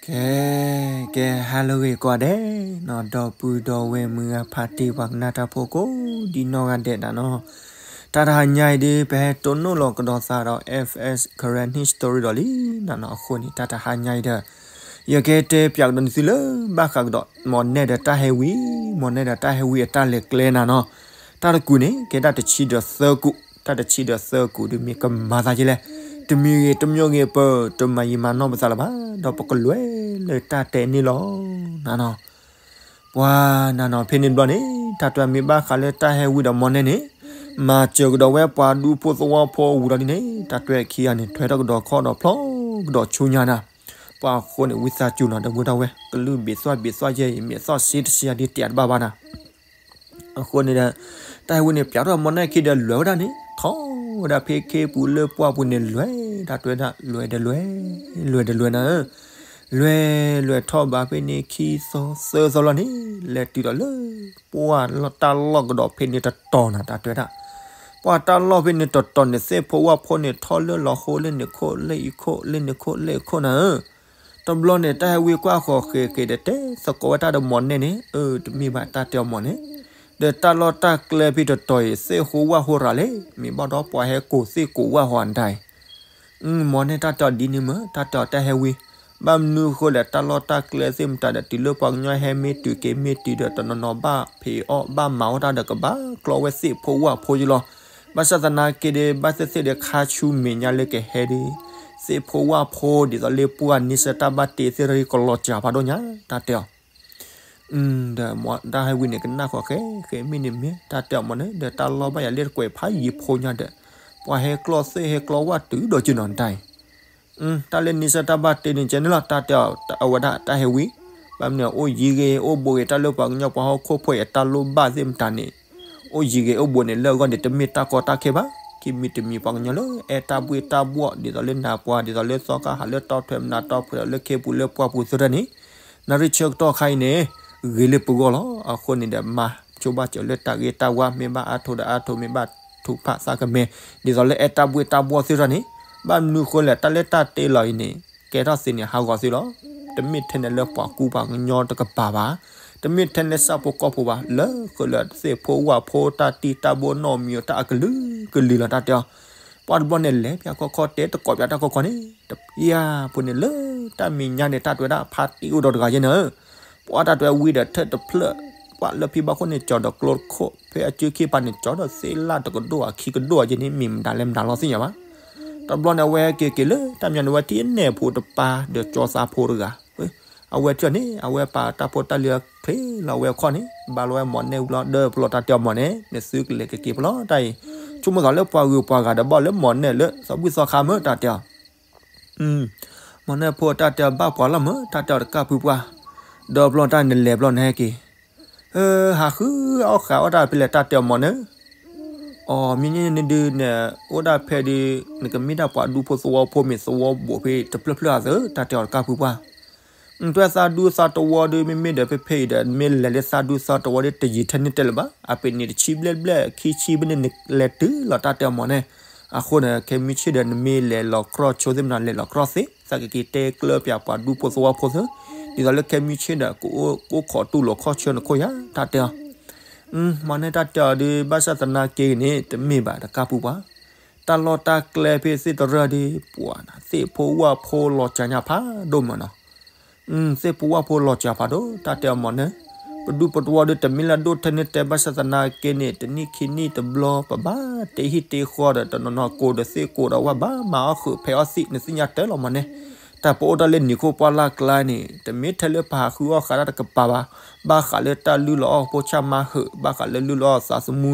ကဲ ကဲ ဟါလၢအဂ့ၤကိးဂၤဒဲးနီၤ, ဒီပုၢ်ဒီဝဲၢ်မုၢ်ဂၤဖးတံၢ်ပှၤကနၣ်တၢ်ဖိကိးဒံနီၢ်ဂၤဒဲးနီၤ, တၢ်တဟါညါအံၤဒ် ပဟဲတိၢ်နီၣ်လီၤကဒီးသးဒီး F S Karen History ဒီးလံနီၤ, အဃိန့ၣ် တၢ်တဟါညါအံၤဒီး ယကတဲပၠးကဒီးန့ၢ်သုလၢ ဘၣ်ဃးကဒီး မီၢ်နဲၣ်ဒီးတၢ်ဟဲဝံၤ, မီၢ်နဲၣ်ဒီးတၢ်ဟဲဝံၤအတၢ်လဲၤကျဲနၤနီၤ, တၢ်တကူးန့ၣ် ကဲတၢ်တဆံဒီးသၢကူး, တၢ်တဆံဒီးသၢကူးဒ်မ့ၢ်ကမၤသးယဲလဲၣ်, တမံၤဂ့ၤတမံၤဂ့ၤ ပတမၤယံာ်မၤနီၢ်ပသးလၢၤဘၣ်, ဒီးပကလဲၤလၢတၢ်တဲန့ၣ်လီၤနၤနီၤ. ပှၤနၤနီၤ ဖဲန့ၣ်တဘျီန့ၣ် တၢ်တဲမ့ၢ်ဘၣ်ဃးလၢတၢ်ဟဲဝံၤဒီးမီၢ်နဲၣ်န့ၣ် မၤစၢၤကဒီးဝဲပှၤဒူဖိသဝီဖိဝံၤဒီးဒ်န့ၣ် တၢ်တဲခံဂၤန့ၣ် ထွဲထီၣ်ကဒီးခီၣ်ဒီးဖျီကဒီးဆူညါနၤ, ပှၤအဃိန့ၣ် ဝံသးစူၤနီၤ ဒီပုၢ်ဒီဝဲၢ် ကလုၢ်ဘ့ၣ်သွၣ်ဘ့ၣ်သွၣ်ယဲအံၤ မ့ၢ်သီၣ်စ့တစ့ယၤဒ်တဲတဘၣ်ဘၣ်နၤ အဃိန့ၣ်ဒီး တၢ်ဟဲဝံၤန့ၣ် ပၠးထီၣ်မီၢ်နဲၣ်ခံဒီးလဲၤဝဲဒၣ်န့ၣ် ထီၣ်ဝဲဒၣ်ဖဲခ့ပူၤလၢပှၢ်ပူၤန့ၣ် လဲၤတၢ်တဲဝဲဒၣ် လဲၤဒီးလဲၤ, လဲၤဒီးလဲၤနၤဧၢ, လဲၤလဲၤထီၣ်ဘၣ်ဖဲန့ၣ်ခံသီသၢသီလီၤန့ၣ် လဲၤတုၤဒီးလၢ ပှၢ်တၢ်လီၢ်ကဒီးဖဲန့ၣ်တတီၤနၤ တၢ်တဲဝဲဒၣ်, ပှၢ်တၢ်လီၢ်ဖဲန့ၣ်တတီၤန့ၣ် သ့ၣ်ဖိဝၣ်ဖိန့ၣ် ထီၣ်လၢလီၤဃိလၢန့ၣ်ခိၣ်လၢအံၤခိၣ် လၢန့ၣ်ခိၣ်လၢအံၤခိၣ်နၤဧၢ တဘျီန့ၣ် တၢ်ဟဲဝံၤကွၢ်ဃီၤဃဲၤဃဲၤဒီးတဲသကိးဝဲတၢ်ဒီးမီၢ်နဲၣ်န့ၣ် အၢ တမ့ၢ်ဘၣ်တၢ်တဲအီၤမီၢ်နဲၣ်, ဒီးတၢ်လီၢ်တၢ်ကျဲဖဲတတီၤအံၤ သ့ၣ်ဃိဝၣ်ဃိရၤလဲၣ်, မ့ၢ်ဘၣ်ဒီးပှၤဟဲကိးသ့ၣ်ကိးဝၣ်ဃိအတၢ်အံၤ, မီၢ်နဲၣ်တၢ်တဲအီၤဒ်န့ၣ်မ့ၢ် တၢ်တဲအီၤတၢ်ဟဲဝံၤ, ဘၣ်မနုၤဃိလဲၣ် တၢ်လီၢ်တၢ်ကျဲသ့ၣ်မတၤဒီး တုၤလၢပှၤကညီဟဲမ့ၢ်တုၤက့ၤမ့ၢ်တုၤဒီး တနီၤနီၤဘၣ်ဖံးအီၣ်ဘၣ်မၤအီၣ်တၢ်ဒီးကဘၣ်ကျီဝဲသ့ၣ်ဖိဝၣ်ဖိယလီၤ, ဘၣ်ဆၣ်သနာ်က့ဒီး ဘၣ်သ့ၣ်သ့ၣ်ဒီးခါဆူမဲာ်ညါလၢကဟဲဒီး သ့ၣ်ဖိဝၣ်ဖိဒ်သိးလၢပှၢ်နံၣ်ဆၢတၢ်ဘၣ်တ့သ့ၣ်တဖၣ်ကလီၤစှၤဖးဒိၣ်ညါ တၢ်တဲအီၤ ဒီးမီၢ်တၢ်ဟဲဝံၤန့ၣ် ကနၣ်ဃီၤဃဲၤဃဲၤမ့ၢ်န့ၣ်မ့ၢ် တၢ်တဲအီၤမီၢ်န့ၣ် ဒီးတၢ်လီၢ်ဘၣ်ယၤလၢတကွဲးဖးယံၤဖိညါဒီး ပှၤဟဲကျီသ့ၣ်ဟဲကျီဝၣ်တုၤဒီးက့ၤနီၤတၢ်အံၤ, တၢ်လၢနံၣ်ဆၢတၢ်ဘၣ်တ့န့ၣ်ကဲန့ၣ်လီၤ တၢ်တဲအီၤအဝဲဒၣ်တၢ်ဟဲဝံၤ, ဘၣ်မနုၤအိၣ်ယံၤဂ့ၤအိၣ်ဘူးဂ့ၤ တၢ်လၢပှၤကညီပှၤဟီၣ်ခိၣ်ဖိအံၤအတၢ်လိၣ်ဘၣ်သ့ၣ်မတၤန့ၣ် အိၣ်ယံၤဂ့ၤအိၣ်ဘူးန့ၣ် လၢအဂီၢ်န့ၣ် တမ့ၢ်တၢ်ကီတၢ်ခဲဘၣ်, ခံမံၤတမံၤပှၤကညီလၢအဲၣ်တၢ်ဘှ့ၣ်တၢ်ဘှီၣ် ဒ်သိးလၢနၤပှၤ ဒ်သိးလၢသီခါဟးလၢတီထွဲမနၤတီဖုးဒီးလၢခ့ပူၤလၢပှၢ်ပူၤသ့ၣ်တဖၣ်န့ၣ် နၣ်ရံၣ်ဆၢကတီၢ်ခါအံၤန့ၣ် ဂ့ၤလၢပဂီၢ်လီၤ. အဃိန့ၣ်ဒီး မၤဆိဘၣ်စၢၤလၢတၢ်ဂ့ၤတၢ်ဝါ မ့ၢ်ဘၣ်အါထီၣ်ဒီးအါထီၣ် မ့ၢ်ဘၣ်ထုးဖးသးကမဲာ် ဒ်သိးလၢအဲၣ်တၢ်ဘှ့ၣ်တၢ်ဘှီၣ်သ့ၣ်တဖၣ်န့ၣ် ဘၣ်မနုၤဃိလဲၣ် တၢ်လၢတၢ်တ့လီၤအံၤန့ၣ် ကဲထီၣ်သ့န့ၣ်ဟးဂီၤသ့လီၤ. တမ့ၢ်ထဲန့ၣ်လၢပှၤကူပှၤကညီတကပၤဘၣ်, တမ့ၢ်ထဲန့ၣ်လၢဆၣ်ဖိကီၢ်ဖိဘၣ်, လၢဃုာ်လၢသ့ၣ်ဖိဝၣ်ဖိတၢ်တံၢ်တၢ်ဘိနီၣ်မံၤတၢ်အကလုာ်ကလုာ်လီၤ တၢ်တဲအီၤ ပှၤတဘျီန့ၣ်လဲၤပၠးခီခီတဲတကိးပၠးတၢ်ခီခီန့ၣ် တပျၢ်ဖိန့ၣ်လၢတၢ်မဲာ်ညါန့ၣ် တၢ်တဲဝဲဒၣ်ဖါတံၢ်အိၣ်ဒီးတဂၤယဲန့ၣ်ဧၢ, ပှၤတၢ်တဲဝဲဝံၤဒီးထၢၣ်တဖျၢၣ် ပှၤလၢဖံဘၣ်ခိၣ်န့ၣ် ကၠီဒီးကျိတခိၣ် ဖဲအစုခံဖးန့ၣ် ကၠီဒီးသ့ၣ်လၣ်တကဒိၣ်အခံကဒိၣ်အယဲန့ၣ် မ့ၢ်မတၤလဲၣ်မတၤလီၤသ့ၣ်ညါဘၣ်. တဘျီန့ၣ် အဝဲဟဲက့ၤက့ၤလၢတၢ်မညီန့ၣ် အဝဲထံၣ်နဲၣ်ဖိတပၤဒီးကၠီသးဖိတဂၤ အဝဲထံၣ်န့ၣ် အဝဲပာ်တၢ်ဖိတၢ်လံၤချ့လီၤဝဲခီၣ်န့ၣ် ဘၣ်လီၤဝဲမီၢ်နဲၣ်ဝံၤလီၤ ဒီးပလီၢ်တၢ်တဲအီၤမီၢ်နဲၣ် နသုကလဲၤကက့ၤဖဲလီၤတၢ်အံၤ ဆိကမိၣ်သးလၢပှၤဂုၤပှၤဂၤဒီးဘၣ်လၢမီၢ်နဲၣ်လၢသီဘူၣ်သီခါမ့ၢ်တၢ်တဲအီၤ မီၢ်နဲၣ်ဖိတၢ်တဲအီၤဘၣ်ပှၤလီၤမ့ၢ် တၢ်တဲအီၤတကၢ်ဖုပှၢ် ဒီးပလီၢ်တၢ်နလဲၤဘျီနဟဲက့ၤ ဟးဃုအီၣ်ဃးအီၣ်တၢ်ဖဲလဲၣ် တၢ်တဲအီၤမီၢ်နဲၣ် အိ မ့ၢ်န့ၣ်ဒုးန့ၣ် အိၣ်ဒၣ်ဖဲဒုး နကမ့ၢ်ဒၣ်ပှၤဒူဖိသဝီဖိမ့ၢ်သဝီဘိးဖဲတဖျၢၣ်ဖျၢၣ်ဧါသၢ တၢ်တဲအီၤတကၢ်ဖုပှၢ် တွဲသးဒူသးသဝီဒုး မ့မ့ၢ်ဒီးဖဲဖဲအံၤဒီး နမ့ၢ်လဲၤလၢသးဒူသးသဝီဒုး တယံာ်ထဲန့ၣ်တဲလၢၤဘၣ် အပ့ၤန့ၣ်တဆံဘျဲၣ်ဘျဲၣ်ခံဆံဖဲန့ၣ် နလဲၤတုၤလီၤတၢ်တဲအီၤမီၢ်န့ၣ် အဃိန့ၣ် ခဲမုၢ်ဆ့ၣ်ဒီး နမ့ၢ်လဲၤလီၤကြီဆိသ့ၣ်မနၤ လဲၤလီၤကြီသ့ သးကက့ၤတဲကျၢပၠးပှၤဒူဖိသဝီဖိသ့ ဒ်သိးလၢခဲမုၢ်ဆ့ၣ်ဒီး ကအိၣ်ခိးတူၢ်လိာ်ခီၣ်ဆၢနခိၣ်ယါ တၢ်တဲအီၤ မီၢ်န့ၣ်တၢ်တဲအီၤဒုး ဘၣ်ဆၣ်သနာ်က့န့ၣ် တမ့ၢ်ဘၣ်တကၢ်ပူၤပှၤ တၢ်လီၢ်တၢ်ကျဲဖဲသ့ၣ်တရၢၢ်ဒုး ပှၤနၤသ့ၣ်ဖိဝၣ်ဖိလီၤစှၤညါဖးဒိၣ်မးနီၤ သ့ၣ်ဖိဝၣ်ဖိလီၤစှၤဖးဒိၣ် တၢ်တဲအီၤမီၢ်န့ၣ် ပဒူပတဝီဒုး တမ့ၢ်လၢဒိၣ်ထဲန့ၣ်တဲ ဘၣ်ဆၣ်သနာ်က့န့ၣ် တနံၣ်ခံနံၣ်တဘျီ ပဘၣ်တ့ဟံၣ်တ့ဃီဒီး တနီၤနီၤကိးဒီးသ့ၣ်ကိးဒီးဝၣ် ဘၣ်မၤအီၣ်ဃုာ်ဖဲးအီၣ်သံး နသ့ၣ်ညါတၢ်လီၤမီၢ်န့ၣ် တၢ်ပအိၣ်တၢ်လၢနံၤခိၣ်ပှၢ်လၢ်ကျါန့ၣ် တမ့ၢ်ထဲလၢပဟးဃုအီၣ်ဃးတၢ်တကပၤဘၣ် ဘၣ်ဃးလၢတၢ်လုၢ်လီၤအီၣ်ဖိဆၣ်မါဟုး ဘၣ်ဃးလၢလုၢ်လီၤအီၣ်သးသမူ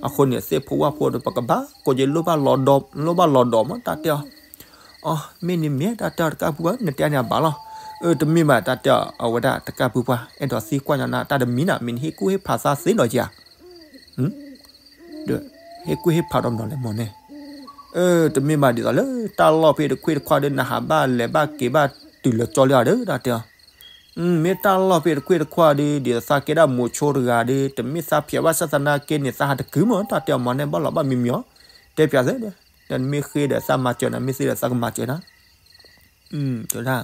အဃိန့ၣ် သ့ၣ်ဖိဝၣ်ဖိဒီး ပကဘၣ်ကိးယလိၣ်ဘၣ်လီၤဒီး လိၣ်ဘၣ်လီၤဒီးမး တၢ်တဲအီၤ အိ မ့ၢ်န့ၣ်မ့ၢ် တၢ်တဲအီၤတကၢ်ပူၤပှၤ နတဲန့ၣ်အဘၣ်လီၤ အၢ တမ့ၢ်ဘၣ် တၢ်တဲအီၤ အဝဲဒၣ်တကၢ်ပူၤပှၤ အဲၣ်ဒိးသံကွၢ်ညီနၤ တၢ်တမံၤနၤ မ့ၢ်နဟ့ၣ်ကူၣ်ဟ့ၣ်ဖးသးသ့လီၤဧါ ဒီး ဟ့ၣ်ကူၣ်ဟ့ၣ်ဖးဒီးမနုၤလဲၣ်မီၢ်န့ၣ် အၢ တမ့ၢ်ဘၣ်ဒ်သိးလၢ တၢ်လီၢ်ဖဲတခွ့တခွါဒီး နဟးဘၣ်လဲၤဘၣ်က့ၤဘၣ်တုၤလၢကၠီလံဧါဒီး တၢ်တဲအီၤ မ့ၢ်တၢ်လီၢ်ဖဲတခွ့တခွါဒီး ဒ်သိးသးကဲဒၣ်မိၤဆိတဂၤဒီး တမ့ၢ်သးဖျဲးဘၣ်ဆၣ်သနာ်က့န့ၣ် သးဟးတကုာ်မး တၢ်တဲအီၤမီၢ်န့ၣ် ဘၣ်လီၤဘၣ်မံမံၤအီၤ တဲပၠးသ့ဒီး ဒီးနမ့ၢ်ဃ့ဒီးသးမၤစၢၤနၤ မ့ၢ်သ့ဒီးသးကမၤစၢၤနၤ တဲဝဲဒၣ်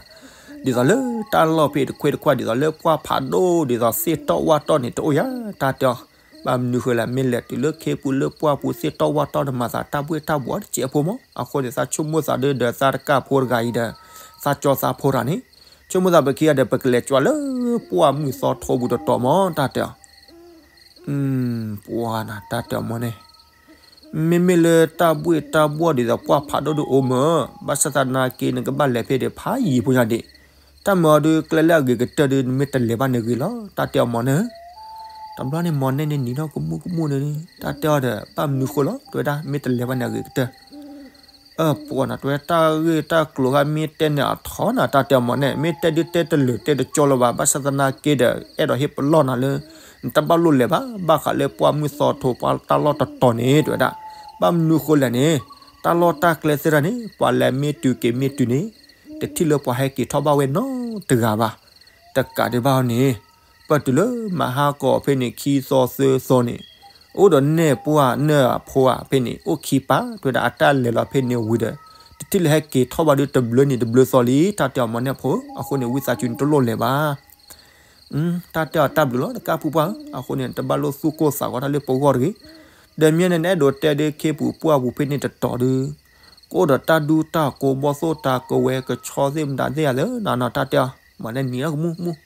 ဒ်သိးလၢတၢ်လီၢ်ဖဲတခွ့တခွါ ဒ်သိးလၢပှၢ်ဖးဒိၣ် ဒ်သိးသ့ၣ်တီၢ်ဝၣ်တီၢ်န့ၣ် တအိၣ်ယၤ တၢ်တဲအီၤ. ဘၣ်မနုၤဃိလဲၣ် မ့ၢ်လဲၤတုၤလၢခ့ပူၤလၢပှၢ်ပူၤ သ့ၣ်တီၢ်ဝၣ်တီၢ်န့ၣ် မၤသးတၢ်ဘှ့ၣ်တၢ်ဘှီတစဲးဖိမး. အဃိန့ၣ် သးဆိကမိၣ်သးဒုဒီးသးတကၢ်ဖိတဂၤအံၤဒီး သးကၠီသးဖိတဂၤန့ၣ် ဆိကမိၣ်သးပခံဂၤဒီး ပကလဲၤကၠီလၢပှၢ်မုၢ်သီထိပူၤတတီၤမး တၢ်တဲအီၤ. ပှၤနၤ တၢ်တဲအီၤမ့ၢ်န့ၣ် မ့မ့ၢ်လၢတၢ်ဘှ့ၣ်တၢ်ဘှီၣ်ဒ်သိးပှၢ်ဖးဒိၣ်ဒုအိၣ်မး, ဘၣ်ဆၣ်သနာ်က့ နကဘၣ်လဲၤဖဲဒၣ်ဖးယံၤဖိညါဒံး, တၢ်မၤအီၤဒုကျဲလၢအဂ့ၤကတၢၢ်ဒု နမ့ၢ်တလဲၤဘၣ်န့ၣ်ဂ့ၤလီၤ တၢ်တဲအီၤမ့ၢ်န့ၣ်. တဘျီန့ၣ် မ့ၢ်န့ၣ်န့ၣ်နံၤထီၣ်ကမူၣ်ကမူၣ်န့ၣ် တၢ်တဲအီၤဒီး ဘၣ်မနုၤဃိလီၤ တဲဝဲဒၣ် မ့ၢ်တလဲၤဘၣ်န့ၣ်အဂ့ၤကတၢၢ် ပှၤနၤ တဲဝဲတၢ်ဂ့ၢ်တၢ်ကျိၤဃါ မ့ၢ်တဲန့ၣ်အထီနၤ တၢ်တဲအီၤမ့ၢ်န့ၣ် မ့ၢ်တဲဒုတဲတလၢာ်တဲတကၠီလၢၤဘၣ်, ဘၣ်ဆၣ်သနာ်က့ဒီး အဲၣ်ဒိးဟ့ၣ်ပလီၢ်နၤလၢ နတဘၣ်လိၣ်လဲၤဘၣ်, ဘၣ်ဃးလၢပှၢ်မုၢ်သီထိ ပှၤတၢ်လီၢ်တတီၤန့ၣ် တဲဝဲဒၣ်. ဘၣ်မနုၤဃိလဲၣ်န့ၣ် တၢ်လီၢ်တၢ်ကျဲသ့ၣ်တဖၣ်န့ၣ် ပှၤလဲၤမ့ၢ်တုၤက့ၤမ့ၢ်တုၤန့ၣ် တထံၣ်လၢပှၤဟဲက့ၤထီၣ်ဘၣ်ဝဲနီတဂၤဘၣ်. တကးဒံးဘၣ်အီၤန့ၣ် ပတုၤလၢမဟါကီးဖဲန့ၣ် ခံသီသၢသီန့ၣ် အိၣ်ဒီးနဲၣ်ပှၢ်နဲၣ်အဖိဧါ ဖဲန့ၣ် အိၣ်ခံပၢ် တဲဝဲဒၣ် အတၢ်လဲၤလီၤဖဲန့ၣ်ဝံၤဒီး တထံၣ်လၢဟဲက့ၤထီၣ်ဘၣ်ဒုတဘျုးနံၤတဘျုးသီလံ တၢ်တဲအီၤမ့ၢ်န့ၣ်ဖိ, အဃိန့ၣ် ဝံသးစူၤနတလိၣ်လဲၤဘၣ် တၢ်တဲအီၤတၢ်ဘျုးလီၤ တကၢ်ဖုပှၢ်ဧၢ, အဃိန့ၣ် တဘၣ်လိၣ်သူၣ်ကိၢ်သးဂီၤတၢ်လၢပဂီၢ်တဂ့ၤ. ဒီးမ့ၢ်န့ၣ် နအဲၣ်ဒိးတဲဒုခ့ပူၤပှၢ်ပူၤဖဲန့ၣ်တတီၤဒု ကအိၣ်ဒီးတၢ်ဒူတၢ်ကိးဘီၣ်သိၣ်တၢ်ကဝဲၤကဆီသ့ၣ်မတၤသ့ၣ်ဧါလၢ နနီၤ တၢ်တဲအီၤ မ့ၢ်န့ၣ်နံၤထီၣ်ကမူၣ်ကမူၣ်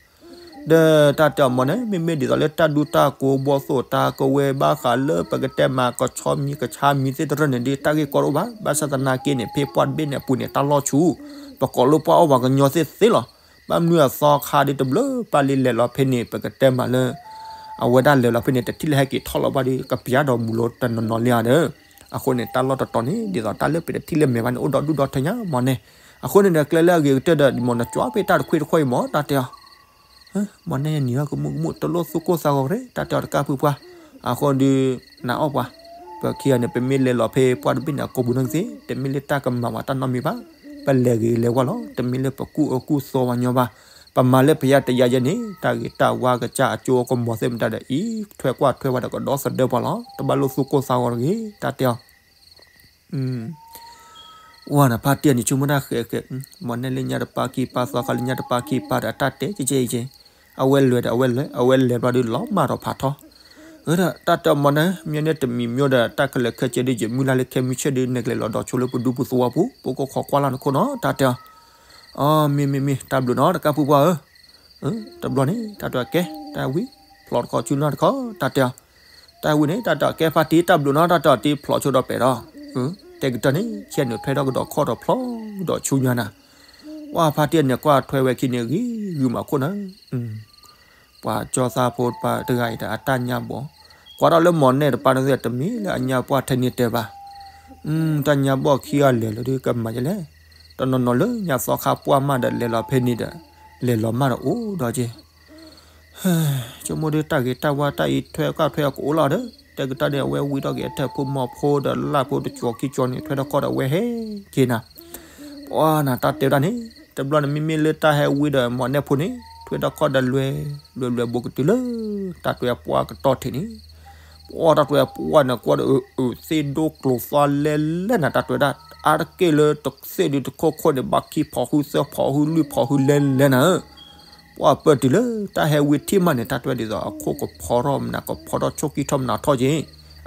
ဒီးတၢ်တဲအီၤမ့ၢ်န့ၣ် မ့မ့ၢ်ဒ်သိးလၢတၢ်ဒူတၢ်ကိးဘီၣ်သိၣ်တၢ်ကဝဲၤ ဘၣ်ဃးလၢပကတဲမးကဆီမံၤကဆါမံၤသ့ၣ်တဖၣ်န့ၣ်ဒု တၢ်ဂ့ၢ်ကီတအိၣ်ဘၣ်, ဘၣ်ဆၣ်သနာ်က့န့ၣ် ဖဲပှၢ်တဘ့ၣ်န့ၣ်အပူၤန့ၣ် တၢ်လီၢ်ဆူၣ်, ပကိးလၢပှၢ်အီၣ်ပှၤကညီသ့ၣ်သ့လီၤ. ဘၣ်မနုၤအသီခါဒုတဘျုးပၢ်လံလဲၤလီၤဖဲန့ၣ် ပကတဲမးလၢ အဝဲဒၣ်လဲၤလီၤဖဲန့ၣ် တထံၣ်လၢဟဲက့ၤထီၣ်လီၤဘၣ်ဒီး ကပျၢ်ဒီးမူၤလီၤတနီၤနီၤလံဧါဒီး အဃိန့ၣ် တၢ်လီၢ်တတီၤန့ၣ် ဒ်သိးတၢ်လၢပတထံၣ်လၢမဲာ်ဘၣ်န့ၣ် အိၣ်ဒီးဒူၣ်ဒီးထၢညါမ့ၢ်န့ၣ်, အဃိန့ၣ်ဒီး ကျဲလၢအဂ့ၤကတၢၢ်ဒီး မ့ၢ်နကွၢ်ဖဲတၢ်တခွ့တခွါအံၤမ့ၢ် တၢ်တဲအီၤ မ့ၢ်န့ၣ်နံၤထီၣ်ကမူၣ်ကမူၣ် တလိၣ်သူၣ်ကိၢ်သးဂီၤကရ့ တၢ်တဲအီၤတကၢ်ဖုပှၢ်, အဃိဒု နၤအီၣ်ပှၤ, ပခံဂၤန့ၣ် ပမ့ၢ်လဲၤလီၤဖဲပှၢ်တဘ့ၣ်န့ၣ် အကိာ်ပူၤန့ၣ်ကသ့ တမ့ၢ်လၢတၢ်ကမၤဝဲတၢ်နီတမံၤဘၣ်, ပလဲၤဂ့ၤလဲၤဝါလီၤ, တမ့ၢ်လၢပကူၣ်အၢကူၣ်သီဝဲညီဘၣ်, ပမၤလၢပယါတယါယဲန့ၣ် တၢ်ဂ့ၤတၢ်ဝါကစၢ်အကၠိအကမီၤသ့ၣ်မတၤဒီး အံၤထွဲကွၢ်ထွဲဝဲဒီးကဒီသဒၢပှၤလီၤ, တဘၣ်လိၣ်သူၣ်ကိၢ်သးဂီၤတဂ့ၤ တၢ်တဲအီၤ ဝဲန့ၣ် ဖါတံၢ်န့ၣ် ဆိကမိၣ်တၢ်ဃဲးဃဲး, မ့ၢ်န့ၣ်လၢညါတပၢ်ခံပၢ် သီခါလၢညါတပၢ်ခံပၢ်ဒီး အတၢ်တဲကဲကဲအံၤကဲ, အဝဲလဲၤဒီးအဝဲလဲၤ, အဝဲလဲၤဘျီဒုးလီၤမၢ်ဒီးဖးထီ, အၢ တၢ်တဲအီၤမ့ၢ်န့ၣ် မ့ၢ်န့ၣ်တမံၤမ့ၢ်ဒီး တၢ်ကလဲၤခဲကဲဒုး ယမုၢ်လၢ်လၢခဲမုၢ်ဆ့ၣ်ဒုး နကလဲၤလီၤဒီးဆိလၢပဒူပူၤသဝီပူၤ ပကခိးကွၢ်လၢ်နခိၣ်နီၤ တၢ်တဲအီၤ, အီ မ့ၢ်မ့ၢ်မ့ၢ် တၢ်ဘျုးနီၤ တကၢ်ဖုပှၢ်ဧၢ တဘျီန့ၣ် တၢ်တဲအီၤကဲ တၢ်ဝံၤ ဖျိးတခီဆူညါတခီ တၢ်တဲအီၤ, တၢ်ဝံၤန့ၣ် တၢ်တဲအီၤကဲ ဖါတံၢ် တၢ်ဘျုးနီၤ တၢ်တဲအီၤတံၢ်ဖျိးဆိဒီးပဲာ်ဒီး, တဲကတၢၢ်န့ၣ် ဆဲးနုာ်ထွဲထီၣ်ကဒီးခီၣ်ဒီးဖျိးကဒီးဆူညါနၤ, ပှၢ်ဖါတံၢ်န့ၣ်ကွၢ်ထွဲဝဲခံန့ၣ်ဂံၤဂုာ်မးခိၣ်နၤ ပှၤကၠီသးဖိတပၤတဂၤအံၤဒီးအတၢ်ညါဘီၣ်, ကွၢ်ထီၣ်လၢမ့ၢ်န့ၣ်တပၤန့ၣ် တမ့ၢ်လၢအညါပှၢ်ထဲန့ၣ်တဲဘၣ်, တၢ်ညါဘီၣ်ခံဂၤလဲၤလီၤဒုးကမၤယဲလဲၣ်, တနီၤနီၤလၢညါသီခါပှၢ်မးဒီးလဲၤလီၤဖဲန့ၣ်ဒီး, လဲၤလီၤမးဒီးအိၣ်ဒီးက့ ဆိကမိၣ်ဒုးတၢ်ဂ့ၤတၢ်ဝါတၢ်အံၤထွဲကွၢ်ထွဲအီၤကအိၣ်လီၤဒီး တဲကတၢၢ်န့ၣ် အဝဲဝံထီၣ်က့ၤအထၢၣ်ဖိမီၤဖိဒီးလၢ်ဖိတကၠီၤခံကၠီၤန့ၣ် ထွဲထီၣ်ခီၣ်ဒီးအဝဲဟဲက့ၤနၤ, ပှၢ်နၤတၢ်တဲဝဲဒၣ်န့ၣ် တဘျီန့ၣ် မ့မ့ၢ်လၢတၢ်ဟဲဝံဒီးမ့ၢ်န့ၣ်ဖိန့ၣ် ထွဲထီၣ်ခီၣ်ဒီးလွဲၤ, လွဲၤလွဲၤဘိးကတုၤလၢ တၢ်တဲအီၤပှၢ်ကတီၢ်ထံးန့ၣ် ပှၢ်တၢ်တဲအီၤပှၢ်န့ၣ် ကွၢ်ဒီးအုးအုး သ့ၣ်ဒိၣ်ကျိၤသွါလဲလဲနၤ တၢ်တဲဝဲဒၣ် အါတက့ၢ်လၢတသ့ၣ်ဒုးတခိၣ်ခိၣ်န့ၣ် ဘၣ်ခံဖီးဟုသၢဖီးဟုလွံၢ်ဖီးဟုလဲလဲနၤဧၢ, ပှၢ်ပၢၢ်တုၤလၢတၢ်ဟဲဝံထံၣ်မးန့ၣ် တၢ်တဲဝဲဒ်သိးအခိၣ်ကဖီထီၣ်မနုၤကဖီထီၣ်ဆိကံထီၣ်မနုၤထီၣ်က့ၤ,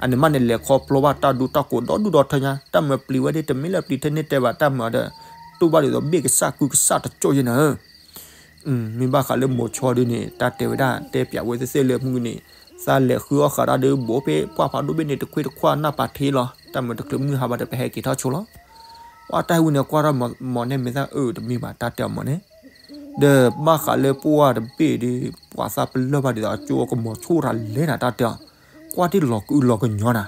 အန့ၣ်မးန့ၣ် လဲၤခီဖျိဘၣ်တၢ်ဒူတၢ်ကိးဒီဒူၣ်ဒီထၢညါ တၢ်မၤပျံၤဝဲဒၣ်တမ့ၢ်လၢပျံၤထဲန့ၣ်တဲဘၣ် တၢ်မၤဒီး တူၢ်ဘၣ်ဒ်သိးဘ့ၣ်ကစၢ်ကုကစၢ်တကၠိၢ်ယဲနၤဧၢ မ့ၢ်ဘၣ်ဃးလၢမိၤဆိဒုန့ၣ် တၢ်တဲဝဲဒၣ် တဲပၠးဝဲသ့ၣ်သ့ၣ်လၢမုၢ်န့ၣ် သးလဲၤဃုအီၣ်ဃးတၢ်ဒုး ဘိးဖဲပှၢ်ဖးဒိၣ်ဘ့ၣ်န့ၣ် တခွ့တခွါနၢ်ပာ်ထံလီၤ တၢ်မၤတချုးမုၢ်ဟါဘၣ်ဒီး ပဟဲက့ၤထီၣ်ဆိလီၤ. ပှၢ်တၢ်ဟဲဝံန့ၣ် ကွၢ်ထီၣ်မ့ၢ်န့ၣ်မ့ၢ်သးအုးတမံၤဘၣ် တၢ်တဲအီၤမ့ၢ်န့ၣ် ဒီးဘၣ်ဃးလၢပှၢ်တဘ့ၣ်ဒုး ပှၤသးပလၢၢ်ဘၣ်ဒ်သိးအကၠိအကမီၤဆူၣ်တၢ်လဲၤနၤ တၢ်တဲအီၤ ကွၢ်တံၢ်လီၤကအုလီၤကညီနၤ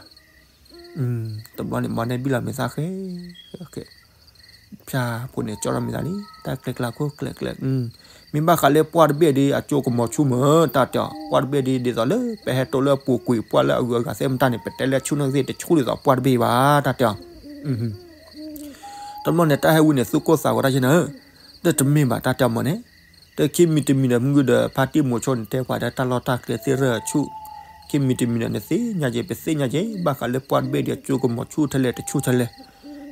တဘျီန့ၣ် မ့ၢ်န့ၣ်ဘံၣ်လီၤမ့ၢ်သးဃဲ ဖၠၣ်ဖိန့ၣ် ကၠီထီၣ်မ့ၢ်သးလံ တၢ်ကျဲကျါခိၣ်ကျဲကျဲ မ့ၢ်ဘၣ်ဃးလၢပှၢ်တဘ့ၣ်ဒုး အကၠိကမီၤဆူၣ်မ့ၢ် တၢ်တဲအီၤ ပှၢ်တဘ့ၣ်ဒုး ဒ်သိးလၢ ပဟဲတိလၢအပူၤကွံာ် ပှၢ်လၢအဂုၤအဂၤသ့ၣ်မတၤန့ၣ် ပတဲလၢဆူၣ်န့ၣ်သ့ၣ် တဆူၣ်ဒ်သိးပှၢ်တဘ့ၣ်ဘၣ် တၢ်တဲအီၤ တဘျီန့ၣ် တၢ်ဟဲဝံန့ၣ် သူၣ်ကိၢ်သးဂီၤတၢ်ယဲနၤဧၢ, ဒီးတမ့ၢ်ဘၣ် တၢ်တဲအီၤမ့ၢ်န့ၣ်, ဒီးခံမံၤတမံၤဒီး မုၢ်ဒီးဖါတံၢ်မိၤဆိန့ၣ် တဲပှၤဒီးတၢ်လီၢ်တၢ်ကျဲသ့ၣ်ရၢၢ်ဆူၣ်, ခံမံၤတမံၤဒီး နသ့ၣ်ညါက့ၤ ပသ့ၣ်ညါက့ၤ ဘၣ်ဃးလၢပှၢ်တဘ့ၣ်ဒီး အကၠိကမီၤဆူၣ်ထဲလဲၣ် တဆူၣ်ထဲလဲၣ်,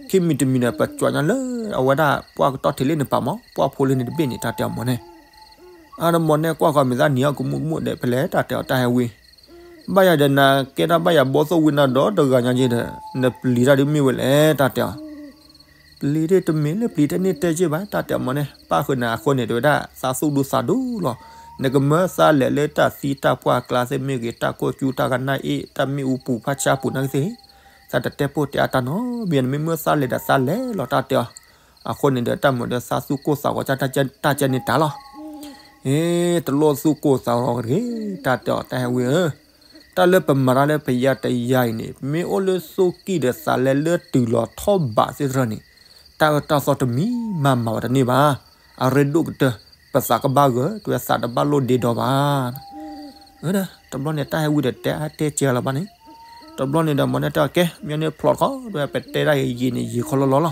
က ခံမံၤတမံၤဒီး ပကွၢ်ညါလၢအဝဲဒၣ်ပှၢ်ကတီၢ်ထံးလံန့ၣ်ပာ်မး ပှၢ်ဖိလံန့ၣ်တဘ့ၣ်န့ၣ် တၢ်တဲအီၤမၢ်န့ၣ်. အါ ဒီးမၢ်န့ၣ်ကွၢ်ဃီ မ့ၢ်သးနံၤအီၣ်ကမူၣ်ကမူၣ်ဒီး ဖဲလဲၣ် တၢ်တဲအီၤ တၢ်ဟဲဝံၤ, ဘၣ်ယၤဒီးနၤကဲတၢ်ဘၣ်ယၤဘီသိၣ်ဝံၤနၤဒီးတဂၤညါက့ဒီး နပျံၤတၢ်ဒုးမ့ၢ်ဝဲလဲၣ် တၢ်တဲအီၤ. ပျံၤဒ်တမ့ၢ်လၢပျံၤထဲန့ၣ်တဲက့ဘၣ် တၢ်တဲအီၤမၢ်န့ၣ် ပၣ်ဃုာ်နၤအဃိန့ၣ် တဝဲဒၣ် သးသူၣ်ဒူသးဒူလီၤ. နကမၢသးလဲၤလၢတၢ်သံတၢ်ပှၢ်အကျါသ့ၣ်မ့ၢ်ဂ့ၤ တၢ်ကိၢ်ကၠူတၢ်ကနၣ်အ့ၣ် တၢ်မ့ၣ်အူပူၤဖးဆါပူၤနာ်က့သ့ၣ် သးတတဲပိၢ်တဲအါတၢ်နီတမံၤ နမ့ၢ်မၢသးလဲၤဒီးသးလဲၤလီၤ တၢ်တဲအီၤ. အဃိန့ၣ်ဒီး တၢ်မုာ်ဒီးသးသူၣ်ကိၢ်သးဂီၤ တၢ်ကဲန့ၣ်တၢ်လီၤ. အ့ တလိၣ်သူၣ်ကိၢ်သးဂီၤတဂ့ၤ တၢ်တဲအီၤ တၢ်ဟဲဝံဧၢ, တၢ်လၢပမၤတၢ်လၢပယါတယါအံၤန့ၣ် မ့ၢ်အိၣ်လၢသူၣ်ကံၢ်ဒီးသးလဲလၢတုၤလီၤထီၣ်ဘးသ့ၣ်တဖၣ်န့ၣ် တၢ်အၢတၢ်သီတမံၤမၤမၤဝဲတန့ၢ်ဘၣ်. အရ့ဒိၣ်ကတၢၢ် ပသးကဘၣ်ဂၢၢ် တဝဲသးတဘၣ်လိၣ်ဒ့ဒီဘၣ်. တဘျီန့ၣ် တၢ်ဟဲဝံၤဒီးတဲအါတဲကဲလီၤဘၣ်န့ၣ်, တဘျီန့ၣ်ဒီး မၢ်န့ၣ်တဲအီၤ ကဲ မ့ၢ်န့ၣ်ဖျိးတခီ တဝဲပတဲဒၣ်ယံာ်ယံာ်န့ၣ် ယံာ်ခီလီလီလီၤ.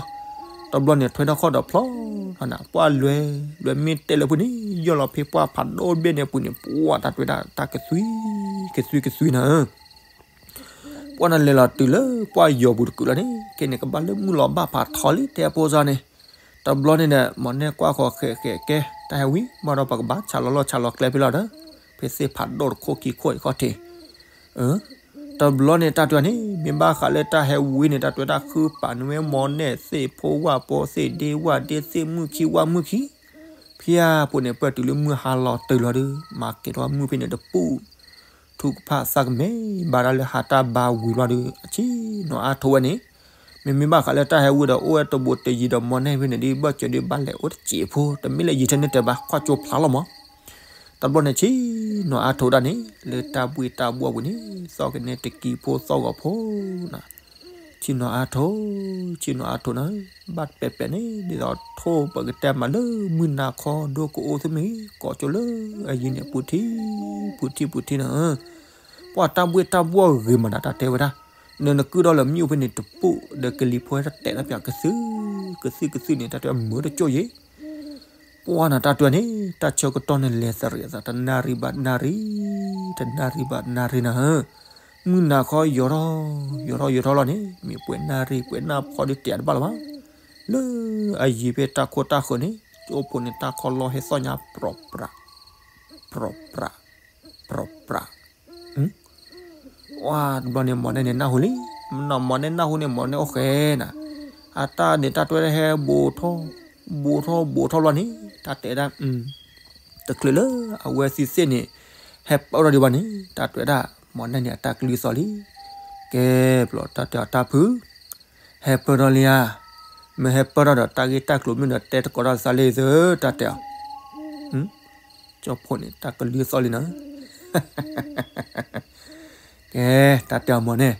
တဘျီန့ၣ် ထွဲထီၣ်ခီၣ်ဒီးဖျိးနၤ ပှၢ်လွဲ လွဲမ့ၢ်တဲလၢဖုန့ၣ် ယီၢ်လီၤဖဲပှၢ်ဖးဒိၣ်ဘ့ၣ်န့ၣ်အပူၤန့ၣ် ပှၢ်တၢ်တဝဲဒၣ်တၢ်ကသွံ ကသွံကသွံနၤဧၢ ပှၢ်နၤလဲၤလီၤတုၤလၢပှၢ်ယီၤပူၤတကုာ်လီၤန့ၣ် ကဲန့ၣ်ကဘၣ်လၢမုၢ်လီၤဘၣ်ဖးထီလံ တဲအဖိစၢ်န့ၣ်. တဘျီန့ၣ်ဒီး မၢ်န့ၣ်ကွၢ်ဃီ ဃဲးဃဲးကဲ တၢ်ဟဲဝံၤ ဘၣ်ဒီးပကဘၣ်ဆးလီၤလီၢ်ဆးလီၤကျဲဖဲလီၤဒီး ဖဲသ့ၣ်ဖးဒိၣ်တခိၣ်ခံခိၣ်အံၤခီၣ်ထံး တဘျီန့ၣ် တၢ်တဲအီၤန့ၣ် မ့ၢ်ဘၣ်ဃးလၢတၢ်ဟဲဝံၤန့ၣ် တၢ်တဲဝဲဒၣ် ဃုပာ်နဝဲ မၢ်န့ၣ် သ့ၣ်ဖိဝၣ်ဖိ သ့ၣ်ဒ့ဝၣ်ဒ့ သ့ၣ်မုၣ်ခံဝၣ်မုၣ်ခံ ဖဲအပူၤန့ၣ် ပၢၢ်တုၤလၢမုၢ်ဟါလီၤတၢၢ်လီၤဒီး မၤကဲၤထီၣ်မုၢ်ဖဲန့ၣ်တပူၤ ထူကဖၣ်သးကမဲာ်ဘၣ်ဒၣ်လၢဟါတၢ်ဘါဝံၤလီၤဒီး အဆ့ၣ်နီၤအါထိးဝဲန့ၣ် မ့မ့ၢ်ဘၣ်ဃးလၢတၢ်ဟဲဝံၤဒီး အိၣ်ဝဲတဘူးတယံၤဒီး မၢ်န့ၣ်ဖဲန့ၣ်ဒ်ဘၣ်စၢၤဒ်ဘၣ်လဲၤအိၣ်တစဲးဖိ တမ့ၢ်လၢယံာ်ထဲန့ၣ်တဲဘၣ် ကွၢ်ကၠိဖျါလီၤမး. တဘျီန့ၣ် ဆ့ၣ်နီၤအါထိးဒၣ်န့ၣ် လၢတၢ်ဘှ့ၣ်တၢ်ဘှီၣ်ပူၤန့ၣ် သီၣ်ကနဲတကံဖိသီၣ်ဂီၤဖိနၤ ဆ့ၣ်နီၤအါထိး ဆ့ၣ်နီၤအါထိးနၤ ဘၣ်ပဲာ်ပဲာ်န့ၣ် ဒ်သိးထိၣ်ပကတဲမးလၢမုၢ်နၤခီဒိကအိၣ်သ့ၣ်မ့ၢ်ဂ့ၤ ကိးကၠိလၢအယံၤန့ၣ် ပူၤထံ ပူၤထံ ပူၤထံနၤ ပှၢ်တၢ်ဘှ့ၣ်တၢ်ဘှီၣ်ဂ့ၤမးနၤ တၢ်တဲဝဲဒၣ် နနကုၢ်ဒီးလၢမ့ၣ်အူဖဲန့ၣ်တပူၤ ဒီးကလံၤဖိတၢ်တဲာ်တၢ်ပၠးကသုၣ် ကသုၣ်ကသုၣ်န့ၣ် တၢ်တဲမုာ်တကၠိၢ်ယ့ၣ် ပှၢ်နၤတၢ်တဲန့ၣ် တၢ်ဆၢကတီၢ်န့ၣ်လဲၤသရံးအသး တနၣ်ရံၣ်ဘၣ်နၣ်ရံၣ် တနၣ်ရံၣ်ဘၣ်နၣ်ရံၣ်နၤဧၢ မုၢ်နၤခီယိာ်ထီၣ် ယိာ်ထီၣ်ယိာ်ထီၣ်လီၤန့ၣ် မ့ၢ်ပှဲၤနၣ်ရံၣ် ပှဲၤနၣ်ဖီဒ်တဲာ်တဘၣ်လၢၤဘၣ် လၢအယံၤဖဲတၢ်ခိၣ်တၢ်ဃၢၤန့ၣ် ကၠိဖိန့ၣ် တၢ်ခီလီၤဟဲသီၣ်ညါ ပြီးပြး ပြီးပြး ပြီးပြး ပှၢ်တဘျီန့ၣ် မၢ်န့ၣ်န့ၣ်နၢ်ဟူလံ မၢ်န့ၣ်နၢ်ဟူန့ၣ် မၢ်န့ၣ်အိၣ်ဃဲနၤ အတၢ်န့ၣ် တၢ်တဲဝဲဒၣ်ဟဲဘူးထီၣ် ဘူးထီၣ်ဘူးထီၣ်လီၤန့ၣ် တၢ်တဲဒၣ် တချုးလၢအဝဲသ့ၣ်သ့ၣ်န့ၣ် ဟဲပၢၢ်ထီၣ်ဒံးဘၣ်န့ၣ် တၢ်တဲဝဲဒၣ် မၢ်န့ၣ်န့ၣ် အတၢ်ကလုၢ်သီၣ်လံ ကဲ ပျီတၢ်တဲအီၤတၢ်ဖု ဟဲပၢၢ်ထီၣ်လံဧါ, မ့ၢ်ဟဲပၢၢ်ထီၣ်ဒီး တၢ်ဂ့ၢ်တၢ်ကျိၤမ့ၢ်ဒီး တဲသကိးတၢ်သးလံသု တၢ်တဲအီၤ, ကၠီဖိန့ၣ် တၢ်ကလုၢ်သီၣ်လံနၤ, ကဲ တၢ်တဲအီၤမၢ်န့ၣ်,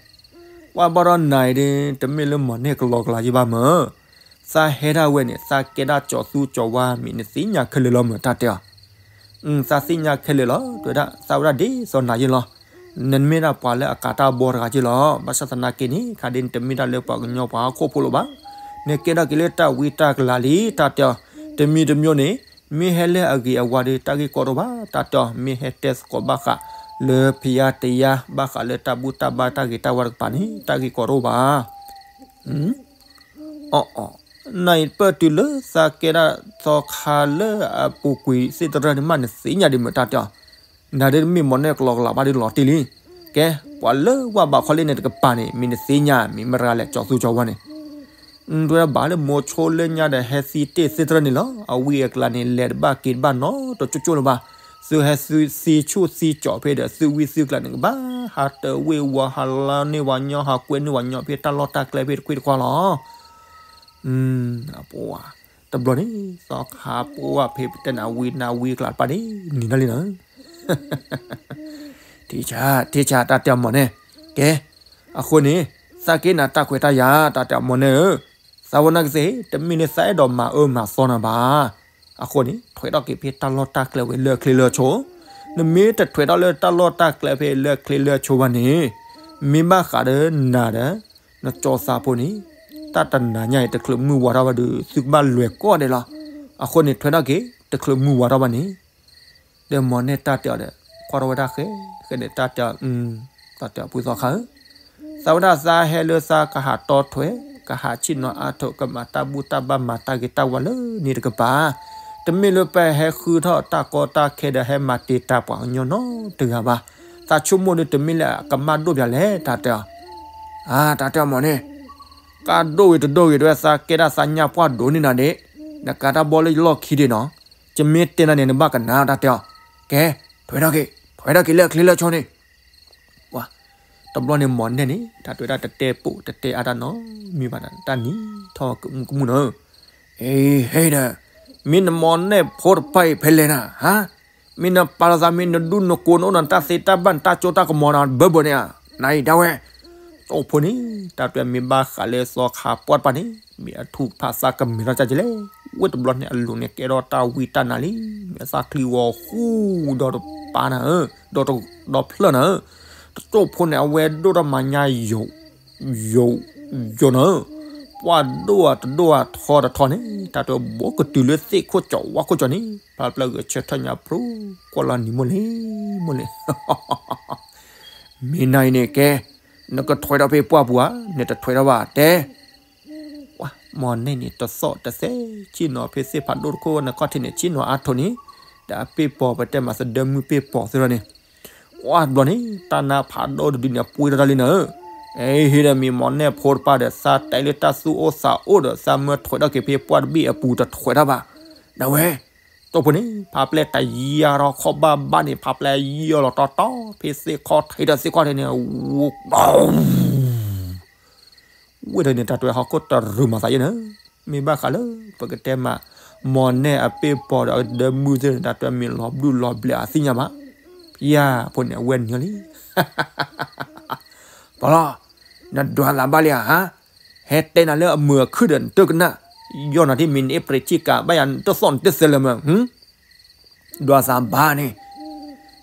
ပှၤဘၣ်ဒီးနၤအံၤဒ် တမ့ၢ်လၢမၢ်န့ၣ်ကလီကလီယံဘၣ်မၢ်, သးဟဲဒၣ်ဝဲန့ၣ် သးကဲဒၣ်ကၠီၤသူကၠီၤဝါမ့ၢ် နသ့ၣ်ညါခဲလၢာ်လီၤမၢ် တၢ်တဲအီၤ, သးသ့ၣ်ညါခဲလၢာ်လီၤ တဲဝဲဒၣ် သးဝဲဒၣ်ဒ်သိးနၤယ့ၣ်လီၤ, နမ့ၢ်ဒၣ်ပှၤလၢအကၤတၢ်ဘီတဂၤယ့ၣ်လီၤ, ဘၣ်ဆၣ်သနာ်က့န့ၣ် ခါဒ်နတမ့ၢ်ဒၣ်လၢပှၤကညီ ပှၤဟီၣ်ခိၣ်ဖိလၢၤဘၣ်, နကဲထီၣ်က့ၤလၢတၢ်ဝံတၢ်ကလၤလံ တၢ်တဲအီၤ, တမံၤတမံၤန့ၣ် မ့ၢ်ဟဲလၢအဂ့ၤအဝါဒီး တၢ်ဂ့ၢ်ကီတအိၣ်ဘၣ် တၢ်တဲအီၤ, မ့ၢ်ဟဲတဲသကိးဘၣ်ဃး လၢဖယါတယါ ဘၣ်ဃးလၢတၢ်ဘူၣ်တၢ်ဘါတၢ်ဂ့ၤတၢ်ဝါတကပၤန့ၣ် တၢ်ဂ့ၢ်ကီတအိၣ်ဘၣ် အီၣ်အီၣ်, နအံၤပၢၢ်တုၤလၢသးကဲဒၣ်သီခါလၢအပူၤကွံာ်သ့ၣ်တဖၣ်န့ၣ် မ့ၢ်နသ့ၣ်ညါဒ်မၢ် တၢ်တဲအီၤ, နၤဒ်တမ့ၢ်မၢ်န့ၣ်ကလီကလီဘၣ်ဒီးလီၤတံၢ်လံ, ကဲ ပှၤလၢဝၢ်ဘးခီလ့ၣ်န့ၣ်တကပၤန့ၣ် မ့ၢ်နသ့ၣ်ညါ မ့ၢ်မတၤတဂၤလဲၣ် ကၠီၤသူကၠီၤဝါန့ၣ်, တဲဝဲဒၣ်ဘၣ်လၢမိၤဆိလၢညါဒီး ဟဲသံတ့ၢ်သ့ၣ်တဖၣ်န့ၣ်လီၤ, အဝံအကျါန့ၣ် လဲၤတဘၣ်က့ၤတဘၣ်နီတကၠိကၠိလၢၤဘၣ်, သုဟဲသုသံဆူၣ်သံကၠီၤဖဲဒီး သုဝံသုကျါန့ၣ် ကဘၣ်ဟးတဝ့ၢ်ဝီၤ ဟးလီန့ၢ်ဝဲညီ ဟးကွဲန့ၢ်ဝဲညီဖဲတၢ်လီၢ်တၢ်ကျဲဖဲတခွံတခွါလီၤ. အပှၤ တဘျီန့ၣ် သီခါပှၢ်ဖဲပတဲနၤဝံနၤဝံအကျါတဖၣ်န့ၣ် နံၤနီၢ်လံနၤ, ထံဆါ ထံဆါ တၢ်တဲအီၤမၢ်န့ၣ်, ကဲ အဃိန့ၣ် သးက့ၤနၤတၢ်ခွဲးတၢ်ယာ် တၢ်တဲအီၤမၢ်န့ၣ်ဧၢ, သးဝဲနာ်က့သ့ၣ် တမ့ၢ်လၢသးအဲၣ်ဒိးမၤအၢမၤသီနၤဘၣ် အဃိန့ၣ် ထွဲထီၣ်က့ၤဖဲတၢ်လီၢ်တၢ်ကျဲဝဲလၢအချ့လၢအဆိ, နမ့ၢ်တထွဲထီၣ်လၢတၢ်လီၢ်တၢ်ကျဲဖဲလၢအချ့လၢအဆိဘၣ်န့ၣ်, မ့ၢ်ဘၣ်ဃးဒီးနၤဒီး နကၠီၤသးဖိန့ၣ် တၢ်တနၤညါအံၤ တချုးမုၢ်ဝါထီၣ်ဘၣ်ဒီး သုကဘၣ်လွဲၤကီၢ်ဒဲးလီၤ. အဃိန့ၣ် ထွဲထီၣ်က့ၤ တချုးမုၢ်ဝါထီၣ်ဘၣ်န့ၣ်, ဒီးမၢ်န့ၣ်တၢ်တဲအီၤဒီး ကွၢ်ထီၣ်ဝဲဒၣ်ဃဲ ဃဲန့ၣ်တၢ်တဲအီၤ, တၢ်တဲအီၤဖုသီခါဧၢ, သးဝဲဒၣ်သးဟဲလၢသးကဟးတီထွဲ ကဟးဆ့ၣ်နီၤအါထီၣ် ကမၤတၢ်ဘူၣ်တၢ်ဘါ မၤတၢ်ဂ့ၤတၢ်ဝါလၢန့ၣ်တကပၤ, တမ့ၢ်လၢပဟဲဃုထီၣ်တၢ်ကီတၢ်ခဲဒီး ဟဲမၤတ့ၢ်တၢ်ပှၤကညီနီတဂၤဘၣ်. သးဆိကမိၣ်ဒီး တမ့ၢ်လၢအကမၣ်ဒိၣ်ပၠးလဲၣ် တၢ်တဲအီၤ. အါ တၢ်တဲအီၤမ့ၢ်န့ၣ်, ကၢ်ဒိၣ်ဝံၤတဒိၣ်ဂ့ၤ တဲဝဲ သးကဲဒၣ်သးညၣ်ပှၢ်ဒိၣ်န့ၢ်နၤဒ့ၣ်, နကးတၢ်ဘီလၢယလီၢ်ခံဒ့ၣ်နီၤ, ယမ့ၢ်တဲနၤန့ၣ် နဘၣ်ကနၣ် တၢ်တဲအီၤ. ကဲ, ထွဲထီၣ်က့ၤ, ထွဲထီၣ်က့ၤလၢအချ့လၢအဆီန့ၣ် ပှၤ, တဘျီန့ၣ် မီၢ်နဲၣ်န့ၣ် တၢ်တဲဝဲဒၣ် တတဲပိာ် တတဲအါတၢ်နီတမံၤဘၣ်ဒီး တၢ်နံၤထီၣ်ကမူကမူနီၤ. အ့ဟ့ဒီး, မ့ၢ်နမီၢ်နဲၣ်ဖိတဖၣ်အံၤဖဲလဲၣ်နၤ, ဟါ, မ့ၢ်နပာ်လီၤသး မ့ၢ်နဒူၣ်နကိး နအိၣ်ဒီးနတၢ်သ့တၢ်ဘၣ် နတၢ်စိတၢ်ကမီၤနၤ ဘၢဘၢန့ၣ်ဧါ, နအံၤဒၣ်ဝဲ တိၢ်ဖိန့ၣ် တၢ်တဲမ့ၢ်ဘၣ်ဃးလၢသီခါပှၢ်တဖၣ်န့ၣ် မ့ၢ်အထူၣ်ဖးသးကမဲာ်ထီၣ်ကၢ်ကလဲၣ်, ဝဲတဘျီန့ၣ်အလိၤန့ၣ် ကဲထီၣ်တၢ်ဝံတၢ်နါလံ, မ့ၢ်အသးချံဂီၤဃူဒီးတပၤနၤဧၢ, ဒီးတ, ဒီးဖျၢၣ်နၤဧၢ, တတိၢ်ဖိန့ၣ် အဝဲဒိၣ်ထီၣ်မၤညါယိာ်, ယိာ်, ယိာ်နၤဧၢ, ပှၢ်ဒိၣ်ဧါတဒိၣ်ဧါထီတထီန့ၣ် တၢ်တဲဘိကတုၤလၢသ့ၣ်ခိၣ်ကၠီဝါခိၣ်ကၠီန့ၣ် ဖးဖျၢၣ်ဂဲၤဆၢထၢၣ်ညါဖျိ ကွၢ်လီၤနံၤမိၢ်လ့ၤ, မိၢ်လ့ၤ မ့ၢ်နၤအံၤန့ၣ်ကဲ, နကထွဲထီၣ်ဖဲပှၢ်ပူၤဧါ, နတထွဲထီၣ်ဘၣ်တဲ, မီၢ်နဲၣ်န့ၣ် တသီၣ်တသဲ, ဆ့ၣ်နီၤဖဲသ့ၣ်ဖးဒိၣ်တခိၣ် နခီၣ်ထံးန့ၣ် ဆ့ၣ်နီၤအါထီၣ်န့ၣ်, ဒီးအပ့ၢ်ပီၤ ပတဲမးသဒၢမုၢ်ပ့ၢ်ပီၤသ့ၣ်ဒီးန့ၣ်, ဝါတဘျီန့ၣ် တၢ်နါဖးဒိၣ်တဒုန့ၣ် အပှ့ၤထီၣ်တၢ်လံနၤဧၢ, အဟ့ဒီးမ့ၢ်မီၢ်နဲၣ်ဖိတဖၣ်ဒီး သးတဲလၢတၢ်သူၣ်အိၣ်သးအိၣ်ဒီး သးမၢထွဲထီၣ်က့ၤဖဲပှၢ်တဘ့ၣ်အပူၤတထွဲထီၣ်ဘၣ်, နဝဲ တိၢ်ဖိန့ၣ် ဖးပျဲၢ်တယါထီၣ်ခီၣ်ဘၣ်ဘၣ်န့ၣ် ဖးပျဲၢ်ယီၢ်လီၤတီတီ ဖဲသ့ၣ်ခီၣ်ထံးဒီးသ့ၣ်ခီၣ်ထံးန့ၣ်, ဝံၤဒီးန့ၣ် တၢ်တဲဟီၣ်ခိၣ်တရူးမၤသးယဲၢ်နၤ, မ့ၢ်ဘၣ်ဃးလၢ ပကတဲမး မီၢ်နဲၣ်အပ့ၢ်ပီၤဒီးအသဒၢမုၢ်သ့ၣ်န့ၣ် တၢ်တဲမ့ၢ်လီၤဘျုးလီၤဘျဲးအသ့ၣ်ညါဘၣ်, ဖဲယါဖိန့ၣ် အဝဲနုာ်လံ ပီၤလီၤ, နဒွးသးဘၣ်လံဧါ, ဟဲတဲနၤလၢအမုာ်အခုၣ်ဒီးနတကနၣ်, ယီၢ်နၤထံၣ်မ့ၢ်နအ့ၣ်ပြံးဆံးကးဘၣ်ယၤ နတသီၣ်နတသဲလၢၤမး, ဒွးသးဘၣ်န့ၣ်,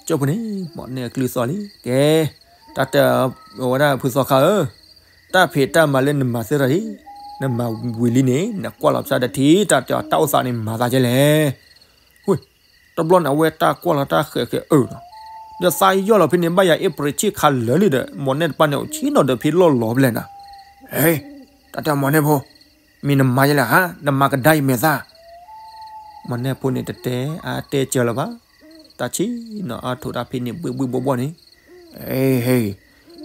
ကၠိဖိန့ၣ် မီၢ်နဲၣ်အကလုၢ်သီၣ်လံ, ကဲ, တၢ်တဲဝဲဒၣ်ဖုသီခါဧၢ, တၢ်ဖံးတၢ်မၤလၢနမၤသ့ၣ်ဒီး, နမၤဝံၤလံန့ၣ် နကွၢ်လီၤပသးဒီးထံၣ် တၢ်တဲအီၤ တၢ်အိၣ်သးန့ၣ်မၤသးကဲလဲၣ်, ဝ့ၢ်, တဘျီန့ၣ် အဝဲတၢ်ကွၢ်လီၤတၢ်ဃဲးဃဲးအၢၣ်လီၤ, ဒီးသးယီၢ်လီၤဖဲန့ၣ် ဘၣ်ယၤအ့ၣ်ပြံးဆံးခးလၢာ်လံဒီး မီၢ်နဲၣ်တပၢ်န့ၣ် အိၣ်ဆ့ၣ်နီၤဒီးဖဲလီၢ်လီၤဖဲလဲၣ်နၤ, ဟဲ, တၢ်တဲမီၢ်နဲၣ်ဖိ, မ့ၢ်နမၤယဲလဲၣ်ဧါ, နမၤကဒါအံၤမဲာ်သၣ် မီၢ်နဲၣ်ဖိန့ၣ် တတဲအါတဲစၢၤလၢၤဘၣ်, တၢ်ဆ့ၣ်နီၤအါထီၣ်တၢ်ဖဲန့ၣ် ဘှ့ၣ်ဘှ့ၣ်ဘှီၣ်ဘှီၣ်န့ၣ်, ဟဲ,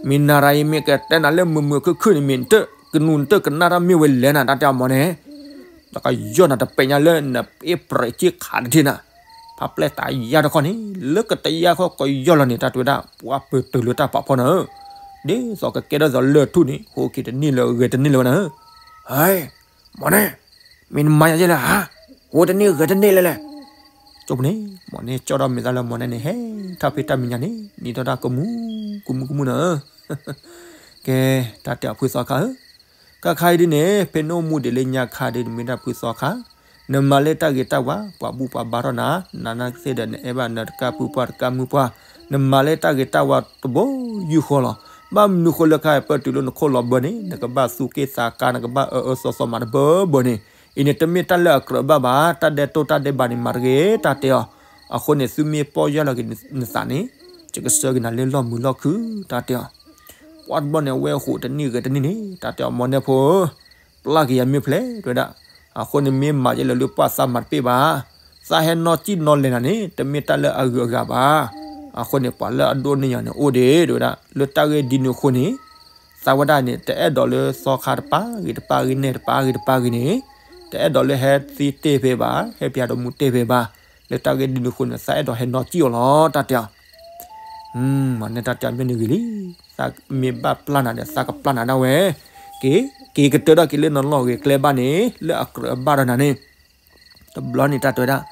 မ့ၢ်နၤရၤအံၤ မ့ၢ်ကတဲနၤလၢမုာ်မုာ်ခုၣ်ခုၣ်န့ၣ် မ့ၢ်နတကနူၤနတကနၣ်တၢ်မ့ၢ်ဝဲလဲၣ်နၤ တၢ်တဲအီၤမီၢ်နဲၣ်, ဒီးကယီၢ်နၤတပဲာ်ညါလၢနအ့ၣ်ပြံးဆံးခးတထံၣ်နၤ, ဖးပျဲၢ်တယါတခီန့ၣ် လၢကတယါခီကယီၢ်လီၤန့ၣ် တၢ်တဲဝဲဒၣ် ပှၤပတုာ်လၢတၢ်ပာ်ဖီၣ်နၤဧၢ, ဒ်သိးကကဲထီၣ်သိးလၢၢ်ထူၣ်န့ၣ် ဟိးက့ၤတန့ၢ်လၢဂဲၤတန့ၢ်လၢၤဝဲနၤဧၢ, ဟဲ မီၢ်နဲၣ်, မ့ၢ်နမၤယၤယဲလဲၣ်ဧါ, ဟိးတန့ၢ်ဂဲၤတန့ၢ်လဲၣ်လဲၣ်, ကၠိဖိန့ၣ် မီၢ်နဲၣ်ကၠီၣ်ထီၣ်မဲာ်သၣ်လၢမီၢ်နဲၣ်န့ၣ် ဟဲထီၣ်ဖဲတၢ်မဲာ်ညါန့ၣ် နံၤထီၣ်တၢ်ကမူၤကမူၤကမူၤနၤဧၢ, ကဲ, တၢ်တဲအီၤဖုသီခါဧၢ, ကခါအံၤဒ်န့ၣ် ဖဲနအိၣ်မူဒံးလၢညါခါဒ်န့ၣ် မ့ၢ်ဒၣ်ဖုသီခါ, နမၤလၢတၢ်ဂ့ၤတၢ်ဝါ ပှၤဘူၣ်ပှၤဘါထီၣ်နၤ, နနာ်က့သ့ၣ်ဒီး နအဲၣ်ဘၣ်နတကၢ်ပုၢ်ပှၢ်တကၢ်မုၢ်ပှၢ်, နမၤလၢတၢ်ဂ့ၤတၢ်ဝါတဘိယူၢ်ဃီလီၤ, ဘၣ်မနုၤဃိလၢခါအံၤပတုၤလၢနခိၣ်လီၤဘၢန့ၣ် နကဘၣ်သူၣ်က့ၣ်သးကါ နကဘၣ်အၢအၢသီသီမးတဘၢဘၢန့ၣ်, အံၤန့ၣ်တမ့ၢ်တၢ်လၢအကြၢးဘၣ်ဘၣ်, တၢ်ဒဲးတိၢ်တၢ်ဒဲးဘးန့ၣ် မၤတဂ့ၤ တၢ်တဲအီၤ, အဃိန့ၣ် သုမ့ၢ်ပီၢ်ယၢ်လီၤက့ၤနသးန့ၣ်, ယကဆှၢက့ၤနၤလၢလီၢ်မုာ်လီၢ်ခုၣ် တၢ်တဲအီၤ, ပှၢ်တဘျီန့ၣ် အဝဲဟိးတန့ၢ်ဂဲၤတန့ၢ်န့ၣ် တၢ်တဲအီၤ မီၢ်နဲၣ်ဖိဧၢ, ပျၢ်က့ၤယၤမ့ၢ်ဖျဲး တဲဝဲဒၣ်, အဃိန့ၣ်မ့ၢ်မၤယဲလၢာ်လၢပှၢ်သးမၤတပ့ၢ်ဘၣ်, သးဟဲနီၢ်ကံၣ်နီၢ်လဲၤနၤန့ၣ် တမ့ၢ်တၢ်လၢအဂုၤအဂၤဘၣ်, အဃိန့ၣ် ပှၤလၢအဒိၣ်န့ၢ်ယၤန့ၣ်အိၣ်ဒံး တဲဝဲဒၣ်, လၢတၢ်ဂ့ၢ်ဒ်န့ၣ်အဃိန့ၣ်, သးဝဲဒၣ်န့ၣ် တအဲၣ်ဒိးလၢသီခါတပၢ်ဂ့ၤတပၢ်ဂ့ၤတပၢ်ဂ့ၤန့ၣ်, တအဲၣ်ဒိးလၢဟဲသံတ့ၢ်ဖဲဘၣ်, ဟဲပၠးဒီးမူတ့ၢ်ဖဲဘၣ်, လၢတၢ်ဂ့ၢ်ဒ်န့ၣ်အဃိန့ၣ် သးအဲၣ်ဒိးဟဲနီၢ်ကံၣ်အီၤလီၤ တၢ်တဲအီၤ မီၢ်နဲၣ်တၢ်တဲအီၤမ့ၢ်န့ၣ်ဂ့ၤလံ, သးမ့ၢ်ဘၣ်ပျၢ်နၤဒီး သးကပျၢ်နၤဒၣ်ဝဲ, က့ၤ, က့ၤကတၢၢ်ထီၣ်က့ၤလၢနလီၢ်ဂ့ၤကျဲဘၣ်န့ၣ် လၢအကြၢးအဘၣ်ဒီးနၤန့ၣ်, တဘျီန့ၣ်တၢ်တဲဝဲဒၣ်,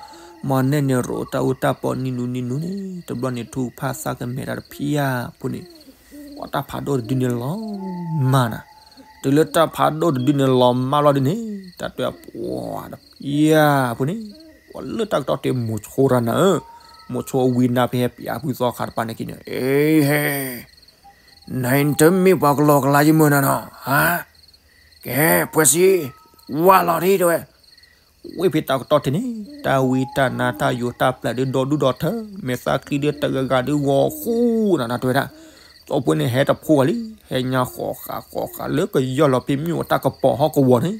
မီၢ်နဲၣ်န့ၣ်ရိးတၢ်အူတၢ်ပီနံၤနူနံၤနူန့ၣ် တဘျီန့ၣ်ထူဖးသးကမဲာ်တၢ်တဖံးဧါဖိန့ၣ်, ပှၤတၢ်ဖးဒိၣ်တဒုန့ၣ်လီၤမၢ်နၤ, တုၤလၢတၢ်ဖးဒိၣ်တဒုန့ၣ်လီၤမၢ်လီၤဒ်န့ၣ် တၢ်တဲပှၤတဖံးဧါဖိန့ၣ်, ပှၤလၢတၢ်ကတီၢ်တ့ၢ်မိၤဆိတၢ်နၤဧၢ, မိၤဆိဝံၤနၤဖဲဟဲပၠးဖုသီခါတပၤန့ၣ်က့ၤန့ၣ်, အ့ဟဲ နတမ့ၢ်ပှၤကလီကလါယမုၢ်နၤနီၤ, ဟါ, ကဲ, ဖှဲးစံ, ဝါလီၤဒ်တဲဝဲ, ဝ့ၢ်ဖဲတၢ်ကတီၢ်တ့ၢ်န့ၣ် တၢ်ဝံတၢ်နါတၢ်ယိးတၢ်ပျၢ်ဒုးဒီဒူၣ်ဒီထၢ, မဲာ်သၣ်ချံဒုးတဂၤဂၤဒုးဂီၤဃူနၤနၤတဲဝဲဒၣ်, က တီၢ်ဖိန့ၣ်ဟဲတဖိဂၤလံ, ဟဲညါဃီဃာ်ဃီဃာ်လၢကယီၢ်လီၤဖဲမုၢ်အိၣ်တၢ်ကပီၤဟီၣ်ကဝီၤန့ၣ်,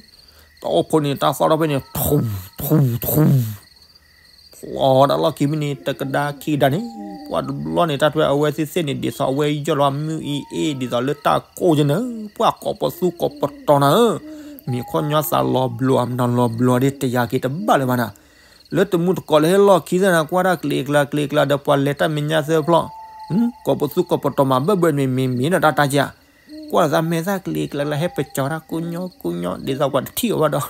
တီၢ်ဖိန့ၣ်တၢ်သီၣ်ထီၣ်ဖဲန့ၣ် ထူ ထူ ထူ ဖျိးဒၣ်လီၢ်ခံဖဲန့ၣ် တကဒါခံကဒါန့ၣ်, ပှၤတဘျီန့ၣ် တၢ်တဲအဝဲသ့ၣ်သ့ၣ်န့ၣ် ဒ်သိးအဝဲယီၢ်လီၤမုၢ်အံၤအ့ၣ် ဒ်သိးလၢတၢ်ကိၢ်ကဲနၢ, ပှၤကိးပသူကိးပတီၤနၤဧၢ, မ့ၢ်ခီၣ်ညီသးလီၤဘျီ အမနုၤလီၤဘျီဒ်တယၤက့ၤတဘၣ်လၢၤဘၣ်နၤ, လၢတမူတကိးလၢဟဲလီၢ်ခံသ့ၣ်နၤ ကွၢ်တၢ်ကျ့ကျါကျ့ကျါဒီးပှၤလဲၤတၢ်မဲာ်ညါသၢဖျီၣ်, ကိးပသူကိးပတီၤမၤဘၢၣ်ဘၢၣ်မ့ၢ်မ့ၢ်မ့ၢ်ဒီးတၢ်တၢ်က့ဧါ ကွၢ်လီၤသးမဲာ်သၣ်ကျ့ကျါကျါ ဟဲပကၠီၤတၢ်ကိညိကိညိ ဒ်သိးပှၤတထံၣ်အီၤဘၣ်ဒီး,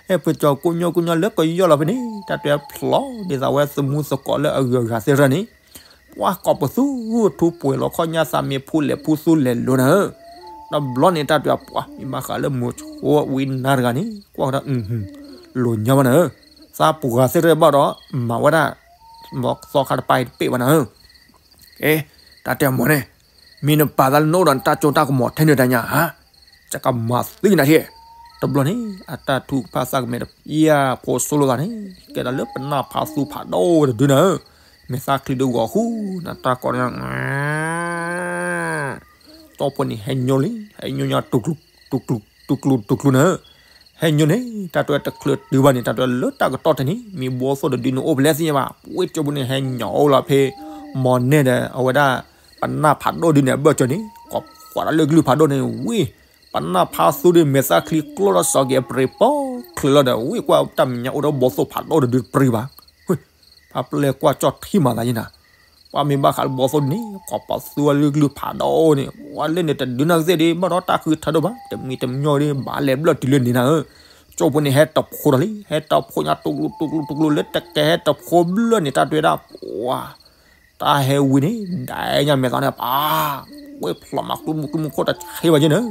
ဟဲပကၠီၤကိညိကိညိလၢကယီၢ်လီၤဖဲန့ၣ် တၢ်တဲဖျိးဒ်သိးဝဲသမူသကိးလၢအဂုၤအဂၤသ့ၣ်ရၢန့ၣ်, ပှၤကိးပသူထူပှဲၤလီၤခီၣ်ညါသးမ့ၢ်ဖိလဲၤဖိသူလဲၤလိၤနၤဧၢ, တဘျီန့ၣ်တၢ်တဲပှၤ မ့ၢ်ဘၣ်ဃးလၢမိၤဆိဝံနၤတဂၤန့ၣ် ကွၢ်ဝဲဒၣ် လိၤညါဘၣ်နၤဧၢ, သးပှၤဂၤသ့ၣ်ရၢဘၣ်ဒီး မၤဝဲဒၣ် မၤသီခါတပၢ်အံၤတပ့ၢ်ဘၣ်နၤဧၢ ကဲ, တၢ်တဲအမိၢ်န့ၣ်, မ့ၢ်နပာ်သးလၢနအိၣ်ဒီးနတၢ်စိတၢ်ကမီၤထဲန့ၣ်တညါဧါ, ယကမၤသံနၤထံၣ်, တဘျီန့ၣ် အတၢ်ထုကဖၣ်သးကမဲာ်တပျၢ်ဖိဆိလိာ်သးန့ၣ် ကဲဒၣ်လၢပနၢ်ဖးသူဖးဒိၣ်တဒုနၤဧၢ, မဲာ်သၣ်ချံဒုးဂီၤဃုနၤတၢ်ကိးန့ၣ် တီၢ်ဖိန့ၣ်ဟဲညိလံ ဟဲညိညါ တူၢ်ကျူ တူၢ်ကျူ တူၢ်ကျူနၤဧၢ, ဟဲညိန့ၣ် တၢ်တဲတချုးတုၤဘၣ်န့ၣ် တၢ်တဲလၢတၢ်ကတီၢ်ထဲန့ၣ် မ့ၢ်ဘီသိၣ်တဒုန့ၣ်အိၣ်ဖဲလဲၣ်သ့ၣ်ညါဘၣ်, ပှ့ၢ်ကၠိဖိန့ၣ်ဟဲညိအိၣ်လီၤဖဲ မီၤနဲၣ်ဒီး အဝဲဒၣ် ပနၢ်ဖးဒိၣ်ဒုန့ၣ် အဘၢၣ်စၢၤန့ၣ် ကိးကွၢ်ဒၣ်လၢကလုၢ်ဖးဒိၣ်န့ၣ် ဝံၢ် ပနၢ်ဖးသူဒု မဲာ်သၣ်ချံကျိၣ်ထီၣ်စီၤက့ၤအပြ့းပိာ်ချုးလီၤဒီး ဝံၢ်ကွၢ်တၢ်မဲာ်ညါအိၣ်ဒီးဘီသိၣ်ဖးဒိၣ်တဒုတပြံဘၣ် ဖါပျဲၢ်ကွၢ်ကၠီၣ်ထံမၤသးယဲနၤ, ပှၤမ့ၢ်ဘၣ်ဃးလၢဘီသိၣ်ဒုန့ၣ် ကိးပသူအလုၢ်ကလုၢ်ဖးဒိၣ်န့ၣ် ပှၤလၢန့ၣ်တဒုနၢ်ကသ့ၣ်ဒု ဘၣ်ဒီးတၢ်ဃုထၢဒိၣ်ဘၣ် တမံၤတမံၤဒု ဘၣ်လဲၤဘျၢၣ်တုၤလၢန့ၣ်နၤဧၢ, ကၠိဖိန့ၣ်ဟဲတဖိဒီးလံ ဟဲတဖိညါ တူၢ်ကျူတူၢ်ကျူတူၢ်ကျူလၢတကဲဟဲတဖိဘျၢၣ်န့ၣ် တၢ်တဲဝဲဒၣ် ပှၤ တၢ်ဟဲဝံန့ၣ် ဒၣ်ညါမဲာ်သးန့ၣ် ပှၤ ဝဲဖျိးမၤကျူမူကျူမူခိၣ်တဆ့ဘၣ်ယဲနၤ,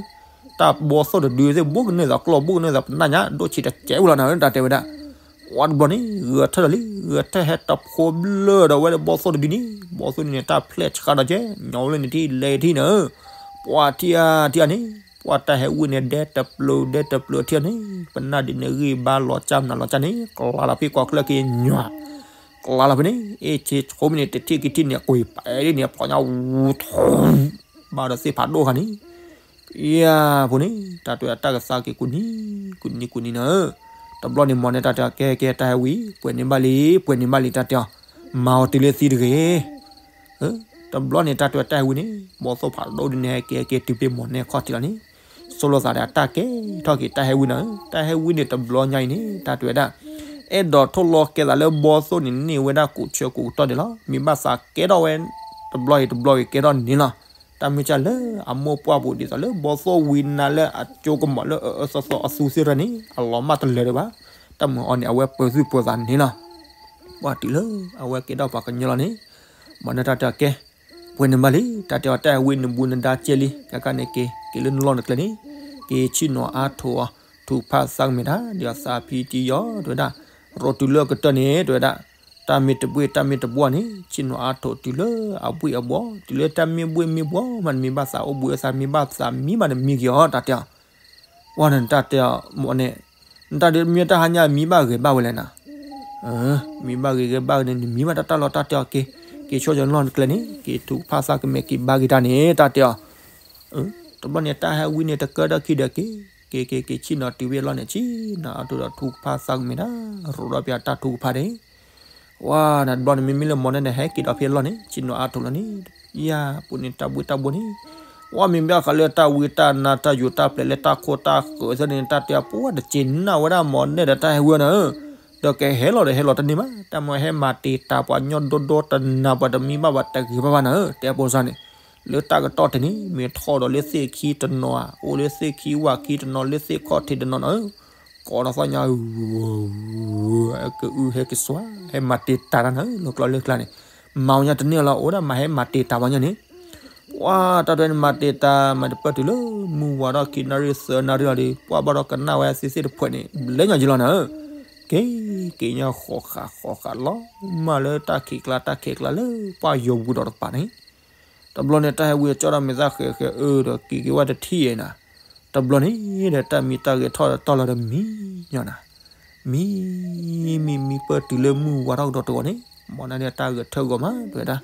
တၢ်ဘီသိၣ်တဒုသ့ၣ် ဘူးကန့ၢ်သးကျီၢ် ဘူးကန့ၢ်သးပနၢ်ညါ ဒိၣ်ဆံးတကဲဝဲလီၤနၤ တၢ်တဲဝဲဒၣ်, ဝံၤတဘျီန့ၣ် ဂဲၤထၢၣ်ဒီးလံ ဂဲၤထၢၣ်ဟဲတဖိဘျၢၣ်ဒီးဝဲလၢဘီသိၣ်တဒုန့ၣ် ဘီသိၣ်န့ၣ် တၢ်ဖျဲၣ်ဆှးဒီးကဲ ညီဝဲလၢန့ၣ်ထံၣ်လဲၤထံၣ်နၤ, ပှၤထံၣ်ဧါထံၣ်ဧါန့ၣ် ပှၤတၢ်ဟဲဝံန့ၣ် ဒဲတပျၢၤ ဒဲတပျၢၤထံၣ်ဧါန့ၣ် ပနၢ်ဒုန့ၣ်ဂံၢ်ဘါလီၤကၢ်မနုၤလီၤကၢ်န့ၣ် ကလါလီၤဖဲကီၢ်ချၢက့ၤညီ ကလါလီၤဖဲန့ၣ် အ့ၣ်ဆ့ဆိမ့ၢ်န့ၣ် တထံၣ်ကထံၣ်န့ၣ် ကွံာ်ပာ်လံန့ၣ် ပှၤညါဝူထူ ဘၣ်ဒီးသ့ၣ်ဖးဒိၣ်ခါန့ၣ်, ယၤဖိန့ၣ် တၢ်တဲအတၢ်ကသါက့ၤကူနံၤ ကူနံၤကူနံၤနၤ, တဘျီန့ၣ်မီၢ်န့ၣ် တၢ်တဲအီၤ ကဲကဲတၢ်ဟဲဝံ ပှဲၤန့ၢ်ဘၣ်လံ ပှဲၤန့ၢ်ဘၣ်လံ တၢ်တဲအီၤ, မၤအီၤတုၤလၢသံတဂ့ၤ တဘျီန့ၣ် တၢ်တဲအီၤတၢ်ဟဲဝံန့ၣ် ဘီသိၣ်ဖးဒိၣ်ဒုန့ၣ် ဟဲက့ၤဟဲက့ၤတုၤဖဲမီၢ်န့ၣ်ခီၣ်ထံးလီၤန့ၣ်, ဆိလိာ်သးဒီးတၢ်ကဲထီၣ်က့ၤတၢ်ဟဲဝံနၤဧၢ, တၢ်ဟဲဝံန့ၣ် တဘျီညါအံၤန့ၣ် တၢ်တဲဝဲဒၣ်, အဲၣ်ဒိးထိၣ်လီၤကဲသးလၢဘီသိၣ်န့ၣ် န့ၢ်ဝဲဒၣ်ကိးဆၢကိးကတီၢ်ဒဲးလီၤ. မ့ၢ်ဘၣ်သးကဲထီၣ်ဝဲ တဘျီအံၤတဘျီအံၤကဲထီၣ်န့ၣ်လီၤ. တၢ်မ့ၢ်ကၢ်လၢအမိၢ်ပှၢ်ပူၤဒ်သိးလၢဘီသိၣ်ဝံနၤလၢအကၠိကမီၤလၢအအၢအၢသီသီအသူသ့ၣ်ရၢန့ၣ် အလီၤမၢ်တလၢာ်ဒံးဘၣ်. တၢ်မုၢ်အီၤန့ၣ် အဝဲပၢၤသူၣ်ပၢၤသးန့ၣ်လီၤ. ပှၤတုၤလၢအဝဲကဲထီၣ်ပှၤကညီလီၤန့ၣ်, မ့ၢ်န့ၣ်တၢ်တဲအီၤကဲ, ပှဲၤန့ၢ်ဘၣ်လံ, တၢ်တဲအီၤတၢ်ဟဲဝံနဘူးနဒါကဲလံ, ခဲကနံၣ်က့ၤ က့ၤလၢနလီၢ်နကျဲန့ၣ်, က့ၤဆ့ၣ်နီၤအါထိးအီၤ, ထုကဖၣ်သးကမဲာ်တၢ် ဒ်အသးဖံတံယီၤ တဲဝဲဒၣ်, ရိးတုၤလၢအကတၢၢ်န့ၣ် တဲဝဲဒၣ်, တၢ်မ့ၢ်တဘှ့ၣ်တၢ်မ့ၢ်တဘှီၣ်န့ၣ် ဆ့ၣ်နီၤအါထိးတုၤလၢအဘှ့ၣ်အဘှီၣ်, တုၤလၢတၢ်မ့ၢ်ဘှ့ၣ်မ့ၢ်ဘှီၣ်မး နမ့ၢ်ဘၣ်သးအိၣ်ဘှံးအသး မ့ၢ်ဘၣ်သးမံဘၣ်နမံက့ၤအီၤ တၢ်တဲအီၤ ဝဲန့ၣ်တၢ်တဲအီၤ မ့ၢ်န့ၣ်, နတၢ်ဒုးမ့ၢ်တၢ်ဟါညါမံဘၣ်ဂ့ၤဘၣ်ဝဲလဲၣ်နၤ, မံဘၣ်ဂ့ၤဂ့ၤဘၣ်ဂ့ၤန့ၣ် နမံဘၣ်တၢ်တၢ်လီၤတၢ်တဲအီၤက့ၤ, က့ၤဆိကမိၣ်လီၢ်နကျဲန့ၣ် က့ၤထုကဖၣ်သးကမဲာ်က့ၤဘါက့ၤတၢ်န့ၣ် တၢ်တဲအီၤ, တဘျီန့ၣ် တၢ်ဟဲဝံန့ၣ် တကၢထီၣ်ခံဒီးက့ၤ, က့ၤက့ၤက့ၤ ဆ့ၣ်နီၤတုၤဖဲအလီၢ်န့ၣ် ဆ့ၣ်နီၤအါထိးဒီးထုကဖၣ်သးကမဲာ်တၢ် ရိးဒီးပယီၤတၢ်ထုကဖၣ်န့ၣ် ဝဲန့ၣ်တဘျီန့ၣ် မ့မ့ၢ်လၢမ့ၢ်န့ၣ်ဒီး ဟဲက့ၤဒီးဖဲအလီၢ်န့ၣ် ဆ့ၣ်နီၤအါထိးလီၤန့ၣ်, ယၤပူၤန့ၣ် တၢ်ဘှ့ၣ်တၢ်ဘှီၣ်န့ၣ်, ဝဲမ့ၢ်ဘၣ်ဃးလၢတၢ်ဝံတၢ်နါတၢ်ယိာ်တၢ်ပျဲၤလၢတၢ်ခိတၢ်ဃၢၤသ့ၣ်န့ၣ် တၢ်တဲအီၤ ပှၤတက့ၤနၢ်ဝဲဒၣ်မ့ၢ်န့ၣ်ဒီး တၢ်ဟဲဝံအီၤနၤဧၢ, ဒီးကဟဲလီၤဒီးဟဲလီၤတန့ၢ်ဘၣ်, တၢ်မ့ၢ်ဟဲမၤတ့ၢ်တၢ်ပှၤညီဒိဒိတနၤ ပှၤတမံဘၣ်ပှၤတဂ့ၤဘၣ်ဘၣ်နၤဧၢ, တဲအဖိစၢ်န့ၣ်, လၢတၢ်ကတီၢ်ထဲန့ၣ် မ့ၢ်ထီၣ်ဒီးလၢသ့ၣ်ခံတနီၤဧါ, အိၣ်လၢသ့ၣ်ခံဝၣ်ခံတနီၤ လၢသ့ၣ်ခီၣ်ထံးတနီၤနၤဧၢ, ကိးဒီးသီၣ်ညါ ဟဲကအုဟဲကစွါ ဟဲမၤတ့ၢ်တၢ်တၢ်နၤဧၢ, လီၤကျီလၢကျါန့ၣ်, မၤဝဲညါတန့ၢ်လီၤ အိၣ်ဒၣ်မၤဟဲမၤတ့ၢ်တၢ်ပှၤညီန့ၣ်, ပှၤတၢ်တဲန့ၣ်မၤတ့ၢ်တၢ် မၤတပၢၢ်တုၤလၢ မုၢ်ဝါထီၣ်ခံနၣ်ရံၣ်သၢနၣ်ရံၣ်လီၤဒီး ပှၤဘၣ်ဒီးကနၣ်ဝဲသ့ၣ်သ့ၣ်တဖှဲးန့ၣ် ဘျဲညါယံလီၤနၤဧၢ, က့ၤက့ၤညါဃီဃာ်ဃီဃာ်လီၤ, မၤလၢတၢ်ခံးကျါတၢ်ခံးကျါလၢ ပှၤယိၤပူၤဒီးတပၤန့ၣ် တဘျီန့ၣ် တၢ်ဟဲဝံအကၠီၣ်ဒီးမဲာ်သၣ်ဃဲၤဃဲၤအၢဒီးက့ၤက့ၤဝဲတထံၣ်အံၤနၤ, တဘျီန့ၣ်ဒီး တၢ်မံတၢ်ဂဲၤထီၣ်ဒီးတီၢ်လီၤဒီးမံညီနၤ, မံ မံမံပၢၢ်တုၤလၢမုၢ်ဝါထီၣ်ကဒီးတဂီၤန့ၣ်, မ့ၢ်န့ၣ်ဒီးတၢ်ဂဲၤထၢၣ်ဂီၤမး တဲဝဲဒၣ်,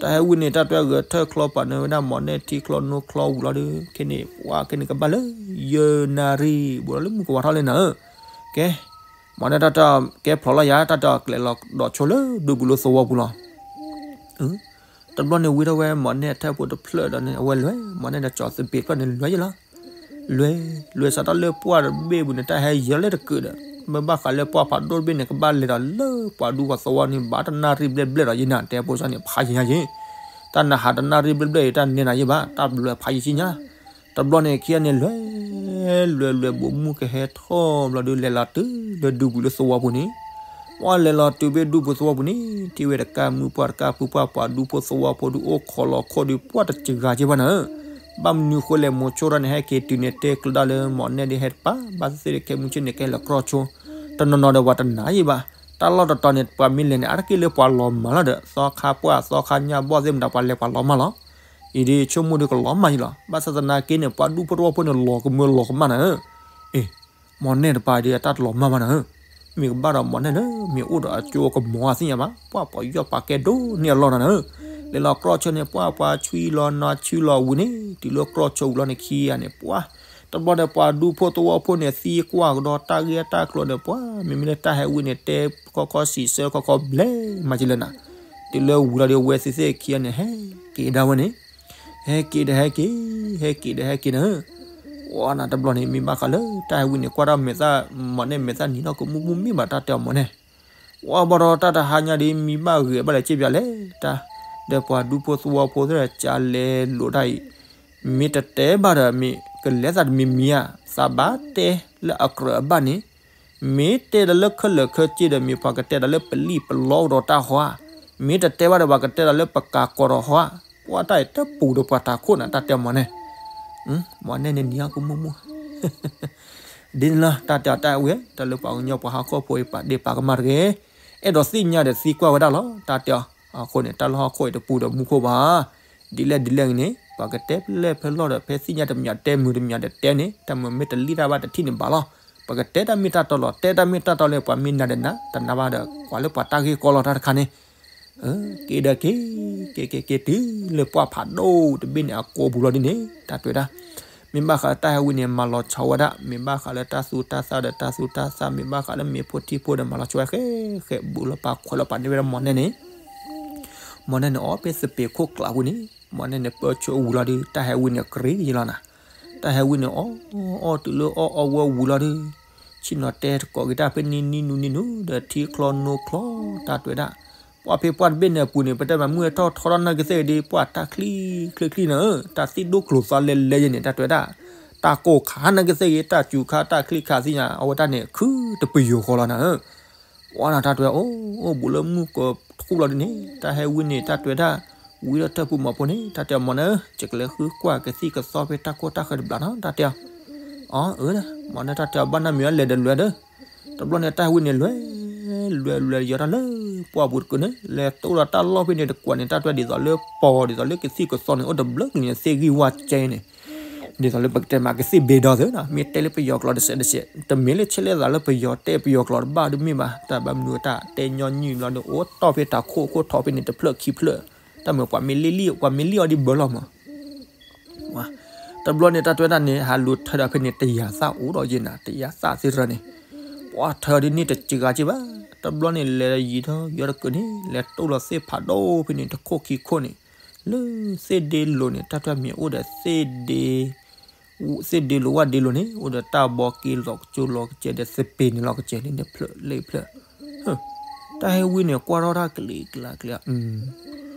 တၢ်ဟဲဝံၤန့ၣ် တၢ်တွဲဂဲၤထၢၣ်ချီပာ်နၢၤဝဲဒၣ်မီၢ်နဲၣ်ထံချီနိချီဝံၤလီၤဒီး ခဲန့ၣ် ပှၤခဲန့ၣ်ကဘၣ်လၢ ယဲၢ်နၣ်ရံၣ် ဘူးဒီးလၢမုၢ်ကဝၤထီၣ်လဲၣ်နၤဧၢ. ကဲ မီၢ်နဲၣ်တၢ်တဲအီၤ ကဲဖျိးလီၤယၤ တၢ်တဲအီၤ ကျဲၤလီၤဒီးဆိလၢဒူပူၤလၢသဝီပူၤလီၤ. တဘျီန့ၣ်ဝံၤထီၣ်ဝဲမီၢ်နဲၣ်ထၢၣ်ဖိတဖျၢၣ်ဒီးန့ၣ် အဝဲလဲၤ မီၢ်နဲၣ်ဒီးကၠီၤသဘ့းဖျၢၣ်န့ၣ်လဲၤယလီၤ. လဲၤ လဲၤစးထီၣ်လၢပှၢ်တဘ့ၣ်ပူၤန့ၣ် တၢ်ဟဲယဲလၢတကုာ်ဒီး မ့ၢ်ဘၣ်ဃးလၢပှၢ်ဖးဒိၣ်တဘ့ၣ်န့ၣ် ကဘၣ်လဲၤဒီးလၢပှၤဒူပှၤသဝီန့ၣ် ဘၣ်တနၣ်ရံၣ်ဘျဲၣ်ဘျဲၣ်ဒီးယဲၢ်နၤတဲဖိစၢ်န့ၣ် ဖးယံၤညါယဲၢ် တၢ်နဟးတနၣ်ရံၣ်ဘျဲၣ်ဘျဲၣ်အံၤ တၢ်နဲနၤယဲၢ်ဘၣ် တၢ်ဘျဲၣ်ဖးယံၤဆံညါ. တဘျီန့ၣ်ခံဂၤန့ၣ်လဲၤ လဲၤလဲၤ ဘူးမုၢ်ကဟဲထီၣ်ဘျီဒီး လဲၤလီၤတုၤလၢဒူပူၤလၢသဝီပူၤန့ၣ် ပှၢ်လဲၤလီၤတုၤဖဲဒူပူၤသဝီပူၤန့ၣ် ထံၣ်ဝဲတကးမုၢ်ပှၢ်တကးဖုပှၢ် ပှၤဒူဖိသဝီဖိဒုးအိၣ်ခိးလီၤခိၣ်ဒီး ပှၢ်တစှၤက့ဘၣ်နၤဧၢ. ဘၣ်မနုၤဃိလဲၣ် မိၤဆိရၣ်န့ၣ် ဟဲက့ၤတုၤန့ၣ် တဲကျၢၤဒၣ်လၢမီၢ်နဲၣ်ဒ်ဟဲတပာ် ဘၣ်သ့ၣ်သ့ၣ်ဒီးခဲမုၢ်ဆ့ၣ်န့ၣ် ကဟဲလီၤကြီဆိ တနီၤနီၤဒီးပှၤတနာ်ယဲၢ်ဘၣ်. တၢ်လီၢ်တတီၤန့ၣ် ပှၤမ့ၢ်လဲၤန့ၣ် အါတက့ၢ်လၢပှၤလီၤမၢ်လီၤဒီး သီခါပှၢ် သီခါညၣ်ဘီၣ်သ့ၣ်မတၤ ပှၤလဲၤပှၤလီၤမၢ်လီၤ. အံၤဒ်ဆိကမိၣ်ဒီးကလီၤမၢ်ယဲၢ်လီၤ. ဘၣ်ဆၣ်သနာ်က့န့ၣ် ပှၤဒူဖိသဝီဖိန့ၣ် လီၤကမၢလီၤကမၣ်နၤဧၢ. အ့ မီၢ်နဲၣ်တပၤဒီး အတၢ်တလီၤမၢ်ဘၣ်နၤဧၢ. မ့ၢ်ကဘၣ်ဒီးမီၢ်နဲၣ်လၢ မ့ၢ်အိၣ်ဒီးအကၠိအကမီၤအသ့ၣ်ညါဘၣ် ပှၢ်ပှၤယီၢ်ပာ်ကဲဒိၣ်န့ၢ်အလီၢ်နၤဧၢ. လဲၤလီၤကြီဆိန့ၣ် ပှၢ်ပှၤဆွံလီၤနီၤဆွံလီၤဝံၤန့ၣ် တုၤလၢကြီဆိဝံၤလီၤန့ၣ်ခံဂၤန့ၣ် ပှၢ် တဘျီဒီးပှၤဒူဖိသဝီဖိန့ၣ် သံကွၢ်ကဒီးတၢ်ဂ့ၢ်တၢ်ကျိၤန့ၣ် ပှၢ် မ့မ့ၢ်လၢတၢ်ဟဲဝံၤန့ၣ် တဲခီခီစံးဆၢခီခီဘျဲမးကလၢနၤ. တုၤလၢဝံၤလီၤဒီး ဝဲသ့ၣ်သ့ၣ်ခံဂၤန့ၣ် ဟဲက့ၤဒၣ်ဝဲန့ၣ် ဟဲက့ၤဒီးဟဲက့ၤ ဟဲက့ၤဒီးဟဲက့ၤနၤဧၢ. ဝဲနၤတဘျီန့ၣ် မ့ၢ်ဘၣ်ဃးလၢတၢ်ဟဲဝံၤန့ၣ် ကွၢ်တၢ်မဲာ်သၣ် မီၢ်နဲၣ်မဲာ်သၣ်နံၤနီၢ်ကမူၣ်မူၣ် မ့ၢ်ဘၣ်တၢ်တဲအီၤမီၢ်နဲၣ် ဝဲဘၣ်ဒီးတၢ်တဟါညါဒီး မံဘၣ်ဂ့ၤဘၣ်လဲၣ်စ့ၢ်ပၠးလဲၣ် တၢ် ဒီးပှၤဒူဖိသဝီဖိသ့ၣ်ကလဲၤလိာ်တၢ်အံၤ မ့ၢ်တတဲဘၣ်ဒီး မ့ၢ်ကလဲၤသးတမံၤမံၤဧါ သးဘၣ်တဲလၢအကြၢးအဘၣ်န့ၣ် မ့ၢ်တဲဒီးလၢခဲလၢာ်ခဲဆ့ဒီး မ့ၢ်ပှၤကတဲဒီးလၢပလံၣ်ပလီကဒီးတၢ်ဟီဧါ, မ့ၢ်တတဲဘၣ်ဒီး ပှၤကတဲဒီးလၢပကၤကီၤဒီးဟီဧါ, ပှၤတၢ်အံၤတပူၤဒီးပှၤထးခိၣ်နၤ တၢ်တဲမီၢ်န့ၣ်, မီၢ်န့ၣ်န့ၣ်နံၤအီၣ်ကမူၣ်မူၣ် ဒ်န့ၣ်လီၤ တၢ်တဲအီၤတၢ်ဝဲ တၢ်လၢပှၤကညီပှၤဟီၣ်ခိၣ်ဖိအံၤ ပာ်ဒ့ၣ်ပာ်ကမၣ်တဂ့ၤ, အဲၣ်ဒိးသ့ၣ်ညါဒီးသံကွၢ်ဝဲဒၣ်လီၤ တၢ်တဲအီၤ, အဃိန့ၣ် တၢ်လၢဟီၣ်ခိၣ်အံၤတပူၤဒီးမူခိၣ်ဘၣ်, ဒ်လဲၣ်ဒ်လဲၣ်ဂ့ၤန့ၣ် ပှၤကတဲဖဲလဲၣ်ဖဲလဲၣ်ဒီး ဖဲသ့ၣ်ညါတမံၤတဲမုာ်တမံၤဒီးတဲန့ၣ် တၢ်မုာ်မ့ၢ်တလံၣ်တၢ်ဘၣ်တထံၣ်န့ၣ်ဘၣ်လီၤ, ပကတဲတၢ်မ့ၢ်တၢ်တီလီၤ တဲတၢ်မ့ၢ်တၢ်တီလၢပှၤမ့ၢ်နၤဒီးနၤ တနာ်ဘၣ်ဒီး ကွၢ်လၢပှၤတၢ်ဂ့ၢ်ကီလီၤတၢ်တခါန့ၣ် က့ၤဒီးက့ၤ, က့ၤက့ၤက့ၤတုၤလၢပှၢ်ဖးဒိၣ်တဘ့ၣ်န့ၣ် အကိာ်ပူၤလီၤဒ်န့ၣ် တၢ်တဲဝဲဒၣ်, မ့ၢ်ဘၣ်ဃးလၢတၢ်ဟဲဝံၤန့ၣ် မၤလီၤဆီဝဲဒၣ်, မ့ၢ်ဘၣ်ဃးလၢတၢ်သူတၢ်သၣ်ဒီးတၢ်သူတၢ်သၣ်, မ့ၢ်ဘၣ်ဃးလၢမ့ၢ်ဖိထံဖိဒီးမၤလီၤဆီဝဲဃဲဃဲ ဘူးလီၤပာ်ခွဲးလီၤပာ်န့ၢ်ဝဲဒၣ်မီၢ်နဲၣ်န့ၣ် မီၢ်နဲၣ်န့ၣ် အီၣ်ဖဲစပံးခိၣ်ကျးပူၤန့ၣ်, မီၢ်နဲၣ်န့ၣ် ပၢဆှၢဝံၤလီၤဒီး တၢ်ဟဲဝံၤန့ၣ် ကြ့ယလီၤနၤ, တၢ်ဟဲဝံၤန့ၣ် အီၣ်အီၣ်တုၤလၢအီၣ်အီၣ်ဝဲဝံၤလီၤဒီး ဆ့ၣ်နီၤတဲတကိးက့ၤတၢ်ဖဲန့ၣ်နံၣ်နူနံၣ်နူဒီး ထံချီနိချီ တၢ်တဲဝဲဒၣ်, ပှၢ်ဖဲပှၢ်တဘ့ၣ်န့ၣ်အပူၤန့ၣ် ပတဲမၤမုၢ်ဟဲထီၣ်ထီထီၣ်နာ်က့သ့ၣ်ဂ့ၤဒီး ပှၢ်တၢ်ချံချ့ချ့နၤဧၢ, တၢ်သံၣ်ဒိၣ်ကျိၤသီလဲလဲယဲန့ၣ် တၢ်တဲဝဲဒၣ်, တၢ်ကိၢ်ခါနာ်က့သ့ၣ်ဂ့ၤ တၢ်စူၤခါတၢ်ချံခါသ့ၣ်ညါ အဝဲတၢ်န့ၣ် ခုတပယိၤဃီလီၤနၤဧၢ ပှၢ်နၤတၢ်တဲဝဲ အိၣ်အိၣ်ဘူးလၢမုၢ်ကထူၣ်လီၤဒ်န့ၣ် တၢ်ဟဲဝံၤန့ၣ် တၢ်တဲဝဲဒၣ်, ဝံၤဒီးထၢၣ်ပူၤမီၤဖိန့ၣ် တၢ်တဲအီၤမီၢ်န့ၣ် ယကလဲၤဃုကွၢ်ကသံၣ်ကသီဖဲတၢ်ခိၣ်တၢ်ဃၢၤတဘျီနီၤ တၢ်တဲအီၤ, အၢ မီၢ်န့ၣ်တၢ်တဲအီၤဘၣ်နၢ်မံၤအလဲၤဒီးလဲၤဒီး, တဘျီန့ၣ်တၢ်ဟဲဝံၤန့ၣ်လဲၤ, လဲၤလဲၤယီၤတၢ်လၢပှၢ်ပူၤတကုာ်န့ၣ် လဲၤတိၢ်ဒီးတၢ်လီၢ်ဖဲန့ၣ်တကွၢ်န့ၣ် တၢ်တဲဝဲဒ်သိးလၢပီၤဒ်သိးလၢကသံၣ်ကသီန့ၣ် အိၣ်တဘျုးကလုာ်န့ၣ် သ့ၣ်ဂံၢ်ဝါစဲန့ၣ် ဒ်သိးလၢပကတဲမးကသ့ၣ်ဘ့ဒီသ့နီၤ မ့ၢ်တဲလၢပယီၤကျိာ်တစဲးတစဲး တမ့ၢ်လၢဆဲးလဲသးလၢပယီၤတဲပယီၤကျိာ်တဘၣ်ဒုးမ့ၢ်ဘၣ် တၢ်ဘၣ်မနုၤတၢ်တဲညီနုၢ်ဘျီန့ၣ် အိၣ်တီၢ်ဖဲတၢ်ခိၣ်ခိၣ်ထီဖဲန့ၣ်တဖျၢၣ်ခံဖျၢၣ် တၢ်မ့ၢ်ပှၤမ့ၢ်လံၣ်လံၣ်ပှၤမ့ၢ်လံၣ်အီၤဒ်ဘၢလီၤမး တဘျီန့ၣ်တၢ်တဲဝဲဒၣ်န့ၣ် ဟးလူၤထၢဒီးဖဲန့ၣ် တယၤသၣ်အိၣ်ဒီးယဲနၤ တယၤသၣ်သ့ၣ်တဖၣ်န့ၣ် ပှၢ်ထၢဒ်န့ၣ်တစှၤက့ဘၣ် တဘျီန့ၣ်လဲၤယံၤထီၣ်ယီၤတကုာ်န့ၣ် လဲၤတိၢ်လီၤသ့ၣ်ဖးဒိၣ်ဖဲန့ၣ် တခိၣ်ခံခိၣ်န့ၣ် လၢသ့ၣ်ဒ့လိၤန့ၣ် တၢ်တဲမ့ၢ်အိၣ်ဒီး သ့ၣ်ဒ့လိၤဝၣ်ဒ့လိၤန့ၣ် အိၣ်ဒီးတၢ်ဘီက့ၤလီၤကစိၤလီၤကစဲးဒီးသပ့ၤန့ၣ်လီၤကစဲးန့ၣ် တဖျၢၣ်လၢဖျၢၣ် တၢ်ဟဲဝံၤန့ၣ် ကွၢ်ထီၣ်တၢ်ကလံၤကျါကျါ အိၣ်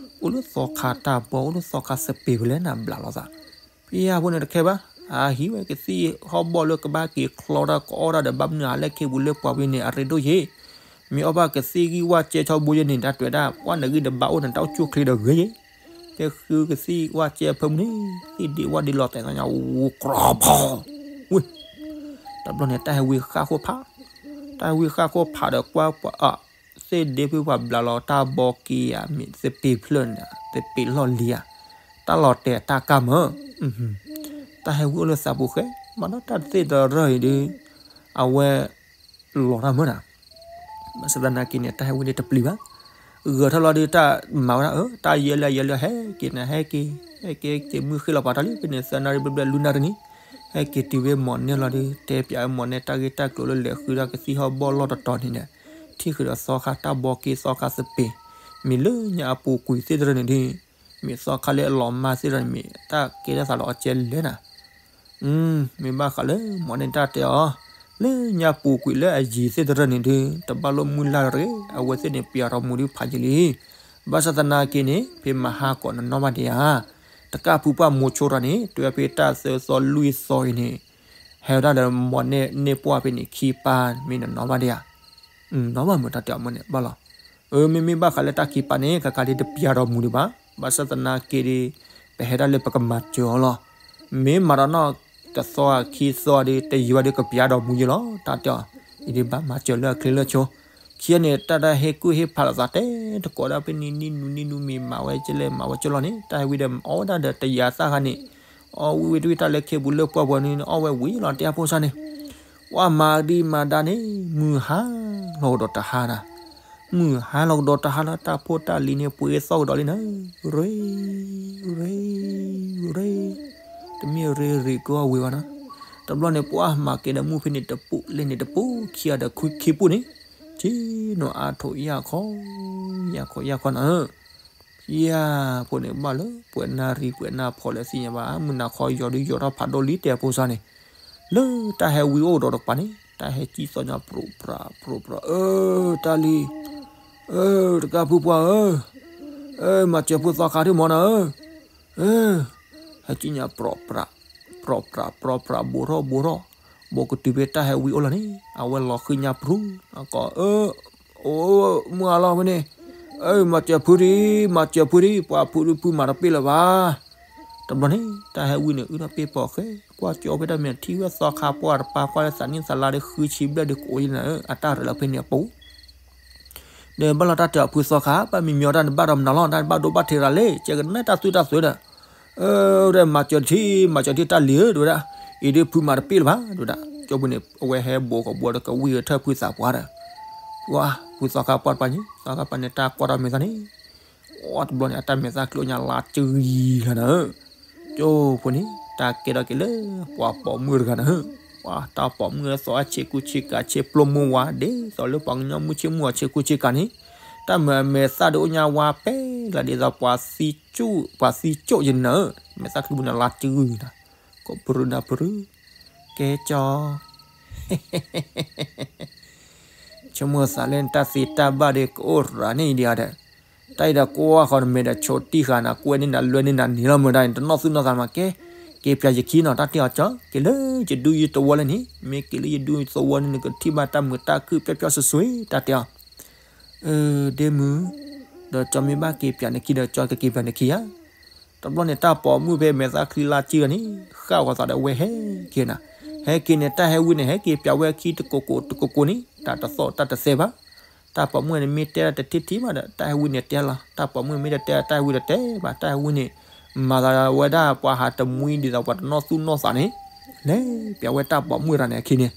လၢသီခါတၢ်ဘီ အိၣ်လၢသီခါသပ့ၤဖဲလဲၣ်နၤဘျးလီၤသး ဖဲယဖိန့ၣ်တခဲဘၣ် အဟံးဝဲကသံၣ်ဟီၣ်ဘီၣ်လၢကဘၣ်က့ၤချီတၢ်ကအီၣ်တၢ်ဒီး ဘၣ်မနုၤအလဲၣ်ခ့ပူၤလၢပှၤဝံၤန့ၣ် အရ့ဒိၣ်ယ့ၣ် မ့ၢ်အီၣ်ဘၣ်ကသံၣ်ဂံၢ်ဝၣ်စဲဆီဘိယဲန့ၣ် တၢ်တဲဝဲဒၣ် ပှၢ်နဂံၢ်တဘၣ်အိၣ်နတၢ်အိၣ်ဆူၣ်ချ့ဒီးဂ့ၤယ့ၣ် တဲဃုကသံၣ်ဝၣ်စဲအဖၢမုၢ်န့ၣ် သ့ၣ်ဒ့ဝၣ်ဒ့လိၤတဲာ်သးညါ ဝူၤကြီဖီ ဝ့ၢ် တဘျီန့ၣ် တၢ်ဟဲဝံၤဃၣ်ဃိဖး တၢ်ဟဲဝံၤဃၣ်ဃိဖးဒီးကွၢ်ပှၤ သ့ၣ်ဒ့ဖုပှၤဘျးလီၤတၢ်ဘီက့ၤဧါ မ့ၢ်သပ့ၤဖျၢၣ်န့ၣ် သပ့ၤလီၢ်လံၤဧါ တၢ်လီၤတဲာ်တၢ်ကါမၢ် တၢ်ဟဲဝံၤအိၣ်လၢသးပူၤဃဲ မၤနီၢ်တၢ်တသ့ၣ်တရၢၢ်အံၤဒီး အဝဲ လီၤတၢ်မၢ်နၤ ဘၣ်ဆၣ်သနာ်က့န့ၣ် တၢ်ဟဲဝံၤန့ၣ်တပျံၤဘၣ်. ဂၢၢ်ထီၣ်လီၤဒုး တၢ်မၤဝဲဒၣ် အၢ တၢ်ယဲလၢယဲလၢ ဟဲက့ၤနၤ ဟဲက့ၤ ဟဲက့ၤ က့ၤမုၢ်ဃ့လီၤပာ်ထီၣ်လံ ဖဲန့ၣ် သၢနၣ်ရံၣ်ဘျဲၣ်ဘျဲၣ် လွံၢ်နၣ်ရံၣ်န့ၣ် ဟဲက့ၤတုၤဖဲမိၢ်နဲၣ်လီၤဒုး တဲပၠးဝဲမိၢ်နဲၣ် တၢ်ဂ့ၢ်တၢ်ကျိၤလၢလဲၤဃုဒၣ်ကသံၣ်ဟီၣ်ဘီၣ်လီၢ်တတီၤန့ၣ်ဒီး ထံၣ်ဃုာ်ဒီးသီခါတၢ်ဘီက့သီခါသပ့ၤ မ့ၢ်လၢညါအပူၤကွံာ်သ့ၣ်တရၢန့ၣ်ဒုး မ့ၢ်သီခါလၢအလီၤမၢ်သ့ၣ်တရၢန့ၣ် မ့ၢ်တၢ်ကဲထီၣ်သးဒီးအီၤကဲလဲၣ်နၤ မ့ၢ်ဘၣ်ဃးလၢမိၢ်နဲၣ်တၢ်တဲအီၤ လၢညါပူၤကွံာ်လၢအယံၤသ့ၣ်တရၢန့ၣ်ဒုး တဘၣ်လိၣ်မုၢ်လၢ်တဂ့ၤ အဝဲသ့ၣ်န့ၣ်ပျးထီၣ်မူဒုးဖးယံာ်လံ. ဘၣ်ဆၣ်သနာ်က့န့ၣ် ဖဲမဟါကီးနနီၣ်ဘၣ်ဒံးဧါ, တကၢ်ဖုပှၢ်မိၤဆိတၢ်န့ၣ် တုၤဖဲတၢ်သၢသီလွံၢ်သီအံၤန့ၣ် ဟဲဝဲဒၣ်လၢမိၢ်နဲၣ်န့ၢ်ပှၢ်ဖဲန့ၣ်ခံပၢ် မ့ၢ်နနီၣ်ဘၣ်ဒံးဧါ. နီၣ်ဘၣ်မုၢ်တၢ်တဲအီၤမိၢ်နဲၣ်ဘၣ်လီၤ. အၢ မ့မ့ၢ်ဘၣ်ဃးလၢတၢ်ခံပၢ်န့ၣ် ခါခါဒ်တပျးထီၣ်မူဒံးဘၣ်. ဘၣ်ဆၣ်သနာ်က့ဒ် ပဟဲဒၣ်လၢပကမၤစၢၤအီၤလီၤ. မ့ၢ်မၤဒီးနီၢ်တသီခံသီဒ် တယံာ်ဘၣ်ဒ်ကပျးထီၣ်မူယဲလီၤ တၢ်တဲအီၤ. အံၤဒ်ဘၣ်မၤစၢၤလၢအချ့လၢဆိ ခံဂၤန့ၣ် တၢ်တၢ်ဟဲကုၢ်ဟ့ၣ်ဖးလိာ်သးတဲတကိးဒၣ်ဖဲန့ၣ် နံၣ်နူနံၣ်နူမ့ၢ်မၤဝဲကလဲၣ် မၤဝဲကလီၤန့ၣ် တၢ်ဟဲဝံဒီးအီၣ်ဝဲဒၣ်ဒီးတယၤသၣ်ခါန့ၣ် အီၣ်ဝံဝံတဝံတၢ်လၢခ့ပူၤလၢပှၢ်ပူၤန့ၣ် အီၣ်ဝဲဝံၤလီၤ တဲအဖိစၢ်န့ၣ် ပှၤမၤဒံးမၤဒါန့ၣ် မုၢ်ဟါလီၤကဒီးတဟါနၤ, မုၢ်ဟါလီၤကဒီးတဟါလၢတၢ်ဖိတၢ်လံၤန့ၣ် ပှ့ၤသီၣ်ကဒီးလံနၤ, ရ့ ရ့ ရ့ တမ့ၢ်ရ့ရ့ကီၢ်ဝံၤဘၣ်နၤ, တဘျီန့ၣ် ပှၤမၤကဲဒီးမုၢ်ဖဲန့ၣ်တပူၤ လဲၣ်န့ၣ်တပူၤ ခံဂၤဒီးခ့ပူၤန့ၣ် က့နီၤအါထိးယၢ်ခီ ယၢ်ခီယၢ်ခီနၤ ယၤဖိန့ၣ်ဘၣ်လၢ ပှဲၤနၣ်ရံၣ်ပှဲၤနၣ်ဖီလၢသ့ၣ်ညါဘၣ် မုၢ်နၤခီယီၤဒုးယီၤထီၣ်ဖးဒိၣ်လံတဲအဖိစၢ်န့ၣ်, လၢတၢ်ဟဲဝံအိၣ်ဒီးတကပၤန့ၣ် တၢ်ဟဲကံၣ်သီၣ်ညါပြူးပြး ပြူးပြး အၢ တၢ်လံၤ, အၢ တကၢ်ဖုပှၢ်ဧၢ, အၢ မၤစၢၤဖိသီခါဒုးမၢ်နၤဧၢ, အၢ ဟဲကံၣ်ညါပြူးပြး ပြူးပြး ပြူးပြး ဘူးထီၣ်ဘူးထီၣ်, ဘူးကတုၤဖဲတၢ်ဟဲဝံအိၣ်လီၤန့ၣ် အဝဲလီၤဃံညါပြူး အကိး အၢ အိၣ် မုၢ်အါလီၤဖဲန့ၣ်, အၢ မၤစၢၤဖုဒံး မၤစၢၤဖုဒံး ပှၤဖုဒုးဖုမၤတပ့ၢ်လၢၤဘၣ်. တဘျီန့ၣ် တၢ်ဟဲဝံန့ၣ် အုၣ်ထီၣ်ပ့ၢ်ပိာ်ဃဲ ကွၢ်ကၠီဖဲတၢ်မဲာ်ထံၣ်ဝဲသီခါပှၢ်တပၤ ကွၢ်လၢသးနံၣ်သးလါဒီးဃုဆံဘျဲၣ်ဒီးကအိၣ်ယဲနၤဧၢ အတၢ်ရဲၣ်လီၤဖဲန့ၣ်အပူၤ ဒီးဘၣ်လီၤတၢ်တဲအီၤဖုသီခါ ဘၣ်မံမံအီၤတၢ်နဘၣ်ဒီးမနုၤလီၤ တၢ်နဘၣ်ဒိဘၣ်ထံးရၤလံ ကဲကနဲတၢ်သုတၢ်သုးဒီး, အၢ ဝဲဒၣ်မၤစၢၤထံ မၤစၢၤထံတၢ်လံၤဧၢ တဲဝဲဒၣ်, အံၤဒ်ဖုမၤတပ့ၢ်လၢၤဘၣ် တဲဝဲဒၣ်, ကၠိပူၤန့ၣ် အဝဲဟဲဘိးကဘီဒီးကဝံၢ်ထၢၣ်ဖုသးပှၢ်ဒီး, ဝါ ဖုသီခါပှၢ်တပၤညံ သီခါပှၢ်န့ၣ် တၢ်ကွၢ်ထီၣ်မဲာ်သၣ်န့ၣ် အိၣ်တဘျီန့ၣ် အတၢ်မဲာ်သၣ်ချံအိၣ်ညါလါကဂံၤလီၤနၤဧၢ, ကၠိဖိန့ၣ် တၢ်ကဲထီၣ်က့ၤလၢ ပှၤပိာ်မုၣ်တဂၤနၤဧၢ, ပှၤတၢ်ပိာ်မုၣ်သီအဆ့ကူဆ့ကၤဆ့ပျိမုၢ်ဝါ ဒ်သိးလၢပှၤကညီမုၢ်ဆ့မုၢ်အဆ့ကူဆ့ကၤန့ၣ်, တၢ်မဲာ်မဲာ်သၣ်ဒုးအိၣ်ညါဝါပဲလၢဒ်သိးပှၤသံကၠိ ပှၤသံကၠိယဲနၤဧၢ, မဲာ်သၣ်ချံပူၤန့ၣ်လါကဂံၤနၤ, ကိးပရူနၤပရူ, ကဲကၠီ ဆိကမိၣ်သးလၢနတၢ်သ့တၢ်ဘၣ်ဒီး ကအိၣ်ရၤန့ၣ်ဒံးဧါဒီး, တၢ်အံၤဒီးကွၢ်ဃီနမဲာ်ဒီးဆိးတံၢ်ဃာ်နၤ ကွဲန့ၢ်နၤလွဲန့ၢ်နၤန့ၣ်လီၤ မ့ၢ်ဒၣ်န့ၣ် တနီၣ်သူၣ်နီၣ်သးမးကဲ, က့ၤပၠးယခံနီၤ တၢ်တဲအီၤကၠီ က့ၤလၢယဒူယသဝီလၢန့ၣ် မ့ၢ်က့ၤလၢယဒူယသဝီန့ၣ် နကထံၣ်ဘၣ်တၢ်မုာ်တၢ်ခုၣ်ပျီပျီစွဲစွဲ တၢ်တဲအီၤ အၢ ဒ့မုၣ်, ဒီးကၠီမ့ၢ်ဘၣ်က့ၤပၠးနခံဒီး ကၠီကက့ၤပၠးနခံဧါ. တဘျီန့ၣ် တၢ်ပိာ်မုၣ်ဖဲမဲာ်သၣ်ချံလါကဂံၤန့ၣ် ဃၣ်ဂီၤသးဒီးဝဲဟဲက့ၤနၤ, ဟဲက့ၤန့ၣ် တၢ်ဟဲဝံန့ၣ် ဟဲက့ၤပၠးဝဲခံတကိးကိးတကိးကိးန့ၣ် တၢ်တသီၣ်တၢ်တသဲဘၣ်. တၢ်ပိာ်မုၣ်န့ၣ်မ့ၢ်တဲတၢ်တထံၣ်ထံၣ်ဘၣ်ဒီး တၢ်ဟဲဝံန့ၣ်တဲလီၤ, တၢ်ပိာ်မုၣ်မ့ၢ်တတဲ တၢ်ဟဲဝံတတဲဘၣ်. တၢ်ဟဲဝံန့ၣ် မၤသးဝဲဒၣ်ပှၤဟးတမှံဒ်သိးပှၤတနီၣ်သူၣ်နီၣ်သးန့ၣ်, လဲၤပၠးဝဲတၢ်ပိာ်မုၣ်တဂၤန့ၣ်အခံန့ၣ်,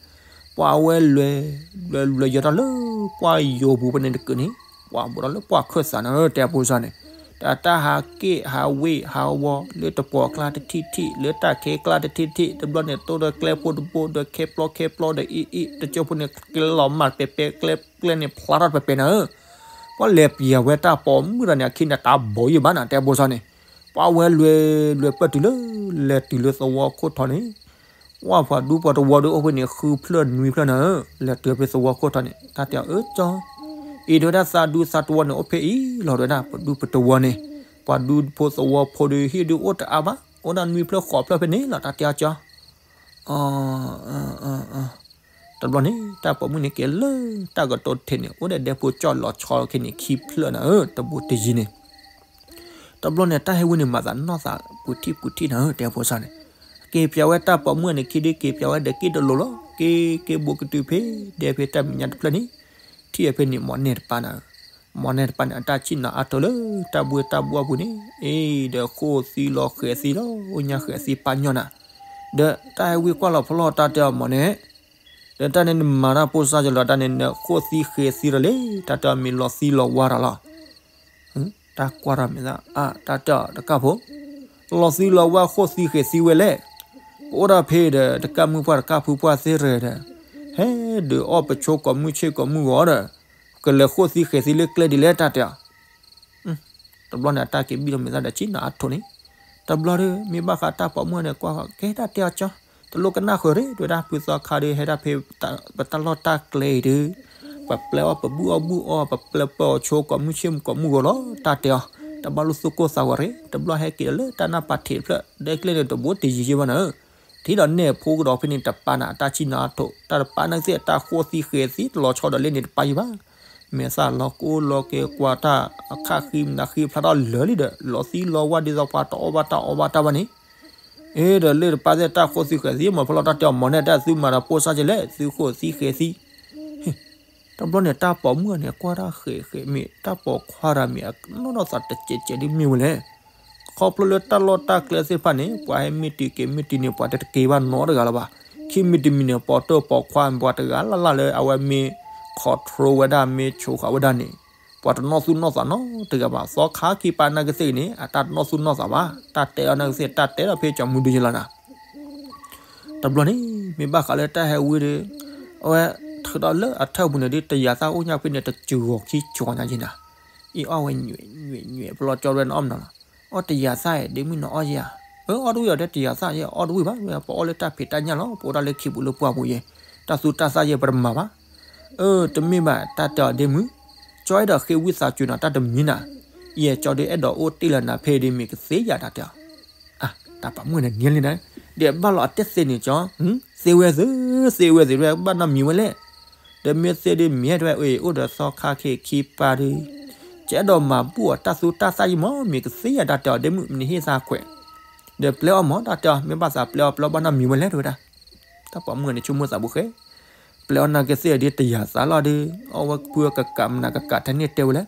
ပှၤဝဲလွဲၤ လွဲၤလွဲၤယီၤထီၣ်လၢပှၢ်ယိာ်ပူၤဖဲန့ၣ်တက့ၢ်န့ၣ်, ပှၤဘူးထီၣ်လၢပှၢ်ခၢၣ်သးန့ၣ် တဲအဖိစၢ်န့ၣ်, တၢ်တၢ်ဟးက့ၣ်ဟးဝ့ၢ်ဟးဝီၤလၢတပိာ်ကျါတထံၣ်ထံၣ် လၢတၢ်ခဲကျါတထံၣ်ထံၣ် တဘျီန့ၣ် တိၢ်ဒီးကျဲဖိတဘိဒီးခဲပျီခဲပျီဒီးအ့ၣ်အ့ၣ် တကၠိဖိန့ၣ် ကျဲလီၤမၢ်ပဲပဲ ကျဲကျဲန့ၣ်ဖျါထီၣ်ပဲပဲနၤဧၢ, ပှၤလဲၤပၠးဝဲတၢ်ပိာ်မုၣ်တဂၤန့ၣ်အခံန့ၣ် တၢ်ဘီယံၤဘၣ်နၤ တဲအဖိစၢ်န့ၣ်, ပှၤဝဲလွဲၤ လွဲၤပၢၢ်တုၤလၢ လဲၤတုၤလၢသဝီခိၣ်ထီန့ၣ် ပှၤပှၤဒူပှၤတဝီဒီးအိၣ်ဖဲန့ၣ် ဃုဖျၢၣ်နွံဖျၢၣ်နၤဧၢ, လဲၤတုၤဖဲသဝီခိၣ်ထီန့ၣ် တၢ်တဲအီၤ အၢကၠီ, အံၤဒုးဝဲဒၣ်သးဒူသးတဝီန့ၣ် အိၣ်ဖဲအံၤလီၤဒုးဝဲဒၣ် ပဒူပတဝီန့ၣ်, ပှၤဒူဖိသဝီဖိဒီးဟံၣ်ဒုးအိၣ်တအါဘၣ် အိၣ်ဒၣ်နွံဖျၢၣ်ဃိးဖျၢၣ်ဖဲန့ၣ်လီၤ တၢ်တဲအီၤကၠီ အ တဘျီန့ၣ် တၢ်ပိာ်မုၣ်န့ၣ်က့ၤလၢတၢ်ကတိၤထဲန့ၣ် အိၣ်ဒီးဒဲဖိကၠီၣ်လီၤဆီလီၤခဲန့ၣ် ခံဖျၢၣ်နၤဧၢ တဘူးတယံၤန့ၣ်, တဘျီန့ၣ် တၢ်ဟဲဝံန့ၣ် မၤသးနီၢ်သးပူၤထံၣ်ပူၤထံၣ်နၤဧၢ တဲဖိစၢ်န့ၣ်, က့ၤပၠးဝဲတၢ်ပိာ်မုၣ်န့ၣ်ခံဒုး က့ၤပၠးဝဲဒီးက့ၣ်တလိၤလီၤ က့ၤ က့ၤဘူးကတုၤဖဲ ဒဲဖဲတၢ်မဲာ်ညါတဖျၢၣ်န့ၣ်, ထံၣ်အဖဲန့ၣ် မိၢ်နဲၣ်တပၤနၤဧၢ, မိၢ်နဲၣ်တပၤန့ၣ် အတၢ်ဆံၣ်နီၤအါထီၣ်လၢတၢ်ဘှ့တၢ်ဘှီၣ်ပူၤန့ၣ်, အ့ ဒီးဃိၣ်သံလီၤဃဲၤသံလီၤ အိၣ်ညါဃဲၤသံပာ်ညီနၤ, ဒီးတၢ်ဟဲဝံကွၢ်လီၤဖီလီၤတၢ်တဲအီၤမိၢ်နဲၣ်, ဒီးတၢ်န့ၣ်နမၤတၢ်ဖိစၢ်ယလီၤ တၢ်န့ၣ်နဃိၣ်သံဃဲၤသံရၤလံ တၢ်တဲအီၤမ့ၢ်လီၤသံလီၤဝါတၢ်လီၤ, တၢ်ကွၢ်ထီၣ်မဲာ်သၣ် အါ တၢ်တဲအီၤတကၢ်ဖိ, လီၤသံလီၤဝၢ်ဃိၣ်သံဃဲၤသံဝဲလဲၣ်. ပအိၣ်ဒၣ်ဖဲဒီး တကၢ်မုၣ်ပှၢ်တကၢ်ဖုပှၢ်သ့ၣ်တဂၤဒီး ဟဲဒုးအီၣ်ပဆိကိးမုၢ်ဆ့ၣ်ကိးမုၢ်ဂီၤဒီး ကလဲၤဃိၣ်သံဃဲၤသံလၢကျဲဒ်လဲၣ်တၢ်တဲအီၤ. တဘျီန့ၣ် အတၢ်က့ၤဘံၣ်လီၤမဲာ်သၣ်ဒီးဆ့ၣ်နီၤအါထိၣ်န့ၣ်, တဘျီဒီး မ့ၢ်ဘၣ်ဃးတၢ်ပိာ်မုၣ်န့ၣ် ကွၢ်ဃီၤ ကဲတၢ်တဲအီၤကၠီ, တလိၣ်ကနၣ်ဃုာ်ရ့ၣ် တဲဝဲဒၣ် ဖုသီခါဒီး ဟဲဒၣ်ဖဲ ပတၢ်လီၢ်တၢ်ကျဲအံၤဒီး ပပျဲအီၣ်ပဘူၣ်အီၣ်ဘူၣ်အီ ပပျဲပၢအီၤဆိကိးမုၢ်ဆ့ၣ်ကိးမုၢ်ဂီၤလီၤ တၢ်တဲအီၤ. တဘၣ်လိၣ်သူၣ်ကိၢ်သးဂီၤရ့ၣ် တဘျီဟဲက့ၤဒီးလၢတၢ်နၢ်ပၤထံးတဖျၢၣ် ဒဲကျဲန့ၣ်တဘိတယံၤယံၤဘၣ်နၤဧၢ. ထံၣ်ဒီးနဲၣ်ဖိကဒီးဖဲန့ၣ် တပာ်နၤအတၢ်ဆ့ၣ်နီၤအါထိၣ် တၢ်တပာ်နၤကသ့ၣ် တၢ်ဃိၣ်သံဃဲၤသံတလီၤဆီဒီးလၢန့ၣ်တပာ်ယံၤဘၣ်. မဲာ်သၣ်လီၤကိၢ်လီၤကဲကွၢ်တၢ်အခၣ်ဃံမနၤဃံဖျါထီၣ်လၢာ်လံဒီး လီၤသံလီၤဝၢ်ဒ်သိးပှၤတအီၣ်ဘၣ်တၢ်အီဘၣ်တၢ်ဘၣ်န့ၣ်, အ့ဒီးလၢတပာ်သ့ၣ်တၢ်ဃိၣ်သံဃဲၤသံ မ့ၢ်ဖဲလီၤတၢ်တဲအီၤမ့ၢ်န့ၣ် တၢ်သုမၤဒီးပိၢ်စၢ်ကလဲၣ် သုဃိၣ်သံဃဲၤသံ တဘျီန့ၣ် တၢ်ပိာ်မုၣ်န့ၣ် ကွၢ်တၢ်ဃဲၤဃဲၤမ့ၢ် တၢ်ပိာ်ခွါတဂၤမ့ၢ် အနီၢ်နီၢ်သးတစဲးစဲးဒ်မ့ၢ်ဝဲလဲၣ်. ခီဖျိလၢတၢ်လီၢ်တၢ်ကျဲသ့ၣ်တဖၣ်န့ၣ် ပှၤဟဲမ့ၢ်တုၤက့ၤမ့ၢ်တုၤန့ၣ် ပှၤတတက့ၤဘၣ်နီတဂၤလၢၤဘၣ်. ခံမံၤတမံၤန့ၣ် ပိာ်တၢ်ပိာ်ခွါ ပှၤတဂၤလၢ်လၢ်လၢအဝဲမ့ၢ် control ဝဲဒၣ် မ့ၢ်ဆိဃာ်ဝဲဒၣ်န့ၣ် ပှၤတနီၣ်သူၣ်နီၣ်သးနီတဂၤဘၣ်. သီခါခံပာ်နၤကသ့ၣ်န့ၣ် အတၢ်တနီၣ်သူၣ်နီၣ်သးဘၣ်. တၢ်တဲအီၤနၤကသ့ၣ် တၢ်တဲဒီးဖဲကၠီမုၢ်ဒုယလီၤနၤ တဘျီန့ၣ် မ့ၢ်ဘၣ်ဃးလၢတၢ်ဟဲဝံၤဒီး အဝဲထုးထီၣ်လၢအထၢၣ်ပူၤန့ၣ်ဒီး တယၤသၣ်အိၣ်ညါဖဲန့ၣ် တစူၤဂီၤခံစူၤညါက့နၤ, အံၤအီၣ်ဝဲညွဲၣ်ညွဲၣ်ညွဲၣ် ပလီၢ်ကၠီဝဲန့ၣ်အီၣ်မနုၤလီၤ. အီၣ်တယၤသၣ်အံၤ ဒ့မုၣ်နအီၣ်ယဲဧါ. အၢ အီၣ်တဝံၣ်အီၤဒီးတယၤသၣ်ယဲ အီၣ်တဝံၣ်ဘၣ် ပအီၣ်လၢတၢ်ဖံးတၢ်ညၣ်လီၤ ပအိၣ်ဒၣ်လၢခံပူၤလၢပှၢ်ပူၤယဲ, တၢ်သူတၢ်သၣ်ယဲပတမၤဘၣ်. အၢ တမ့ၢ်ဘၣ် တၢ်တဲအီၤဒ့မုၣ်, ကၠီအဲၣ်ဒိးဃ့ဝံသးစူၤနၤတၢ်တမံၤနၤ, ယဲကၠီဒုးအဲၣ်ဒိးအိၣ်တ့ၢ်လၢနၤဖဲဒ်မ့ၢ်ကသ့ယၤတၢ်တဲအီၤ အါ တၢ်ပိာ်မုၣ်န့ၣ်နံၤလံနၤ, ဒီးဘၣ်လီၤအတဲသ့န့ၣ်ကၠီ, သ့ဝဲသ့, သ့ဝဲသ့ ဘၣ်နီတမံၤဝဲလဲၣ်. ဒီးမ့ၢ်သ့ဒ်မ့ၢ်တဲဝဲ အိၣ်ဒီးသီခါခ့ခံပာ်ဒီး ကအဲၣ်ဒိးမၤဘူၣ်အီၤတၢ်သူတၢ်သၣ်ယံမး မ့ၢ်ကသ့ယၤတၢ်တဲအီၤဒ့မုၣ် မ့ၢ်နဟ့ၣ်သးခွဲး, ဒီးပျဲအီၣ်မးတၢ်တဲအီၤ မ့ၢ်ဘၣ်သးပျဲအီၤ ပျဲအီၣ်ဘၣ်နီတမံၤဝဲလဲၣ်တဲဝဲဒၣ်. တၢ်ပိာ်မုၣ်န့ၣ်ဆိကမိၣ်သးဘိဃဲ ပျဲအီၣ်နၤကသ့ၣ်ဒ်တယၤသၣ်လီၤဒီး အီၣ်ဝဲဖုကကးမနၤကကးထဲန့ၣ်တဲဝဲလဲၣ်.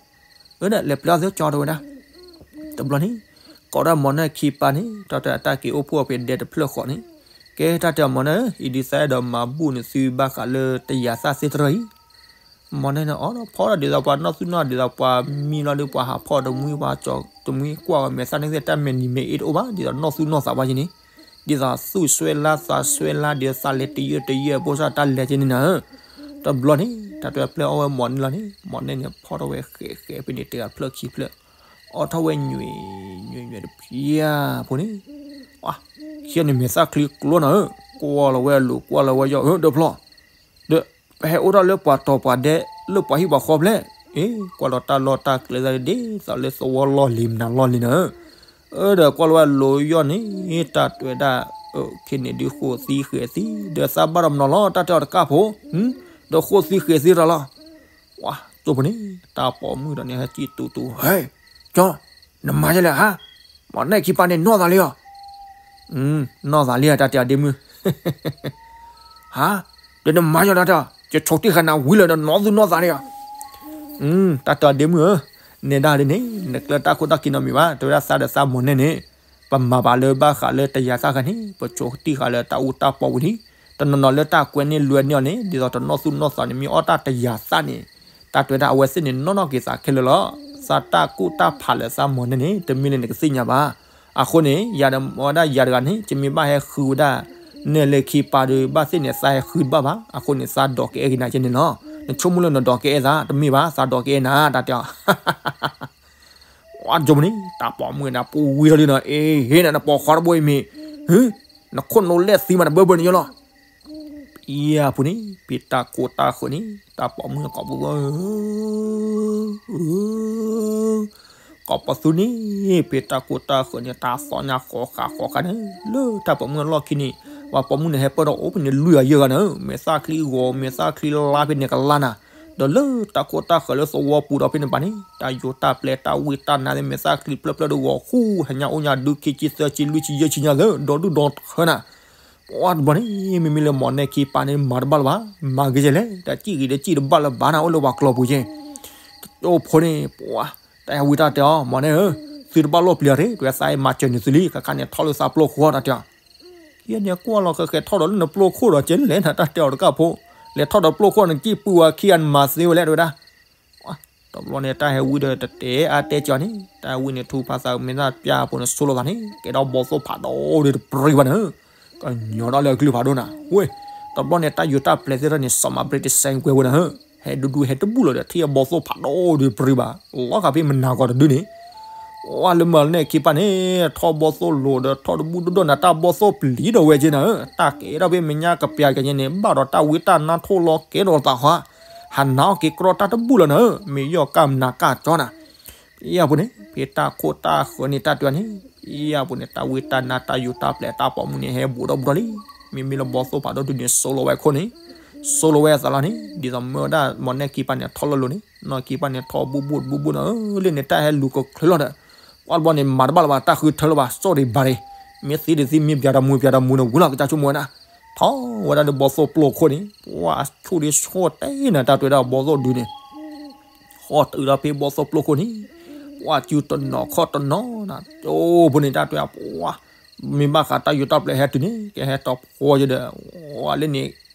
အၢ ဒီးလဲၤပျဲအီၣ်သ့ကၠီတဲဝဲဒၣ်. တဘျီန့ၣ် ကိးဒၣ်မီၤနဲၣ်ခံပၢ်န့ၣ် တၢ်တဲအတၢ်က့ၤအိၣ်ဖှိၣ်ဖဲဒဲတဖျၢၣ်ဃီန့ၣ်, ကဲတၢ်တဲအီၤမီၤနဲၣ်ဧၢ, အံၤဒ်သးအဲၣ်ဒိးမၤဘူၣ်န့ၣ်သုဘၣ်ဃးလၢတယၤသၣ်သ့တရၢအံၤ မီၤန့ၣ်န့ၣ် အီၣ်ဒီးဖီၣ်ဒီးဒ်သိးပှၤနီၢ်သူၣ်နီၢ်ဒ်သိးပှၤမံလီၤဒီး ပှၤဟးဖီၣ်တမှံၤ ပှၤကၠီတမှံၤ ကွၢ်ဝဲမဲာ်သၣ်န့ၣ်သ့ၣ် တၢ်မဲာ်နံၤမဲာ်အ့တအိၣ်ဘၣ် ဒ်သိးနီၢ်သူၣ်နီၢ်သးဘၣ်က့န့ၣ်, ဒ်သိးသူၣ်စွဲလါသးစွဲလါ ဒ်သိးသးလဲၤတယၢၢ်တယၢၢ် ဘိၣ်စၢ်တၢ်လဲၤက့န့ၣ်နၤဧၢ. တဘျီန့ၣ် တၢ်တဲပျဲအီၣ်ဝဲမီၤန့ၣ်လီၤန့ၣ် မီၤန့ၣ်န့ၣ် ဖီၣ်ထီၣ်ဝဲဃဲးဃဲးဖဲန့ၣ် တဂၤတဖျၢၣ်ခံဖျၢၣ်, အီၣ်ထီၣ်ဝဲညွဲၣ်ညွဲၣ်ညွဲၣ်တဖျၢၣ်ဖိန့ၣ်, ခံန့ၣ်မဲာ်သၣ်ချံကျိနၤဧၢ, ကွၢ်လီၤဝဲအလိၤ ကွၢ်လီၤဝဲယီၢ်ဧၢ ဒီးဖျီၣ် ဒီး ပဟဲအိၣ်ထီၣ်လၢပှၤတီၤပှၤဒဲး လၢပှၤဟံၣ်ပှၤဃီဖျဲၣ်, အ့ ကွၢ်လီၤတၢ်လီၢ်တၢ်ကျဲသး ဒ်သိးလၢသဝီလီၢ်လံၤမနုၤလီၢ်လံၤနၤဧၢ, အၢ ဒီးကွၢ်လီၤဝဲလိၤယီၢ်န့ၣ် တၢ်တဲဝဲဒၣ်, အၢ ခဲန့ၣ်ဒုးဃိၣ်သံဃဲၤသံ ဒီးသးဘၣ်ဒီးမနီၤလီၤ တၢ်တဲအီၤတကၢ်ဖိ, ဒီးဃိၣ်သံဃဲၤသံတၢ်လီၤ. ဝါ တိၢ်ဖိန့ၣ် တၢ်ပိာ်မုၣ်ဒီးန့ၣ် ဟဲစံၣ်တူတူ, ဟဲ ကၠီ, နမၤယလဲၣ်ဧါ, မီၤနဲၣ်ခံပၢ်န့ၣ်နီၢ်သးလံဧါ နီၢ်သးလံဧါ တၢ်တဲအီၤဒ့မုၣ်, ဟါ, ဒီးနမၤယီၤတၢ်တဲအီၤ ယဆိးတံၢ်ဃာ်နၤဝံၤလၢာ်ဒီးနီၢ်သူၣ်နီၢ်သးလံဧါ, တၢ်တဲအီၤဒ့မုၣ်ဧၢ, နဲဒၣ်ဒ်န့ၣ် နကျၢၤတၢ်ခိၣ်တၢ်ခံနီတမံၤဘၣ် တဲဝဲဒၣ်သးဒီးသးမီၤနဲၣ်န့ၣ်, ပမၤဘၣ်လၢဘၣ်ဃးလၢတယၤသၣ်ခါန့ၣ် ပဆိးတံၢ်ဃာ်လၢတၢ်အူတၢ်ပီပူၤန့ၣ်, တနီၤနီၤလၢတၢ်ကွဲန့ၢ်လွဲန့ၢ်အီၤန့ၣ် ဒ်သိးတနီၢ်သူၣ်နီၢ်သးန့ၣ် မ့ၢ်အီၣ်တၢ်တယၤသၣ်န့ၣ် တၢ်တဲဝဲဒၣ်အဝဲသ့ၣ်န့ၣ်နီၢ်နီၢ်က့ၤသးခဲလၢာ်လီၤ. သးတၢ်ကူၣ်တၢ်ဖးလၢသးမီၤနဲၣ်န့ၣ် တမ့ၢ်လၢနကသ့ၣ်ညါဘၣ်. အဃိန့ၣ် ယၤဒီးမၤဝဲဒၣ်ယၤတဂၤန့ၣ် ယမ့ၢ်ဘၣ်ဟဲဃုဝဲဒၣ် နဲၣ်လၢခံပၢ်ဒီး ဘၣ်သ့ၣ်န့ၣ် သးဟဲဃုတဘၣ်ဘၣ်. အဃိန့ၣ် သးဒိးကအဲၣ်က့ၤနၤကဲန့ၣ်လီၤ. နဆိကမိၣ်လၢနဒိးကအဲၣ်သး တမ့ၢ်ဘၣ် သးဒိးကအဲၣ်နၤ တၢ်တဲအီၤ ဝါ ကၠီမန့ၣ် တၢ်ပိာ်မုၣ်န့ၣ် ပူၤဝံၤထီၣ်လံနီၤ, အ့ ဟ့ၣ်နၤ နပိာ်ခွါတဘိအံၤမ့ၢ်, နခိၣ်နူာ်လဲၣ်သံမး နဘၢဘၢန့ၣ်ယလီၤ. ယၤပူၤန့ၣ် ဖဲတၢ်ကိၢ်တၢ်ဃၢၤန့ၣ် တၢ်ပိာ်မုၣ်ကိးပသူ ကိးပသူန့ၣ် ဖဲတၢ်ကိၢ်တၢ်ဃၢၤန့ၣ် တၢ်သီၣ်ညါဃီဃာ်ဃီဃာ်န့ၣ် လၢတၢ်ပိာ်မုၣ်အလီၢ်ခံန့ၣ် ပှၤပိာ်မုၣ်န့ၣ် ဟဲပၢၢ်ဒီးအိၣ်ဖဲန့ၣ် လွံၢ်ဂၤယဲၢ်ဂၤန့ၣ် မဲာ်သၣ်ချံဂီၤ မဲာ်သၣ်ချံလါဖဲန့ၣ်ကလါနၤ, ဒီးလၢတၢ်ကိၢ်တၢ်ဃၢၤလၢသဝီပူၤဒီးဖဲန့ၣ်ပၣ်န့ၣ် တၢ်ယိၤတၢ်ပျဲတၢ်ဝံၣ်တၢ်နါသ့ၣ် မဲာ်သၣ်ချံဖျၢၣ်ဖျၢၣ်ဒီးဂီၤဃူ ဟဲညါအိၣ်ညါဒုးခံဆံသၢဆံလွံၢ်ဆံယဲၢ်ဆံညါသ့ ဒီဒူၣ်ဒီထၢနၤ ပှၤတဘျီန့ၣ် မ့မ့ၢ်လၢမီၤနဲၣ်ခံပၢ်န့ၣ် မၤတဘၣ်လၢၤဘၣ်, မၤဂ့ၤကလဲၣ် တၢ်စံၣ်ဂ့ၤဒီးစံၣ်တဘၣ်လၢၤဘၣ်နၤ အိၣ်လၢပှၤကျီပူၤက့ၤ, တၢ်အိၣ်ဖိန့ၣ် ပှၤ တၢ်ဟဲဝံတၢ်တဲအီၤ မီၤနဲၣ်ဧၢ, သုတဘၣ်လိၣ်ပျံၤရ့ၣ် တဲဝဲသးအံၤမၤစၢၤနုာ်သုလံ ခါခါန့ၣ် ထီၣ်လၢသးပျိၢ်ခိၣ်တၢ်တဲအီၤ, ယဲန့ၣ်ကွၢ်လီၤဃဲၤဃဲၤထီၣ်ဒီးလၢနပျိၢ်ခိၣ်ဒီးကဲလဲၣ်နတၢ်တဲအီၤတကၢ်ဖိ, လဲၤထီၣ်ဒီးပျိၢ်ခိၣ်နကံၣ်ပုၢ်ဝဲခံဂၤနမၤသ့ဝဲလဲၣ်တဲဝဲဒၣ်, ပှၤ တဘျီန့ၣ် တၢ်ဟဲဝံဒီးတတဲအါတဲကီးန့ၣ် တၢ်ဟဲဝံန့ၣ် ထူဖးသးမ့ၢ်သးပျၢ်ဖိန့ၣ် ဆိလိာ်သးန့ၣ် ကဲဒီးဘီၣ်သိၣ်ဖးဒိၣ်ဒီးတပြံဘၣ်န့ၣ်, ကညီဒီးလၢအကလုၢ်ဖးဒိၣ်နၤဝဲ, တဘျီန့ၣ် တၢ်ယူၤတၢ်ပျဲၤသ့ၣ်တဖၣ်န့ၣ် စီၤမၤဘြ့းတစဲးကွဲဝဲနၤဧၢ, ဟဲဒူဒူဟဲတဘူၣ်လီၤဒီး ထံၣ်အဘီၣ်သိၣ်ဖးဒိၣ်ဒီးတပြံဘၣ်, လီၤဂာ်ဖဲမနၤကီးတဒုန့ၣ် ဝဲလၢမၤန့ၢ်ခံပၢ်န့ၣ် ထီၣ်ဘီၣ်သိၣ်လိၤဒီးထီၣ်တဘူၣ်ဒိၣ်ဒိၣ်နၤ တၢ်ဘီၣ်သိၣ်ပျံၤဒီးဝဲက့နၤဧၢ, တၢ်ကဲထီၣ်ဖဲမဲာ်ညါကပျၢၤကဲန့ၣ် ဘၣ်ဒီးတၢ်ဝံတၢ်နါထိၣ်လီၤကဲဒီးသးဟါ, ဟးနါအီၣ်က့ၤကြီတၢ်တဘူၣ်လီၤနၤဧၢ, မ့ၢ်ယီၢ်ကၢ်မနၤကၢ်ကၠီနၤ ဖဲအပူၤန့ၣ် ဖဲတၢ်ခိၣ်တၢ်ဃၢၤန့ၣ် တၢ်တဲန့ၣ် ဖဲအပူၤန့ၣ် တၢ်ဝံတၢ်နါတၢ်ယူၤတၢ်ပျဲၤတၢ်ပိာ်မုၣ်န့ၣ် ဟဲဘူးဒီးဘူးဒီးလံ, မ့မ့ၢ်လၢဘီၣ်သိၣ်ဖးဒိၣ်ဒုန့ၣ် ဆိလိာ်ဝဲခိၣ်န့ၣ်, ဆိလိာ်ဝဲအသးလီၤန့ၣ် ဒ်သိးမၢဝဲဒၣ်မၤန့ၢ်ခံပၢ်န့ၣ် ထီၣ်လၢလိၤန့ၣ် နီၢ်ခံပၢ်န့ၣ်ထီၣ်ဘူၣ်ဘူၣ်တဘူၣ်ဘူၣ်နၤဧၢ, လၢန့ၣ်တၢ်ဟဲလူၤကချုးလီၤဒီး ပှၤတဘျီန့ၣ် မၤတဘၣ်လၢၤဘၣ် တၢ်ဃုထၢလၢၤဘၣ် sorry ဘၣ်ရ့ၣ်, မ့ၢ်သံဒံးသံ မ့ၢ်ပျးတမူပျးတမူန့ၣ် ဝံၤလီၤကစၢ်ဆိကမိၣ်ဝဲဒၣ်, ထီၣ်ဝဲဒၣ်ဒီးဘီၣ်သိၣ်ပျိခိၣ်န့ၣ် ပှၤဆူၣ်ဒ်ဆိၣ်တဲနၤ တၢ်တဲဝဲဒၣ်ဘီၣ်သိၣ်ဒုန့ၣ် ဟီၣ်တုၤဒီးဖဲဘီၣ်သိၣ်ပျိခိၣ်န့ၣ် ပှၤစုတနီၤခီၣ်တနီၤနၤ, အိၣ်ဖိန့ၣ် တၢ်တဲဝဲဒၣ်ပှၤ မ့ၢ်ဘၣ်ဃးတၢ်ယူၤတၢ်ပျဲၤဟဲတုၤန့ၣ် ကဟဲတီၤဖှီယဒီး ဝဲလၢန့ၣ်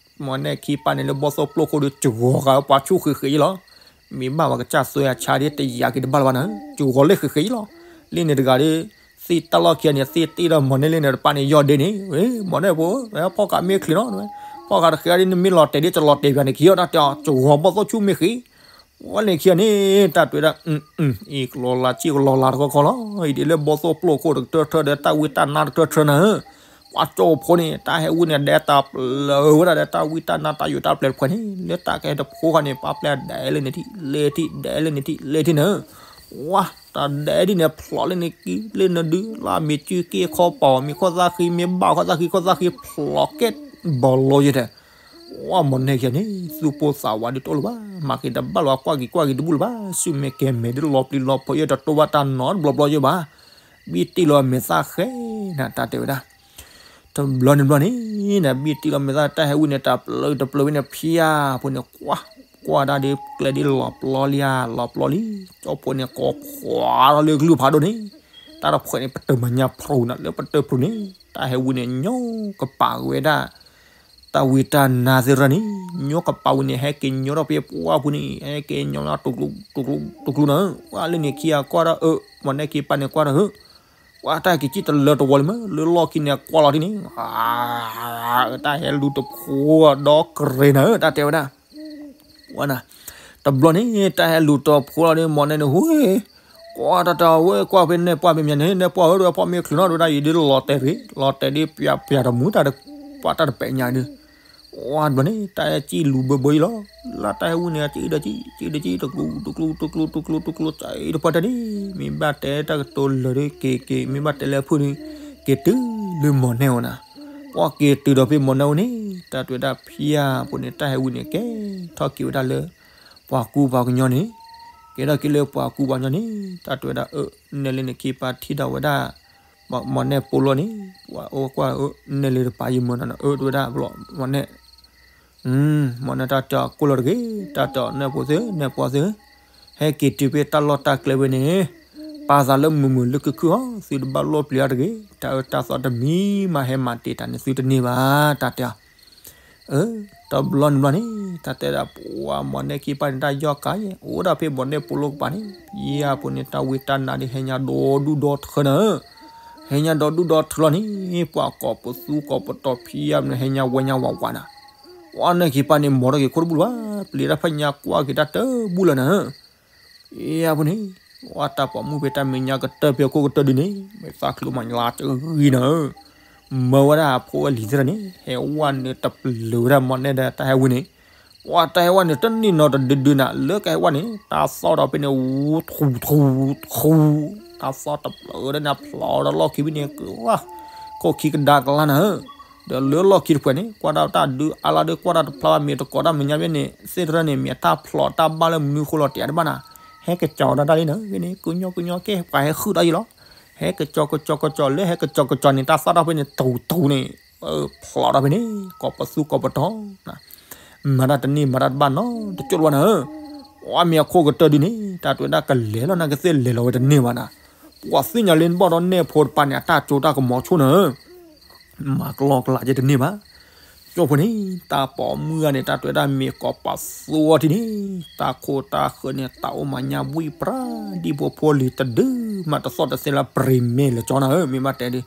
မၤန့ၢ်ခံပၢ်န့ၣ်လၢဘီၣ်သိၣ်ပျိခိၣ်ဒီး စှီၤဃာ်ပှၤဆူၣ်ဃ့ဃ့လီၤ, မ့ၢ်ဘၣ်ပှၤကစၢ်သွဲအဆါဒ်တယာ်က့ၤတဘၣ်လၢၤဘၣ်နၤ, စှီၤလၢဃ့ဃ့လီၤ, လၢန့ၣ်တဂၤဒီး သ့ၣ်တၢ်လီၢ်ခံဂၤန့ၣ် သ့ၣ်တ့ၢ်ဒီးမၤန့ၢ်လၢန့ၣ်တပၢ်န့ၣ် ယီၢ်ဒ့န့ၣ် ဝဲ မၤန့ၢ်ဖိ ဖီၣ်ဃာ်မ့ၢ်ချ့နီၤ, ဖီၣ်ဃာ်တဃ့ဒ်နမ့ၢ်လီၤတဲာ်ဒ်တလီၤတဲာ်ပၠးန့ၣ် ခံဂၤတၢ်တဲအီၤ စှီၤဘီၣ်သိၣ်ဆူၣ်မ့ၢ်ဃ့ ဝဲလၢခံဂၤန့ၣ် တၢ်တဲဝဲဒၣ် အံၤကလီလါ စံၣ်ကလီလါတခီခီလီၤ, အံၤဒ်လၢဘီၣ်သိၣ်ပျိခိၣ်တကတၢၢ်ထၢဒီး တၢ်ဝံတၢ်နါတကတၢၢ်ထၢနၤဧၢ, ပှၤကၠိဖိန့ၣ် တၢ်ဟဲဝံန့ၣ် ဒဲးတၢ်ပျၢၤဝဲဒၣ်ဒီး တၢ်ဝံတၢ်နါတၢ်ယူၤတၢ်ပျဲၤတဖှဲးန့ၣ် လၢတၢ်ကဟဲတဖိဃီန့ၣ် ပှၤပျဲၤဒဲးလၢန့ၣ်ထံၣ် လဲၤထံၣ် ဒဲးလၢန့ၣ်ထံၣ် လဲၤထံၣ်နၤဧၢ, ဝဲ တၢ်ဒဲးဒ်န့ၣ် ဖျိးလၢန့ၣ်ကံ လၢနဒု လၢအမ့ၢ်စုက့ခီပီၤ မ့ၢ်ခီၣ်သၣ်ဃံ မ့ၢ်ဘၣ်ခီၣ်သၣ်ဃံ ခီၣ်သၣ်ဃံဖျိးကဲဘီလီယဲၢ်တဲ ဝဲမၤန့ၢ်ခံဂၤန့ၣ် သူၣ်ပိၢ်သးဝးဒ်တအိၣ်လၢၤဘၣ်, မၤက့ၤတဘၣ်လၢၤဘၣ် ကွၢ်က့ၤကွၢ်က့ၤတဘူၣ်လၢၤဘၣ်, ဆူၣ်မဲာ်ကဲၤမဲာ်ဒ်လီၤပျံၤလီၤဖုးယဲၢ် တတိၢ်ဘၣ်တၢ်နီတဘျီဘျီယဲၢ်ဘၣ်, ဘံၣ်တံၢ်လီၤမဲာ်သၣ်ဃဲနၤ တၢ်တဲဝဲဒၣ် တဘျီန့ၣ်ဘျီန့ၣ် နဘံၣ်တံၢ်လီၤမဲာ်သၣ် တၢ်ဟဲဝံန့ၣ် တၢ်ပျၢၤတပျၢၤဝဲန့ၣ် ဖျါဖိန့ၣ် ကွၢ် ကွၢ်ဒၣ်ဒ်ကျဲဒ်လီၤပျီလံဧါ လီၤပျီလံ, ကၠိဖိန့ၣ် ကိးဖှီထီၣ်လၢကလုၢ်ဖးဒိၣ်န့ၣ်, တၢ်တဖှဲးန့ၣ် ပတၢၢ်မၤညါဖျိနၤ လၢပတၢၢ်ဖျိန့ၣ် တၢ်ဟဲဝံန့ၣ် ညိကပာ်ဝဲဒၣ် တၢ်ဝံတၢ်နါသ့ၣ်တဖၣ်န့ၣ် ညိကပာ်ဝံန့ၣ် ဟဲက့ၤညိထီၣ်ဖဲပှၢ်ပူၤန့ၣ် ဟဲက့ၤညိ တူၢ်ကျူတူၢ်ကျူတူၢ်ကျူနၤဧၢ, ဝဲလၢန့ၣ်ခံဂၤကွၢ်ဒီးအၢ မၤန့ၢ်ခံပၢ်န့ၣ်ကွၢ်ဒီးအၢ ပှၤတၢ်က့ၤစံၣ်တလၢတဝီလံမ့ၢ် လၢလီၢ်ခံန့ၣ်ကွၢ်လီၤဒ်န့ၣ်, တၢ်ဟဲလူၤတဖိဒီးကရ့နၤဧၢ တၢ်တဲဝဲဒၣ်, ဝဲနၤ, တဘျီန့ၣ် တၢ်ဟဲလူၤတဖိလီၤဒ်မၤန့ၢ်န့ၣ် ဟူ ကွၢ်တၢ်တၢ်ဝဲ ကွၢ်ဖဲနဲၣ်ပှၢ်ဖဲမ့ၢ်န့ၣ် နဲၣ်ပှၢ်ဧၢ ဒီးဖီၣ်မ့ၢ်ချုးနီၣ်ဒ်ဝဲဒၣ်အံၤဒ်လီၤတဲာ်ရ့ လီၤတဲာ်ဒ်ပျးပျးတမူတၢ် ပှၤတၢ်တပဲာ်ညါဒ် ဝဲတဘျီန့ၣ် တၢ်ဟဲစံၣ်လူၤဘၢဘၢအံၤလီၤ, လၢတၢ်ဟဲဝံန့ၣ် စံၣ်ဒီးစံၣ် စံၣ်ဒီးစံၣ် တကျူ တကျူ တကျူ တကျူ တကျူ စံၣ်တပှၢ်တၢ်န့ၣ် မ့ၢ်ဘၣ်တဲတၢ်ကတိၤလၢာ်ဒီးက့ၤက့ၤ မ့ၢ်ဘၣ်တဲလၢဖုၣ်န့ၣ် က့ၤတုၤလၢမၤန့ၢ်အီၤနၤ, ပှၤက့ၤတုၤဒီးဖဲမၤန့ၢ်အီၤန့ၣ် တၢ်တဲဝဲဒၣ်ဖျါဖိန့ၣ် တၢ်ဟဲဝံန့ၣ် ကဲထီၣ်က့ၤဝဲဒၣ်လၢ ပှၤကူပှၤကညီန့ၣ်, ကဲထီၣ်က့ၤလၢပှၤကူပှၤကညီန့ၣ် တၢ်တဲဝဲဒၣ်အၢ နဲၣ်လၢန့ၣ်ခံပၢ်ထံၣ်ဒီးဝဲဒၣ် မၤန့ၢ်ဖိလီၤန့ၣ် ပှၤအိၣ်ကွၢ်အၢ နဲၣ်လၢတပာ်ယမၢနၤနၤ အၢ တဲဝဲဒၣ်ဘျီ မၤန့ၢ် မၤန့ၢ်တၢ်တဲအီၤကိၢ်လီၤတဂ့ၤ တၢ်တဲအီၤနဲၣ်ဖိသ့ၣ် နဲၣ်ပှၢ်သ့ၣ်, ဟဲက့ၤတုၤဖဲတၢ်လီၢ်တၢ်ကျဲဝဲန့ၣ်, ပာ်သးလၢမုာ်မုာ်လၢခုၣ်ခုၣ်အီၤ သုတဘၣ်လီၣ်ပျံၤအါတဂ့ၤ, တၢ်အၢတၢ်သီတမံၤမးဟဲမၤတ့ၢ်တၢ်န့ၣ်သုတန့ၢ်ဘၣ် တၢ်တဲအီၤ အၢ တဘျီန့ၣ်ဘျီန့ၣ် တၢ်တဲဒၣ်ပှၤမၤန့ၢ်ခံပၢ်န့ၣ် တၢ်ယီၢ်ကါယဲ အိၣ်ဒၣ်ဖဲမၤန့ၢ်ဖိလီၢ်ကပၤန့ၣ် ဖဲအပူၤန့ၣ် တၢ်ဝံတၢ်နါဒ်ဟဲညါဒီဒူၣ်ဒီထၢနၤဧၢ, ဟဲညါဒီဒူၣ်ဒီထၢလီၤန့ၣ် ပှၤကိးပသူကိးပတီၤဖံးအါန့ၣ် ဟဲညါဝဲညါဝးဝးနၤ, ပှၤန့ၢ်ခံပၢ်န့ၣ် မၤထီၣ်က့ၤခိၣ်တဘူၣ်လၢၤဘၣ်, ပျံၤတၢ်ဖးညါကွၢ်က့ၤတၢ်တဘူၣ်လၢၤနၤဧၢ အံၤအပူၤန့ၣ် ဝဲတၢ်ပိာ်မုၣ်ဖဲတၢ်မဲာ်ညါကတၢၢ်ဖဲအခိၣ်ကတၢၢ်ဒုန့ၣ် မ့ၢ်သးချုးမၤလါတဂံၢ်နၤဧၢ, မၢဝဲဒၣ်အဖိအလံၤသ့ၣ်တဖၣ်န့ၣ် ဟဲဝဲနုာ်တပျုာ်ဝဲဒၣ်မၤန့ၢ်ဒီးတၢ်ဟဲဝံန့ၣ်, ဝဲတၢ်ဟဲဝဲနုာ်တန့ၢ်နီတဒုဒုနၤ လၢကဟဲဝဲန့ၣ် တၢ်သီၣ်ဒီးဖဲန့ၣ် ဝူထူထူထူ, တၢ်သီၣ်တပျၢၤဒီးနၤ ဖျိးဒီးလီၢ်ခံဖဲန့ၣ် ကလၢ် ခိၣ်ခံကဒါကလၢ်နၤဧၢ ဒီးလၢလီၢ်ခံတဖျၢၣ်န့ၣ် ကွၢ်ဒၣ်တၢ်ဒုးအါလၢဒုး ကွၢ်တၢ်တဖျါဘၣ် မ့ၢ်တကိးတၢ်မဲာ်ညါဖဲန့ၣ် သ့ၣ်တဖၣ်န့ၣ် မ့ၢ်တၢ်ဖျိးတၢ်ဘၣ်လၢမနုၤဃိလီၤတဲာ်တဘၣ်နၤ, ဟဲကစီၤဒၣ်တၢ်လံနၤ ဖဲန့ၣ် ကညီကညီကဲ ပှၤဟဲဃုာ်တၢ်အံၤလီၤ, ဟဲကစီၤကစီၤကစီၤ လၢဟဲကစီၤကစီၤန့ၣ် တၢ်သီၣ်ထီၣ်ဖဲန့ၣ် တူတူန့ၣ် ဖျိးထီၣ်ဖဲန့ၣ် ကိးပသူကိးပတီၤ မၤတၢ်တန့ၢ် မၤတၢ်တဘၣ်နီတကၠိၢ်တဝဲနၤဧၢ, အမ့ၢ်အခိၣ်ကတၢၢ်ဒုန့ၣ် တၢ်တဲဝဲဒၣ်ကလဲၤလီၤနၤ ကသ့ၣ်လဲၤလီၤဝဲတန့ၢ်ဘၣ်နၤ, ပှၤသ့ၣ်ညါလၢနဘၣ်ဒီးနဲၣ်ဖိတပၤန့ၣ် အတၢ်ကၠိတၢ်ကမီၤဆိၣ်နၤဧၢ, မၤကလီကလးက့တန့ၢ်ဘၣ်, ကၠိဖိန့ၣ် တၢ်ပိာ်မုၣ်ဂၤန့ၣ် တၢ်တွဲဒၣ်မ့ၤကိးပာ်သူအီၤထံန့ၣ် တၢ်ခိၣ်တၢ်ဃၢၤန့ၣ် တၢ်အိၣ်မၤညါဝံၣ်ပြါ ဒ်ဖိဖိလံၤတဒုမး တသီၣ်တသဲလၢပြံၤမဲာ်လၢကၠီနၤဧၢ မ့ၢ်ဘၣ်တဲဒ်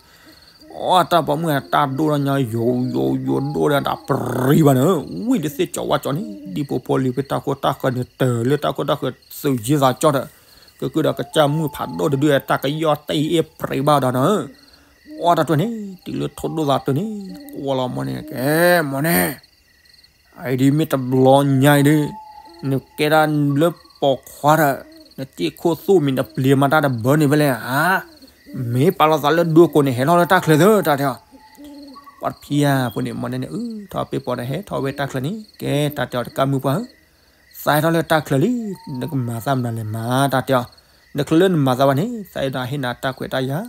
အတၢ်ပိာ်မုၣ်တၢ်ဒိၣ်ထီၣ်ညါ ယိယိယိဒိၣ်ဒီးတၢ်ပြံၤဘၣ်န့ၣ် ဝံၣ်လၢသ့ၣ်ကၠီဝါကၠီန့ၣ် ဒ်ဖိဖိလံၤဖဲတၢ်ခိၣ်တၢ်ဃၢၤန့ၣ် တၢၤလၢတၢ်ခိၣ်တၢ်ဃၢၤ သုးယ့သးကၠီဒီး ကကုၢ်ဒီးကစၢ်မုၣ်ဖးဒိၣ်တဒု တၢ်ကယီၢ်တၢ်အံၤအ့ၣ်ပြံၤဘၣ်ဒီးန့ၣ် အတၢ်တွဲန့ၣ် တုၤလၢထိၣ်ဒိၣ်သးတၢန့ၣ် ကွၢ်လီၤမီၢ်န့ၣ် ကဲ မီၢ်န့ၣ် အအံၤဒ်မ့ၢ်တဘျီညါအံၤဒီး နကဲဒၣ်လၢပိာ်ခွါဒီး နတ့ၢ်ခိၣ်သူၣ်မံၤနပျံၤမၤတၢ်တဘၢန့ၣ်ဖဲလဲၣ်ဧါ မ့ၢ်ပာ်လီၤသးလၢဒူကိးန့ၣ် ဟဲထီၣ်လၢတၢ်ချၢသၢ တၢ်တဲအီၤ ပှၤတဖံယါဖိန့ၣ် မီၢ်န့ၣ်န့ၣ် အုးထီၣ်ပ့ၤပိာ်ဒီးဟဲထီၣ်ဝဲတၢ်ချၢန့ၣ် ကဲတၢ်တဲအီၤတကးမုၢ်ပှၢ်ဧၢ သးဟဲထီၣ်လၢတၢ်ချၢလံ နကမၤသးမနုၤလဲၣ်မၤ တၢ်တဲအီၤ နချၢလၢနမၤသးဘၣ်န့ၣ် သးအဲၣ်ဒိးဟ့ၣ်နၤတၢ်ခွဲးတၢ်ယာ်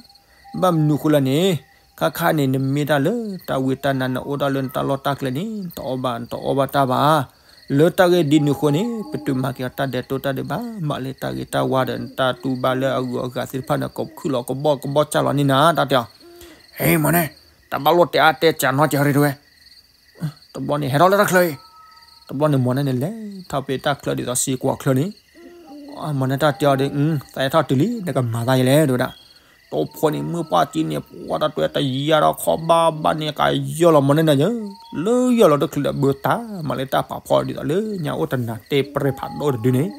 ဘၣ်မနုၤဃိလဲၣ်န့ၣ် ခါခါန့ၣ် နမ့ၢ်တၢ်လၢတၢ်ဝံတၢ်နါ နအိၣ်ဒၣ်လၢနတၢ်လီၢ်တၢ်ကျဲန့ၣ် နတအီၣ်ဘၣ် နတအီၣ်ဘၣ်တၢ်ဘၣ် လၢတၢ်ဂ့ၢ်ဒ်န့ၣ်အဃိန့ၣ် ပတုာ်မၤက့ၤအီၤတၢ်ဒဲးတိၢ်တၢ်ဒဲးဘး မၤလၢတၢ်ဂ့ၤတၢ်ဝါဒီး နတၢ်တူၢ်ဘၣ်လၢအဂုၤအဂၤသ့ၣ်တဖၣ်န့ၣ် ကခုၣ်လီၤကဘီၣ်ကဘီၣ်စၢ်လီၤန့ၣ်နၤ တၢ်တဲအီၤ ဟဲ မီၢ်န့ၣ် တၢ်ဘၣ်လိၣ်တဲအါတဲကၢ်နီတကဲးရ့ၣ်တဝဲ တဘျီန့ၣ် ဟဲထီၣ်လၢတၢ်ချၢအံၤ တဘျီန့ၣ် မီၢ်န့ၣ်န့ၣ် လဲၤထီၣ်ဖဲတၢ်ချၢဒ်သိးစ့ၢ်ကီးချၢန့ၣ် မီၢ်န့ၣ်တၢ်တဲအီၤဒီး သးဟဲထီၣ်တုၤလံ နကမၤသးယဲလဲၣ် တဲဝဲဒၣ် တိၢ်ဖိန့ၣ် မုၢ်ပှၢ်ကံန့ၣ် ပှၢ်တၢ်တွဲတယါဒီးခီဘၣ်ဘၣ်န့ၣ် ကယီၢ်လီၤမီၢ်န့ၣ်နၤယဲ လၢယီၢ်လီၤတချုးဒီးဘၢတၢ် မၤလၢတၢ်ပာ်ဖီဒ်သိးလၢညါအိၣ်တနၤတဲပြဲၢ်ဖးဒိၣ်တဒုန့ၣ်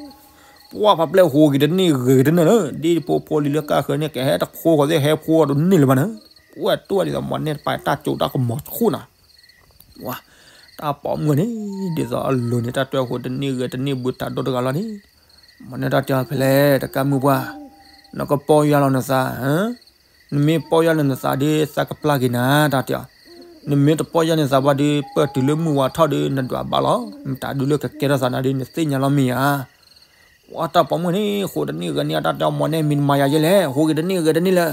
ပှၢ်ဖးပျဲၢ်ဟူးက့ၤတန့ၢ်ဂဲၤက့ၤတန့ၢ်လၢ ဒ်ဖိဖိလံၤလၢကၢ်ဃၢၤန့ၣ် ကဟဲတခိးဃီၤသ့ၣ်ဟဲဖိအီၤတန့ၢ်လၢၤဘၣ်န့ၣ် ပှၢ်တိၢ်ဒ်သိးမီၢ်န့ၣ်တပာ်တၢ်ကၠိးတၢ်ကမီၤဆူၣ်နၤ ဝါ, တၢ်ပိာ်မုၣ်န့ၣ် ဒ်သိးအလိၤန့ၣ် တၢ်တွဲဃိတန့ၢ်ဂဲၤတန့ၢ်ဘုတၢ်ဒိၣ်တဂၤလီၤန့ၣ်, မီၢ်န့ၢ်တၢ်တဲအီၤဖဲလဲၣ် တကးမုၢ်ပှၢ်, နကပီၢ်ယၢ်လီၤနသး, နမ့ၢ်ပီၢ်ယၢ်လီၤနသးဒီး သးကပျၢ်က့ၤနၤ တၢ်တဲအီၤ, နမ့ၢ်တပီၢ်ယၢ်နသးဘၣ်ဒီး ပၢၢ်တုၤလၢမုၢ်ဝါထီၣ်ဒီး နဒွးဘၣ်လီၤ, မတၤဒုလၢကကဲထီၣ်သးနၤဒီး နသ့ၣ်ညါလီၤမ့ၢ်ဧါ. ပှၤတၢ်ပိာ်မုၣ်န့ၣ် ဃိတန့ၢ်ဂဲၤန့ၢ်အတၢ်တဲအီၤ မီၢ်န့ၢ်မံၤနမၤယၤယဲလဲၣ်, ဟူးဂ့ၤတန့ၢ်ဂဲၤတန့ၢ်လၢ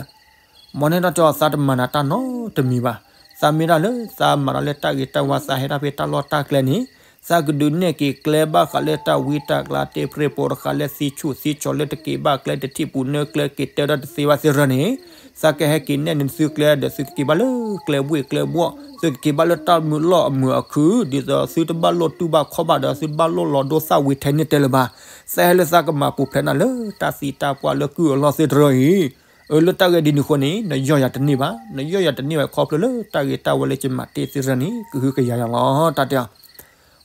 မီၢ်န့ၢ်တၢ်တဲအီၤ သးတမၤနၤတၢ်နီတမံၤဘၣ်, သးမ့ၢ်ဒၣ်လၢ သးမၤတၢ်လၢတၢ်ဂ့ၤတၢ်ဝါ သးဟဲဒၣ်ဖဲတၢ်လီၢ်တၢ်ကျဲန့ၣ်, သးကဒုးနဲၣ်က့ၤကျဲဘၣ်ဃးလၢတၢ်ဝံတၢ်ကျါတဲပြဲၢ်ပိာ်တဃာ်လၢသံဆူၣ်သံစီၤလၢတက့ၤဘၣ်ကျဲတထံၣ်ပူၤနၢကျဲက့ၤတဲဒၣ်တသ့ဘၣ်သ့ၣ်ရၢန့ၣ်, သးကဟဲက့ၤနဲၣ်နသုကျဲဒီး သုကက့ၤဘၣ်လၢကျဲဘှ့ၣ်ကျဲဘှီၣ်, သုကက့ၤဘၣ်လၢတၢ်မုာ်လီၢ်အမုာ်အခု, ဒ်သိးသုတဘၣ်လိၣ်တူၢ်ဘၣ်ခီၣ်ဘၣ်ဒီး သုတဘၣ်လိၣ်လီၤဒိသၣ်ဝံထဲန့ၣ်တဲလၢၤဘၣ်. သးဟဲလၢသးကမၤပူၤဖျဲးနၤလၢတၢ်သံတၢ်ပှၢ်လၢကုၢ်အလီၢ်သ့ၣ်တရၢအံၤ, အၢ လၢတၢ်ဂ့ၢ်ဒ်န့ၣ်အဃိန့ၣ် နယီၢ်ယၤတန့ၢ်ဘၣ်, နယီၢ်ယၤတန့ၢ်ဘၣ်ခီဖျိလၢတၢ်ဂ့ၤတၢ်ဝါလၢယမၤတ့ၢ်သ့ၣ်တရၢန့ၣ် ကဟုကယာ်ယၤလီၤ တၢ်တဲအီၤ.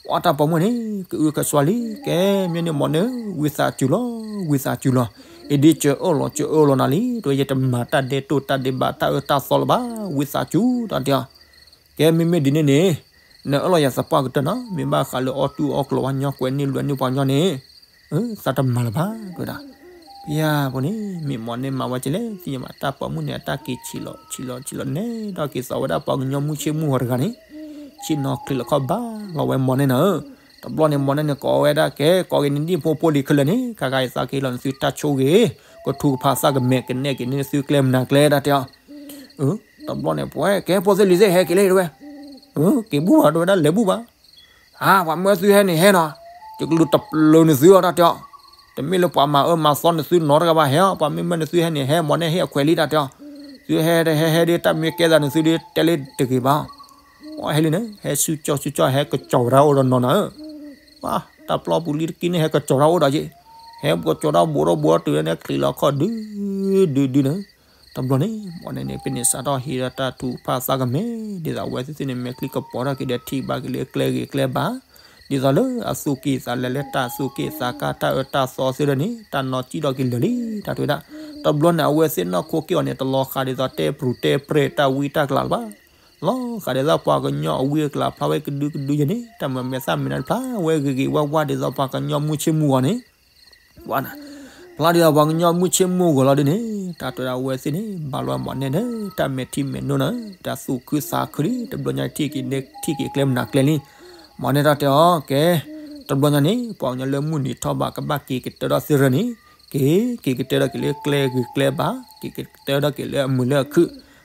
ပှၤတၢ်ပိာ်မုၣ်န့ၣ် ကအုကစွါလံ ကဲ မ့ၢ်န့ၣ်မီၢ်န့ၢ် ဝံသးစူၤလီၤ ဝံသးစူၤလီၤ, အ့ဒ့ကၢအၢၣ်လီၤကၢအၢၣ်လီၤနၤလံ, ဒီးယတမၤတၢ်ဒဲတိၢ်တၢ်ဒဲးဘးတၢ်အၢတၢ်သီလၢၤဘၣ်, ဝံသးစူၤ တၢ်တဲအီၤ. ကဲမ့မ့ၢ်ဒ်န့ၣ်န့ၣ်, နအၢၣ်လီၤယၤသပှၢ်ကတၢၢ်နီၤ, မ့ၢ်ဘၣ်ဃးလၢအီၣ်တူၢ်အီၣ်ကျိၤဝဲညီကွဲးန့ၢ်လွဲန့ၢ်ပှၤကညီန့ၣ်, သးတမၤလၢၤဘၣ် တဲဝဲဒၣ်. ဖဲယဖိန့ၣ် မ့ၢ်မီၢ်န့ၢ်မၤဝဲကလဲၣ် သ့ၣ်ညါဘၣ် တၢ်ပိာ်မုၣ်န့ၣ် အတၢ်က့ၤဆံးလီၤဆံးလီၤဆံးလီၤ နဲဒိးက့ၤသိးဝဲဒၣ်ပှၤကညီမုၢ်ဆ့ၣ်မုၢ်ဂီၤတဂၤန့ၣ်, ဆ့ၣ်နီၤချံးလီၤခီၣ်ဘၣ်လီၤဝဲမီၢ်န့ၢ်နၤဧၢ. တဘျီန့ၣ် မီၢ်န့ၢ်န့ၣ် ကိးဝဲဒၣ်ကဲ ကိးက့ၤနဒံၣ်ဖိဖိလံၤခဲလၢာ်န့ၣ် ခါခါအံၤသးက့ၤလီၤနသုတၢ်ဆိၣ်ဂ့ၤ, ကထူကဖးသးကမဲာ်ကနဲၣ်က့ၤန့ၢ်နသုကျဲမနၤကျဲ တၢ်တဲအီၤ. တဘျီန့ၣ် ပှၤကဲဖိသ့ၣ်လံၤသ့ၣ်ဟဲက့ၤလံ တဲဝဲ, က့ၤဘူၣ်ဘၣ် တဲဝဲဒၣ် လဲၤဘူၣ်ဘၣ်. အါ ပှၤမၢသုဟဲန့ၣ်ဟဲနီၤ, ယကလူၤတပျၢၤနသုအီၤ တၢ်တဲအီၤ. တမ့ၢ်လၢပှၤမၤအၢမၤသီနသုနီတဂၤဘၣ် ဟဲအီၤ, ပှၤမ့ၢ်မၢနသုဟဲန့ၣ် ဟဲမီၢ်န့ၢ်ဟ့ၣ်အခွဲးလံ တၢ်တဲအီၤ. သုဟဲတဟဲဟဲဒီး တၢ်မ့ၢ်ကဲသးနသုဒီး တဲလၢတဂ့ၤဘၣ်. ပှၤဟဲလံန့ၣ် ဟဲဆူကၠီဆူကၠီ ဟဲကစီၤဝဲဒၣ်အိၣ်ဒီးနီၤနၤဧၢ. ပှၤတၢ်ပျီပူၤလံတကံၢ်န့ၣ် ဟဲကစီၤတၢ်အိၣ်ဒီးက့ၤ, ဟဲကစီၤတၢ်ဘိးထီၣ်ဘိးထီၣ်တုၤလၢန့ၣ် ချံးလီၤခီၣ်ဒုဒုဒုန့ၣ်. တဘျီန့ၣ် မီၢ်န့ၢ်န့ၣ် ဖဲန့ၣ်စးထီၣ်ဟံးဒီးတၢ်ထူးဖးသးကမဲာ် ဒ်သိးအဝဲသ့ၣ်သ့ၣ်န့ၣ် မဲာ်ချံကပီၤထီၣ်က့ၤဒီးထံၣ်ဘၣ်က့ၤလၢကျဲဂ့ၤကျဲဘၣ်, ဒ်သိးလၢအသူၣ်က့ၣ်သးလဲလၢတၢ်သူၣ်က့ၣ်သးကါတၢ်အၢတၢ်သီသ့ၣ်တဖၣ်န့ၣ် တၢ်နီၢ်ကံၣ်ထီၣ်က့ၤလၢာ်လံ တၢ်တဲဝဲဒၣ်. တဘျီန့ၣ် အဝဲသ့ၣ်နီၢ်ခိက့ၢ်အီၤန့ၣ် တလီၤဃာ်ဒ်သိးတဲပြူၤတဲပြဲၤတၢ်ဝံတၢ်ကျါလၢၤဘၣ်. လီၤဃာ်ဒ်သိးပှၤကညီအဝံအကျါဖျါဝဲကဒုကဒုယဲန့ၣ် တၢ်မၤမဲာ်သၣ်မဲာ်နါတဖျါဝဲဂ့ၤဂ့ၤဝါဝါဒ်သိးပှၤကညီမုၢ်ဆ့ၣ်မုၢ်ဂီၤန့ၣ် ဝါနၤ, ဖျါဒ်သိးပှၤကညီမုၢ်ဆ့ၣ်မုၢ်ဂီၤလီၤဒ်န့ၣ် တၢ်တဲဝဲဒၣ်အဝဲသ့ၣ်န့ၣ် ဘၣ်လီၤမီၢ်န့ၢ်ဒီး တၢ်မဲာ်ထံမဲာ်နိန့ၣ် တၢ်သူၣ်ခုသးခုလံ တဘျီညါ ထံၣ်က့ၤကျဲမနၤကျဲလံ. မီၢ်န့ၢ်တၢ်တဲအီၤ ကဲ, တဘျီညါန့ၣ် ပှၤကညီလၢမုၢ်နံၤထီၣ်ဘၣ်ကဘၣ်က့ၤကတၢၢ်ထီၣ်သ့ၣ်တဖၣ်န့ၣ် က့ၤ က့ၤကတၢၢ်ထီၣ်က့ၤလၢကျဲဂ့ၤကျဲဘၣ်, က့ၤကတၢၢ်ထီၣ်က့ၤလၢအမုာ်လၢအခု,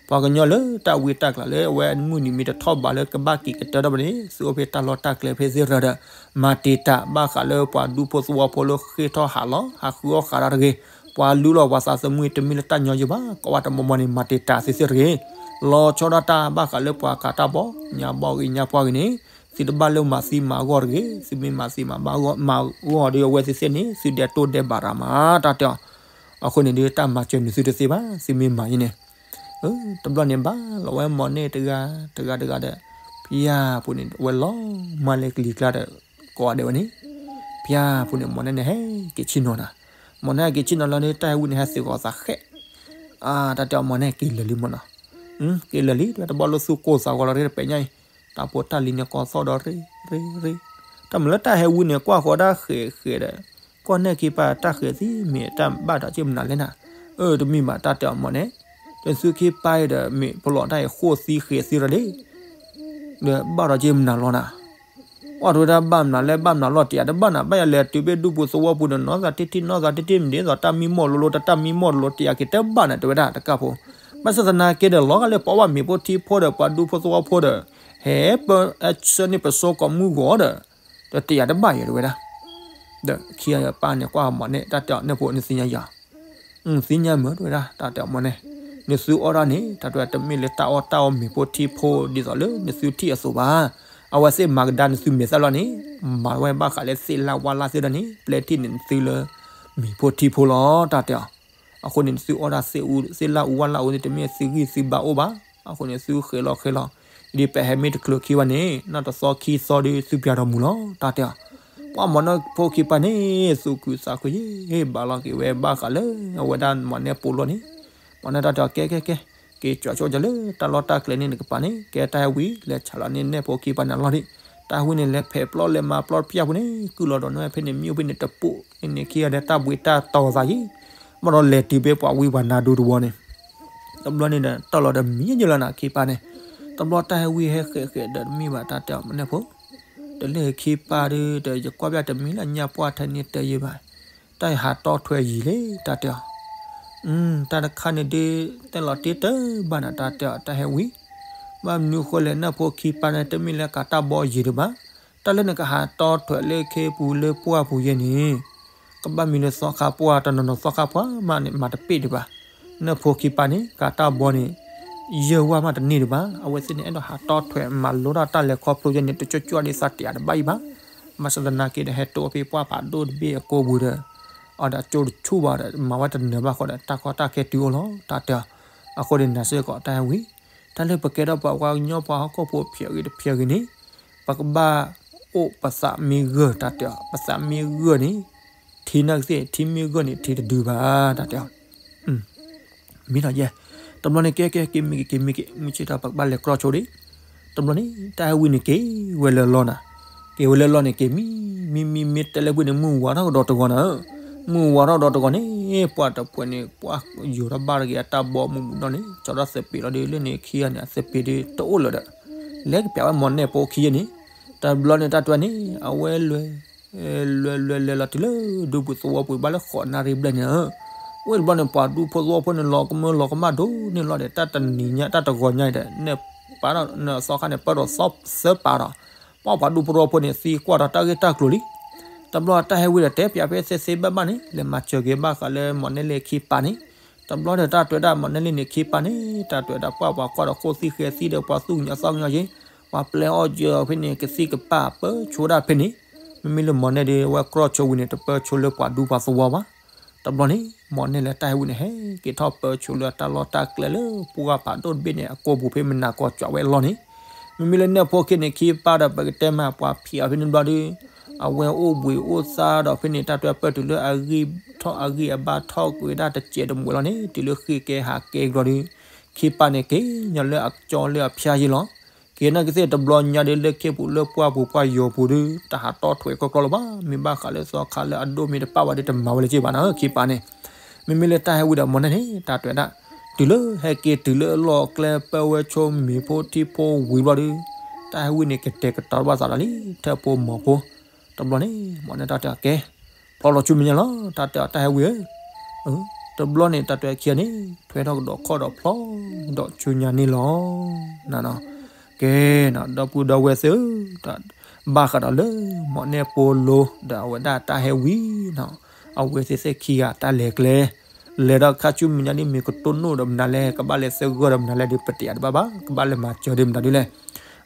ပှၤကညီလၢတၢ်ဝံတၢ်ကျါလၢအဝဲမုၢ်နံၤမ့ၢ်တထီၣ်ဘၣ်လၢကဘၣ်က့ၤကတၢၢ်ထီၣ်ဘၣ်န့ၣ် သုအိၣ်ဖဲတၢ်လီၢ်တၢ်ကျဲဖဲသ့ၣ်တဖၣ်ဒီး မၤတံာ်တာ်ဘၣ်ဃးလၢပှၤဒူဖိသဝီဖိလၢဃ့ၢ်ထီၣ်ဟးလီၤ ဟးဃုအီၣ်ဃးတၢ်တဂ့ၤ, ပှၤလူလီၤပှၤသးသမူတမ့ၢ်လၢတၢ်ညီယိာ်ဘၣ် ကိးဝဲတမီၤမီၤန့ၣ် မၤတံာ်တာ်သုသ့ၣ်တဂ့ၤ. လီၤဆီဒၣ်တၢ်ဘၣ်ဃးလၢပှၤကၤတၢ်ဘီ ညါဘီဂ့ၤညါပှၢ်ဂ့ၤန့ၣ်, သုတဘၣ်လၢမၤသံမၤဂီၢ်တဂ့ၤ, သုမ့ၢ်မၤသံမၤဘၣ်ဂီၢ် မၤဂီၢ်ဒီးအဝဲသ့ၣ်သ့ၣ်န့ၣ် သုဒဲးတိၢ်ဒဲးဘးရၤမး တၢ်တဲအီၤ. အဃိန့ၣ်ဒီး တၢ်မၤစၢၤနုာ်သုတသ့ဘၣ်, သုမ့ၢ်မၤယဲန့ၣ် တဘျီန့ၣ်ဘၣ်လီၤဝဲမီၢ်နဲၣ်တဂၤ တဂၤတဂၤဒီး ဖၠါပူၤန့ၣ် အဝဲလီၤမၢ်လၢကလံၤကျါဒီး ကိးဂၤဒဲးဝဲန့ၣ်, ဖၠါပူၤန့ၣ် မီၢ်နဲၣ်န့ၣ်ဟဲက့ၤဆ့ၣ်နီၤနၤ, မီၢ်နဲၣ်ဟဲက့ၤဆ့ၣ်နီၤလီၤဒီး တၢ်ဟဲဝံန့ၣ် ဟဲသုးဂီၤသးဃဲး, တၢ်တဲအီၤ မီၢ်နဲၣ်က့ၤလၢာ်လံမီၢ်နီၤ, က့ၤလၢာ်လံ တဝဲတဘီလၢသူကိၢ်သးဂီၤလီၤရ့တပဲာ်ညါအံၤ, တၢ်ဖိတၢ်လံၤန့ၣ် ကိးသီၣ်ဒီးရ့ရ့ရ့, တၢ်မၤလၢတၢ်ဟဲဝံန့ၣ် ကွၢ်ဃီဒၣ်ဃဲးဃဲးဒီး ကွၢ်နဲၣ်ခံပၤတၢ်ဃဲးသံမ့ၢ်တၢ်ဘၣ်ဒီးက့ၤမနုၤလဲၣ်နၤ, အၢ တမ့ၢ်ဘၣ် တၢ်တဲအီၤ မီၢ်နဲၣ်, တသုခံပၤအံၤဒီး မ့ၢ်ပလီၢ်တၢ်အံၤဃိၣ်သံဃဲးသံရၤလံ ဒီးဘၣ်ဒီးက့ၤမနုၤလီၤနၤ, ကွၢ်တဝဲဒၣ်ဘၣ်မနုၤလဲၣ် ဘၣ်မနုၤလီၤ တယာ်တဘၣ်နၤ ဘၣ်ယၤလဲၤတုၤဘ့ၣ်ဒူပူၤသဝီပူၤဒီး နီၢ်သးတံၢ်တံၢ် နီၢ်သးတံၢ်တံၢ် မ့ၢ်ဒ်သိးတၢ်မံမီၢ်လိၤလိၤ တၢ်တၢ်မံမီၢ်လိၤလိၤ တယာ်က့ၤတဘၣ်နၤ တဝဲဒၣ်တကၢ်ဖိ, ဘၣ်ဆၣ်သနာ်က့ဒီး လီၤဂာ်လၢပှၤအိၣ်ဘၣ်မ့ၤဖိထံဖိဒီး ပှၤဒူဖိသဝီဖိဒီး ဟဲပၢဆှၢန့ၢ်ပစိကီးမုၢ်ဂီၤဒီး ဒီးတယာ်တဘၣ်ယဲ တဝဲဒၣ် ဒီးခံဂၤပၢ်န့ၣ် ကွၢ်မီၢ်နဲၣ် တၢ်တဲအီၤ နဲၣ်ဖိ နသ့ၣ်ညါယၤ, သ့ၣ်ညါမုာ် တဝဲဒၣ် တၢ်တဲအီၤ မီၢ်နဲၣ်, နသုအီၣ်ဒၣ်န့ၣ် တၢ်တဲအီၤ တမ့ၢ်လၢတၢ်အီၣ်တၢ်အီမ့ၤဖိထံဖိဒ်သိးလၢနသုထံၣ်အသိးဘၣ်, အဝဲသ့ၣ်မၤကဒါနသုမဲာ်သၣ်လီၤန့ၣ်, မၤဝဲဘၣ်ဃးလၢသ့ၣ်လၣ်ဝါလၣ်သ့ၣ်ဒီးန့ၣ် ပျဲထံၣ်န့ၢ်နသုလၢ မ့ၤဖိထံဖိလီၤ တၢ်တဲအီၤ, အဃိန့ၣ် နသုအီၣ်ဒၣ်သ့ၣ်လၣ်အူဝၣ်လၣ်အူသ့ၣ် တမ့ၢ်သုဂံၢ်သုဘါအိၣ်ဘၣ်, အဃိန့ၣ် သုဃဲးလီၤဃဲးလီၤ, ဒ်ပဟဲမ့ၢ်တချုးခံဘၣ်န့ၣ် နီၢ်တသီခံသီဒီး သုပၠးဒီးမူၤလီၤ တၢ်တဲအီၤ, ပှၤမီၢ်နဲၣ်ဖိခံပၢ်န့ၣ် သူၣ်ခုသးခုယဲ ဘၣ်လီၤက့ၤဝဲဘၣ်ဃးလၢ အဝဲဒၣ်မီၢ်နဲၣ်ပိာ်လိန့ၣ်, မီၢ်နဲၣ်တၢ်တဲအီၤ ကဲကဲကဲ, က့ၤကၠီဆိကၠီလၢတၢ်လီၢ်တၢ်ကျဲန့ၣ်နကပၤန့ၣ် ကဲတၢ်ဟဲဝံၤ လဲၤဆးလီၤန့ၢ်နဲၣ်ဖိခံပၢ်န့ၣ်အလီၢ်ဒံး, တၢ်ဟဲဝံန့ၣ် လဲၤဖဲးပျီလဲၤမၤပျီတဖၠၣ်ပူၤန့ၣ် ကုၢ်လီၤဒီးနဝဲဖဲန့ၣ် မ့ၣ်အူဖဲန့ၣ်တပိာ်န့ၣ် ခံဂၤဒီးတၢ်ဘှံးတၢ်တီၤသးယံၤ, ဘၣ်ဒီးလဲၤတုၤဖဲပှၤဝံပှၤနါဒိတဝီန့ၣ် တဘျီန့ၣ်ဒီး တၢ်လီၤဒီးမံယဲလီၤနၤခံပၢ်န့ၣ်, တဘျီတၢ်ဟဲဝံဟဲဃဲးဃဲးဒီးတမ့ၢ်ဘၣ် တၢ်တဲအီၤ မီၢ်နဲၣ်ဖိ, တလဲၤခံပၢ်ဒီး တယကွၢ်ဘၣ်တမံၤလၢညၣ်ပှၢ်ထဲန့ၣ်တဲယဲဘၣ်, တၢ်ဟးတီထွဲယံၤလံ တၢ်တဲအီၤ, တၢ်တခါန့ၣ်ဒုး တဲလီၤတ့တၢ်ဘၣ်နၤ တၢ်တဲအီၤ တၢ်ဟဲဝံ, ဘၣ်မနုၤဃိလဲၣ် နဲၣ်ဖိခံပၢ်န့ၣ် တမ့ၢ်လၢကၤတၢ်ဘီယံၤဒံးဘၣ်, တၢ်လၢနကဟးတီထွဲလၢခ့ပူၤလၢပှၢ်ပူၤယဲန့ၣ် ကဘၣ်မံၤလၢသီခါပှၢ် တနီၤနီၤသီခါပှၢ်မးန့ၣ် မၤတပ့ၢ်ဒံးဘၣ်, နဲၣ်ဖိခံပၢ်န့ၣ် ကၤတၢ်ဘီန့ၣ် ယဲၢ်ဝၢ်မးတန့ၢ်ဒံးဘၣ်, အဝဲသ့ၣ်န့ၣ် အဲၣ်ဒိးဟးတီထွဲမၤလိတၢ်တၢ်လဲၤခီဖျိယဲန့ၣ် တကၠီကၠီဒ်သးတယာ်တဘၣ်အံၤဘၣ်, ဘၣ်ဆၣ်သနာ်က့ဒီး ဟဲတိၤဖဲပှၢ်ဖးဒိၣ်တဘ့ၣ်အကိာ်ပူၤဒီး အီၤဒီးကၠိတဆူၣ်ဘၣ်ဒီး မၤဝဲတနၢၤဘၣ်ဃီဒီး တၢ်ကီတၢ်ခဲတုၤအိၣ်လီၤ တၢ်တဲအီၤ, အဃိန့ၣ် နၤစ့ၢ်ကီးတၢ်ဟဲဝံ တၢ်လၢပကဲထီၣ်ပှၤကညီပှၤဟီၣ်ခိၣ်ဖိဖျဲးဂ့ၤတဖျဲးဂ့ၤန့ၣ် ပကဘၣ်အိၣ်ပသးမ့ၢ်ဂၢၢ် တၢ်တဲအီၤ, ပသးမ့ၢ်ဂၢၢ်န့ၣ် ထံနာ်က့သ့ၣ် ထံမ့ၢ်ဂၢၢ်န့ၣ် ထံတဒုဘၣ် တၢ်တဲအီၤ, မ့ၢ်ထီၣ်ယဲ, တဘျီန့ၣ် ကဲကဲ က့ၤမံက့ၤ က့ၤမံက့ၤ မုၢ်ဆ့ၣ်ထီၣ် ပကဘၣ်လဲၤကြီဆိဒံး, တဘျီန့ၣ် တၢ်ဟဲဝံန့ၣ်က့ၤဝဲလၢလီၢ်နၤ, က့ၤဝဲလၢလီၢ်န့ၣ် က့ၤမံ မံ မံ မ့ၢ်တဲလၢဝံန့ၣ် မုၢ်ဝါထီၣ်ကဒီးတဂီၤနၤဧၢ, မုၢ်ဝါထီၣ်ကဒီးတဂီၤန့ၣ် ပှၢ်တဖှဲးန့ၣ် ပှၢ်ယိၤထီၣ်ဘၣ်တဂ့ၤ အတၢ်ဘီမုၢ်မုၢ်နီၢ်န့ၣ် ကၠီထီၣ်သပ့ၤလီၤဒီး လၢန့ၣ်ခံဂၤန့ၣ် အသပ့ၤဒီးတအိၣ်လၢၤဒီး လဲၤကပျးဝဲမီၢ်နဲၣ်ဖိခံဂၤန့ၣ်, တဘျီန့ၣ်တၢ်တွဲန့ၣ် အဝဲလဲၤ လဲၤလဲၤလဲၤလီၤတုၤလၢဒူပူၤသဝီပူၤဘၣ်လၢဃိးနၣ်ရံၣ်ဘျဲၣ်န့ၣ်ဧၢ, ဝဲတဘျီန့ၣ် ပှၤဒူဖိသဝီဖိန့ၣ် လီၤကမၢလီၤကမၣ်ဒိၣ်န့ၢ်လီၤဒီး တၢ်တနံၤညါတၢ်တဂီၤညါဒီး နဲၣ်ပၢ်ဒီး နဲၣ်အသီခါန့ၣ် ပၢၢ်ဒီးသီသၢပၢ်ဒီး ပှၤပှၤဒူဖိသဝီဖိန့ၣ် သံကွၢ်ဒီးတၢ်ဂ့ၢ်တၢ်ကျိၤလံ, တဘျီတၢ်ဟဲဝံဒီးတဲပျးဖဲသ့သ့ဘၣ်ဘၣ်န့ၣ် လဲၤမၤစၢၤက့ၤဘၣ်ဃးလၢမီၢ်နဲၣ်လ့ၣ်ခံပၢ်န့ၣ်, တဘျီဒီးတၢ်တွဲဒၣ်မီၢ်နဲၣ်လ့ၣ်န့ၣ်ခံပၢ်န့ၣ် တၢ်တွဲဒၣ်ပှၢ်ပှၤကွၢ်ဒီးဃိသံဃဲသံဒီးပှၤသူၣ်ကညီၤသီကညီၤက့ၤ, ပှၤပျဲအီၣ်က့ၤအီၤဖဲန့ၣ် ကသံၣ်ကပၢ်ပၢဆိဒၣ်ဖဲန့ၣ်, မ့မ့ၢ်လၢမီၢ်နဲၣ်ဒီး အဝဲကြီဆိဝံၤန့ၣ် တပၢဆိလၢပှၤဒူပှၤသဝီဘၣ်. တဘျီန့ၣ် မီၢ်နဲၣ်လၢတၢ်ဟဲဝံန့ၣ် ဟဲက့ၤထီၣ်ပၢဆိလၢတၢ်လီၢ်တၢ်ကျဲလၢပှၢ်ဖးဒိၣ်တဘ့ၣ်န့ၣ် အကိာ်ပူၤဖဲမနၤကီၢ်ကွဲးဝဲအလီၢ်န့ၣ်, မ့မ့ၢ်လၢနဲၣ်ဖိခံန့ၣ်ခံပၢ်ဒီး ပကတဲမးပှၤဖံးအီၤဖဲန့ၣ်ဘျီဒီး အဝဲအိၣ်ဘှံးအိၣ်သါဒီးဖဲန့ၣ် တၢ်တွဲပၢၢ်တုၤလၢအဂံၢ်ထီၣ်အဂံၢ်အဘါထီၣ်ကွံာ်ဝဲဒၣ်တစဲးတမှဲးလီၤန့ၣ် တုၤလၢဃ့ကဲဟးကဲကဒီးဒီး ခံပၢ်န့ၣ်က့ၤညီလၢအကၠီလၢအဖၠါယ့လီၤ. က့ၤနာ်က့သ့ၣ်တဘျီညါဒီး လၢခ့ပူၤလၢပှၢ်ပူၤပှၢ်ယိၤပူၤဒီး တဟးတီထွဲကီကီလၢၤဘၣ်. မ့ၢ်ဘၣ်ဃးလၢသီခါလၢအဒိၣ်မ့ၢ်တပၢ်ဝဲဒီးတမၤဝဲလၢၤဘၣ်နၤ ခံပၢ်န့ၣ်. မ့မ့ၢ်လၢတၢ်ဟဲဝံဒီးမီၢ်နဲၣ်န့ၣ် တၢ်တွဲဒၣ် တုၤလၢဟဲက့ၤတုၤလၢအလီၢ်အကျဲပၢဝဲဆိမ့ၤဖိထံဖိဝံၤဘျီဒီး တၢ်ဟဲဝံန့ၣ်ကတဲာ်ကတီၤဘၣ်သးဒီးလံ ထၢၣ်ဖိမီၤဖိ. တဘျီန့ၣ် မီၢ်နဲၣ်တၢ်တဲအီၤကဲ ဖျီလီၤဆူမဲာ်ညါလီၤ တၢ်တဲအီၤတၢ်ဟဲဝံဧၢ. တဘျီန့ၣ် တၢ်တွဲခံဂၤန့ၣ် ထွဲထီၣ်ကဒီးခီၣ်ဒီးဖျီဒီးဆူညါန့ၣ်လီၤ. ကဲ ဒီပုၢ်ဒီဝဲၢ်သ့ၣ်ဧၢ, ဘၣ်ဃးဒီးလၢ မီၢ်နဲၣ်ဖိလိၤဒီးအဝဲဒၣ်တၢ်ဟဲဝံနီၤ, အဝဲသ့ၣ်သ့ၣ်ခံဂၤတၢ်လဲၤကျဲ လဲၤဒီးခါဆူမဲာ်ညါဒ်မ့ၢ်ကတိၢ်နီၣ်ဒီးမနုၤလဲၣ် ကဘၣ်လဲၤသဂၢၢ်ဒီးမနုၤလဲၣ်ဒီး ပတယာ်တဘၣ်ဘၣ် ကဘၣ်လဲၤမၤစၢၤဒီးမနုၤဒ်လဲၣ်.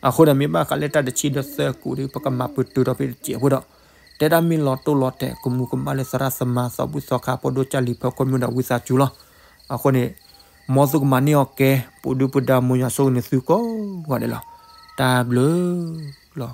အဃိန့ၣ် မ့ၢ်ဘၣ်ဃးလၢတၢ်တဆံဒီးသၢကူာ်ဒီး ပကမၤပတုာ်ဒီးဖဲတစဲးဖိဒီး တဲဒၣ်မ့ၢ်လီၤတိၢ်လီၤတဲာ် ကမူၤကမၣ်လၢသရၣ်သမါ သီဘူၣ်သီခါ ဖိဒိၣ်ကၢ်လံၤဖၢခိၣ်မုၣ်ဒီးဝံသးစူၤလီၤ. အဃိန့ၣ် မ်သုကမၤန့ၢ်အီၤကဲ ပူၤဒုပူၤဒါ မ်ယွၤဆိၣ်ဂ့ၤန့ၢ်သုကိးဂၤဒဲးလီၤ. တၢ်ဘျုးလီၤ.